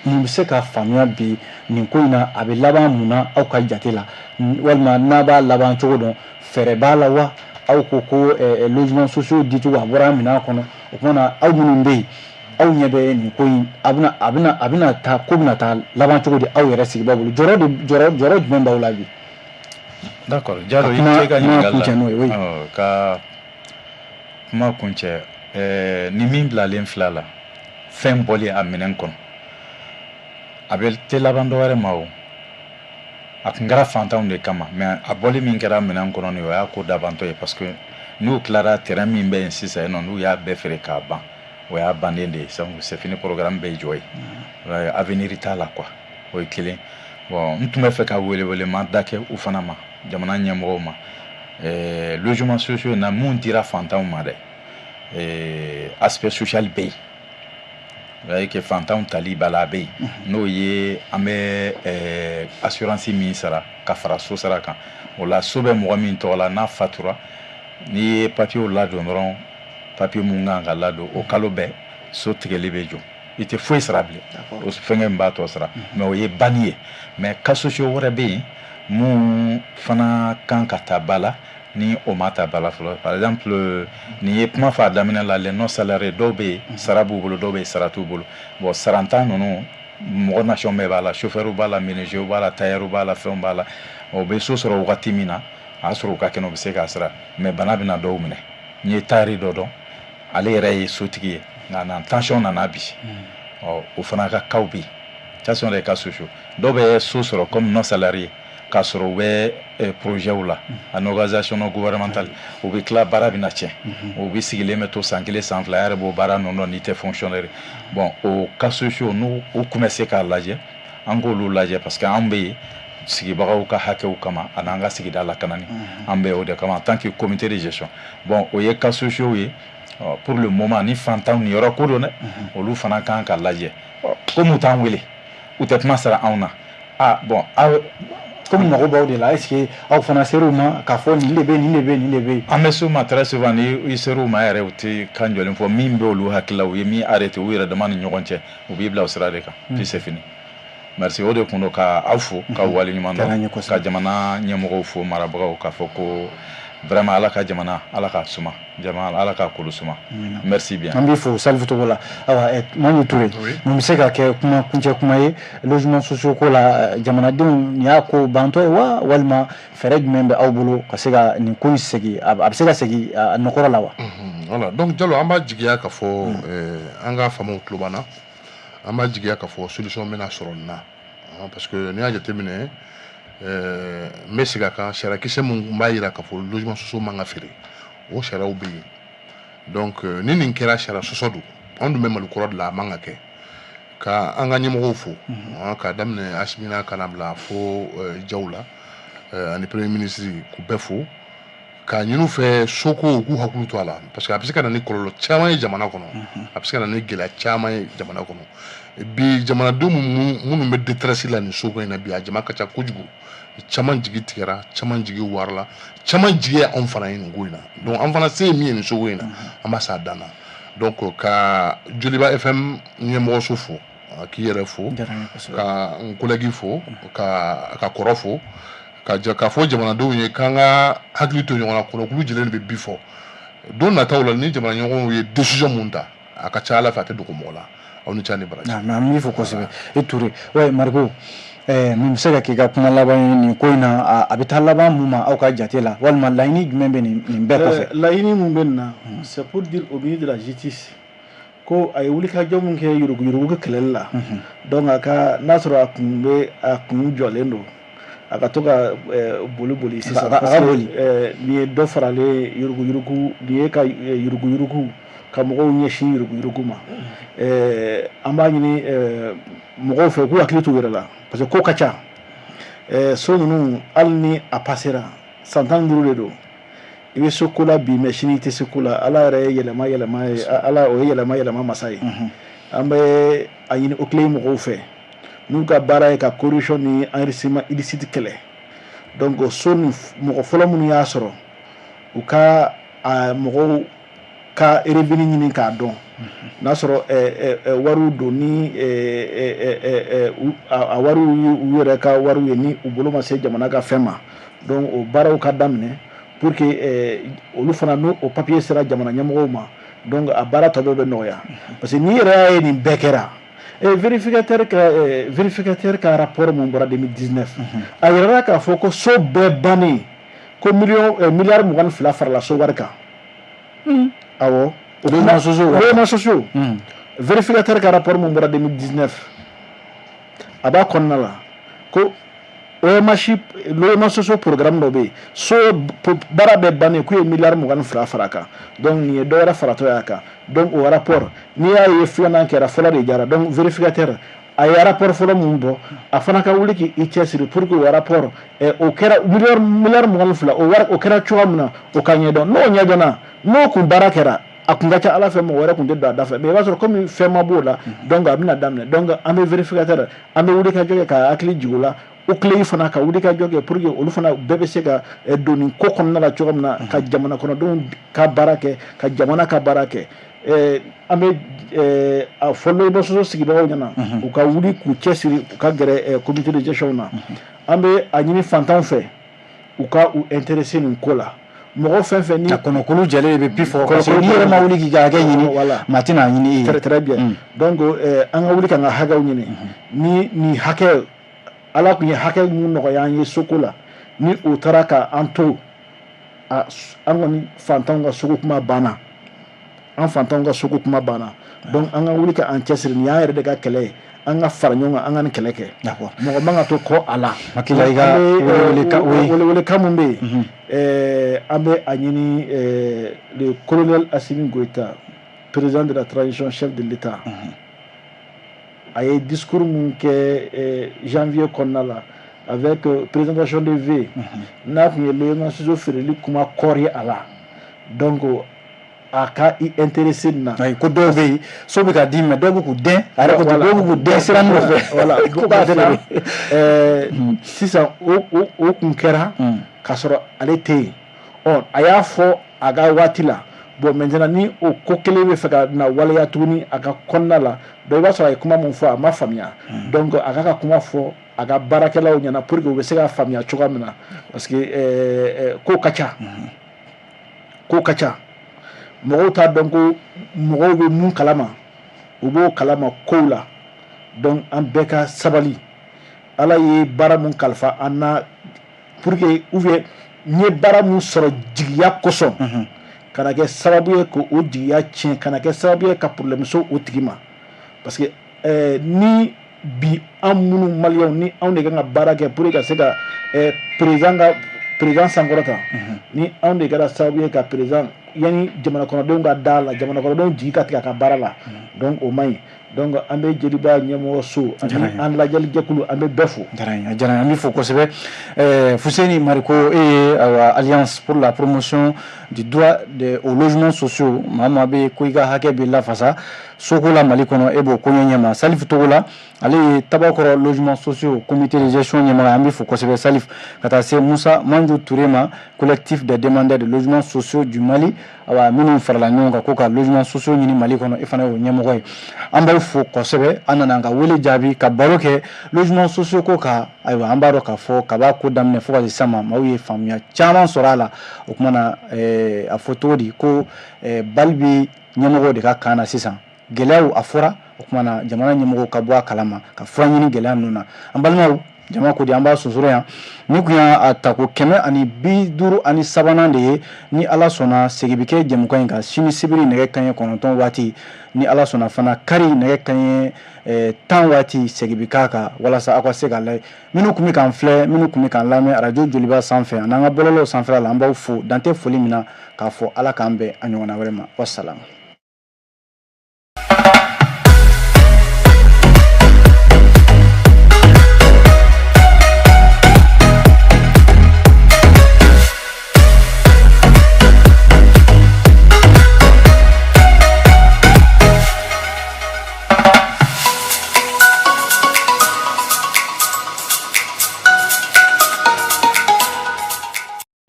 mun bɛ se ka faamuya bi nin ko in na? A bɛ laban mun na aw ka jate la? Walima n'a b'a laban cogo dɔn, fɛɛrɛ b'a la wa? Aw ko ko logements sociaux dicogo a bɔra minɛn kɔnɔ, o tuma na aw minnu bɛ yen, aw ɲɛ bɛ nin ko in, a bɛna taa, ko bɛna taa laban cogo di aw yɛrɛ sigibaaw bolo? Jɔrɔ de, jɔrɔ jumɛn b'aw la bi? D'accord, Jalo, i ce ka ɲininkali la n'o ye, oui. Ka kuma kuncɛ, ni min bilalen fila la, fɛn bɔlen a minɛn kɔnɔ, a bɛ tɛ laban dɔ wɛrɛ ma. O A tun kɛra fantanw de kama, mais a bɔli min kɛra minɛn kɔnɔ nin, o y'a ko dabantɔ ye, parce que n'u tilara terrain min bɛ yen sisan yen nɔ, n'u y'a bɛɛ feere k'a ban, o y'a bannen de ye. Donc c'est fini, programme bɛ jɔ yen, avenir t'a la quoi. O ye kelen. Bon, n tun bɛ fɛ ka welewelema da kɛ u fana ma, jamana ɲɛmɔgɔw ma. Logement sociaux na mun dira fantanw ma dɛ, aspect social bɛ yen, o ye que fantanw tali b'a la, a bɛ yen. N'o ye an bɛ assurance min sara ka fara so sara kan, o la so bɛ mɔgɔ min tɔgɔ la, n'a fatura, n'i ye papiyew ladon dɔrɔn, papiye mun kan ka ladon, o kalo bɛɛ so tigɛli bɛ jɔ, i tɛ foyi sara bilen, o fɛnkɛ min b'a tɔ sara. Mais o ye banni ye. Mais cas sociaux wɛrɛ bɛ yen mun fana kan ka ta ba la, ni o ma ta ba la fɔlɔ. Par exemple, nin ye kuma fɔ a daminɛ la, les non salariés, dɔw bɛ yen sara b'u bolo, dɔw bɛ yen sara t'u bolo. Bon, sarantan ninnu, mɔgɔ nation bɛɛ b'a la, chauffeur b'a la, menuisier b'a la, tailleur b'a la, fɛnw b'a la. O bɛ so sɔrɔ wagati min na, a y'a sɔrɔ u ka kɛnɛ, u bɛ se k'a sara, mais bana bɛna dɔw minɛ. N ye tailleur dɔ dɔn, ale yɛrɛ ye sotigi ye, nka na tension nana bi. Ɔ, o fana ka cas bɛ yen. Ça sont des cas sociaux. Dɔw bɛ so sɔrɔ comme non salarié, k'a sɔrɔ u bɛ projet la en organisation non gouvernementale. U bɛ tila, baara bɛna tiɲɛ, u bɛ sigilen bɛ to san kelen, san 2, a yɛrɛ b'o baara ninnu dɔn n'i tɛ fonctionnaire. Bon, o cas sociaux, n'u u kun bɛ se k'a lajɛ, an k'olu lajɛ, parce que an bɛ yen sigibagaw ka hakɛw kama ani an ka sigida lakanani, an bɛ o de kama en tant que comité de gestion. Bon, o ye cas sociaux ye pour le moment. Ni fantanw ni yɔrɔ ko don dɛ, olu fana kan ka lajɛ. Komi u t'an wele, u tɛ kuma sara anw na. Ah bon, aw Komi mago b'aw de la, est ce que aw fana ser'u ma k'a fɔ nin de bɛ, nin de bɛ, nin de bɛ yen? An bɛ s'u ma très souvent. Ni i ser'u ma yɛrɛ, u tɛ kan jɔlen fɔ. Min bɛ olu hakili la, u ye min arrêté u yɛrɛ dama ni ɲɔgɔn cɛ, u b'i bila o sira de kan, puis c'est fini. Merci. O de kun don ka aw fo, ka waleɲuman dɔn, ka jamana ɲɛmɔgɔw fo, marabagaw, k'a fɔ ko vraiment Ala ka jamana, Ala ka suma jamana, Ala ka kolo suma. Merci bien. An b'i fo Salifu Togo la. Ayiwa, Mamu Ture, mun bɛ se ka kɛ kuma kuncɛ kuma ye logement sociaux ko la? Jamanadenw, nin y'a ko bantɔ ye wa, walima fɛɛrɛ jumɛn bɛ aw bolo ka se ka nin ko in segin, a bɛ se ka segin a nɔkɔrɔ la wa? Voilà, donc Jalo, an b'a jigiya k'a fɔ an ka faamaw tulo b'an na. An b'a jigiya k'a fɔ solution bɛna sɔrɔ nin na, parce que n'i y'a jateminɛ, n bɛ segin a kan, sariyakisɛ mun b'a jira k'a fɔ logement sociaux man ka feere, o sariyaw bɛ yen. Donc ni nin kɛra, sariya sɔsɔ don. Anw dun bɛ Mali kura de la, a man ka kɛ. Ka an ka ɲɛmɔgɔw fo, k'a daminɛ Asimi na ka na bila fo Jaw la ani premier ministre, k'u bɛɛ fo, k'a ɲini u fɛ soko u k'u hakili to a la, parce que a bɛ se ka na ni kɔlɔlɔ caman ye jamana kɔnɔ, a bɛ se ka na ni gɛlɛya caman ye jamana kɔnɔ. Bi jamanadenw minnu bɛ détresse la nin soko in na bi, a jama ka ca kojugu. Caman jigi tigɛra, caman jigi warila, caman jigi ye anw fana ye nin ko in na. Donc an fana se ye min ye nin soko in na, an b'a s'a dan na. Donc ka Joliba FM ɲɛmɔgɔso fo, k'i yɛrɛ fo, ka n collègue fo, ka kɔrɔ fo, ka k'a fɔ jamanadenw ye k'an ka hakili to ɲɔgɔn na. Kɔnɔkulu jɛlen de bɛ bi fɔ. Don nataw la, ni jamana ɲɛmɔgɔw ye décision mun ta, a ka ca Ala fɛ, a tɛ dogo mɔgɔ la. Aw ni ce ni baraji. An b'i fo kosɛbɛ, e Ture. Ouais, Mariko, min bɛ se ka k'i ka kuma laban ye nin ko in na? A bɛ taa laban mun ma aw ka jate la, walima laɲini jumɛn bɛ nin bɛɛ kɔfɛ? Laɲini mun bɛ nin na, c'est pour dire au ministre de la Justice ko a ye wulikajɔ mun kɛ yuruguyurugu kɛlɛli la. Donc a ka n'a sɔrɔ a kun bɛ, a kun jɔlen don, a ka to ka boli boli sisan, a ka boli. Nin ye dɔ faralen yuruguyurugu, nin ye ka yuruguyurugu, ka mɔgɔw ɲɛsin yuruguyurugu ma. An b'a ɲini mɔgɔw fɛ k'u hakili t'u yɛrɛ la, parce que ko ka ca. So ninnu, hali ni a pasera san 15 de don, i bɛ so ko la bi, mais sini i tɛ se ko la. Ala yɛrɛ ye yɛlɛma yɛlɛma ye, Ala o ye yɛlɛma yɛlɛma masa ye. An bɛ a ɲini OCLEI mɔgɔw fɛ, n'u ka baara ye ka corruption ni enrichissement illicite kɛlɛ. Donc so nin, mɔgɔ fɔlɔ minnu y'a sɔrɔ, u ka a mɔgɔw ka revenu ɲini k'a dɔn, n'a sɔrɔ wariw don ni a wariw y'u yɛrɛ ka wariw ye, ni u bolo ma se jamana ka fɛn ma. Donc o baaraw ka daminɛ pour que olu fana, n'o o papier sera jamana ɲɛmɔgɔw ma, donc a baara tɔ bɛɛ bɛ nɔgɔya. Parce que n'i yɛrɛ y'a ye nin bɛɛ kɛra, vérificateur ka rapport mun bɔra 2019, a yirala k'a fɔ ko so bɛɛ bannen, ko miliyɔn miliyari 22 farala so wari kan. Awɔ. Logements sociaux. Logements sociaux. Vérificateur ka rapport mun bɔra 2019, a b'a kɔnɔna la ko OMH, logement sociaux programme dɔ bɛ yen, so baara bɛɛ bannen, k'u ye miliyari 22 fara a kan. Donc nin ye dɔ wɛrɛ faratɔ y'a kan. Donc o rapport, n'i y'a ye filanan kɛra, fɔlɔ de jara. Donc vérificateur, a ye rapport fɔlɔ mun bɔ, a fana ka wuli k'i cɛsiri pour que o rapport o kɛra miliyari 22, o wari o kɛra cogoya min na, o ka ɲɛdɔn. N'o ɲɛdɔnna, n'o kun baara kɛra, a kun ka ca ala fɛ, mɔgɔ wɛrɛ kun tɛ don a da fɛ. Mais i b'a sɔrɔ komi fɛn ma b'o la, donc a bɛna daminɛ. Donc an bɛ vérificateur, an bɛ wuli ka jɔ kɛ ka hakili jigin o la. OCLEI fana ka wuli ka jɔ kɛ pour que olu fana bɛɛ bɛ se ka don nin ko kɔnɔna la cogo min na, ka jamana kɔnɔdenw ka baara kɛ, ka jamana ka baara kɛ. An bɛ a fɔ logement sociaux sigibagaw ɲɛna, u ka wuli k'u cɛsiri, u ka gɛrɛ comité de gestion na. An bɛ a ɲini fantanw fɛ, u ka u intéresser nin ko la. Mɔgɔ fɛn fɛn ni a kɔnɔkulu jɛlen de bɛ pi fɔ, parce que n'i yɛrɛ ma wuli k'i ka hakɛ ɲini, maa tɛna a ɲini i ye. Très très bien. Donc an ka wuli k'an ka hakɛw ɲini. Ni nin hakɛ, Ala tun ye hakɛ mun nɔgɔya an ye soko la, ni o taara ka an to, an kɔni fantanw ka soko kuma banna, an fantanw ka soko kuma banna. Donc an ka wuli ka an cɛsiri. Nin y'an yɛrɛ de ka kɛlɛ ye. An ka fara ɲɔgɔn kan, an ka nin kɛlɛ kɛ. Mɔgɔ man ka to kɔ a la. Hakili i ka welewelekan mun bɛ yen, an bɛ a ɲini le colonel Assimi Goïta, président de la transition, chef de l'État, a ye discours mun kɛ janvier kɔnɔna la avec présentation de vœux, n'a tun ye logement sociaux feereli kuma kɔri a la, donc a ka i intéressé nin na. Ayi, ko dɔw bɛ yen, so bɛ ka di, mais dɔw bɛ k'u dɛn. A yɛrɛ ko ten, dɔw bɛ k'u dɛn sira nɔfɛ. Voilà, ko k'a feere sisan. O kun kɛra k'a sɔrɔ ale tɛ yen. Ɔ, a y'a fɔ a ka waati la. Bon, maintenant ni o ko kelen bɛ fɛ ka na waleya tuguni a ka kɔnɔna la, donc i b'a sɔrɔ a ye kuma mun fɔ, a ma faamuya. Donc a ka kuma fɔ a ka baarakɛlaw ɲɛna pour que u bɛ se ka faamuya cogoya min na, parce que ko ka ca, ko ka ca. Mɔgɔw t'a dɔn ko mɔgɔw bɛ mun kalama, u b'o kalama kow la. Donc an bɛɛ ka sabali. Ala ye baara mun kalifa an na pour que, ou bien n ye baara mun sɔrɔ jigiya kosɔn, kana kɛ sababu ye k'o jigiya tiɲɛ, kana kɛ sababu ye ka problème so o tigi ma. Parce que ni bi an minnu maliyɛnw, ni anw de kan ka baara kɛ pour que ka se ka président ka président sankɔrɔta, ni anw de kɛra sababu ye ka président, yanni jamana kɔnɔdenw ka da la, jamana kɔnɔdenw jigi ka tigɛ a ka baara la, donc o man ɲi. Donc an bɛ Joliba ɲɛmɔgɔ so ani an lajɛlijɛkulu, an bɛ bɛɛ fo. Diyara n ye, a diyara n ye, an bɛ fo kosɛbɛ. Fuseni Mariko, e ye ayiwa Alliance pour la promotion du droit aux logements sociaux, maa maa bɛ ko i ka hakɛ bɛ lafasa soko la Mali kɔnɔ, e b'o ko ɲɛ ɲɛma. Salif Togola, ale ye Tabakɔrɔ logement sociaux comité de gestion ɲɛmaga, an bɛ fo kosɛbɛ Salif. Ka taa se Musa Manju Ture ma, collectif des demandeurs de logements sociaux du Mali, awa minnu farala ɲɔgɔn kan ko ka logements sociaux ɲini Mali kɔnɔ, e fana y'o ɲɛmɔgɔ ye. An b'aw fo kosɛbɛ. An nana an ka wele jaabi ka baro kɛ logement sociaux ko kan. Ayiwa, an b'a dɔn k'a fɔ kab'a ko daminɛ fo ka se sisan ma, maaw ye faamuya caman sɔrɔ a la. O tuma na, a fɔ cogo di ko bali bɛ ɲɛmɔgɔw de ka kan na sisan, gɛlɛyaw a fɔra. O tuma na, jamana ɲɛmɔgɔw ka bɔ a kalama ka fura ɲini gɛlɛya ninnu na. An balimaw, jama ko di, an b'a sonsoro yan. Ni kun y'a tako 153nan de ye. Ni Ala sɔnna, segin bɛ kɛ jɛmukan in kan sini sibiri nɛgɛ kanɲɛ 9 waati. Ni Ala sɔnna fana, kari nɛgɛ kanɲɛ 10 waati, segin bɛ k'a kan walasa aw ka se k'a lajɛ. Minnu tun bɛ k'an filɛ, minnu tun bɛ k'an lamɛn arajo Joliba sanfɛ ani an ka bɔlɔlɔw sanfɛla la, an b'aw fo, dan tɛ foli min na, k'a fɔ Ala k'an bɛn a ɲɔgɔnna wɛrɛ ma. Wasalamu.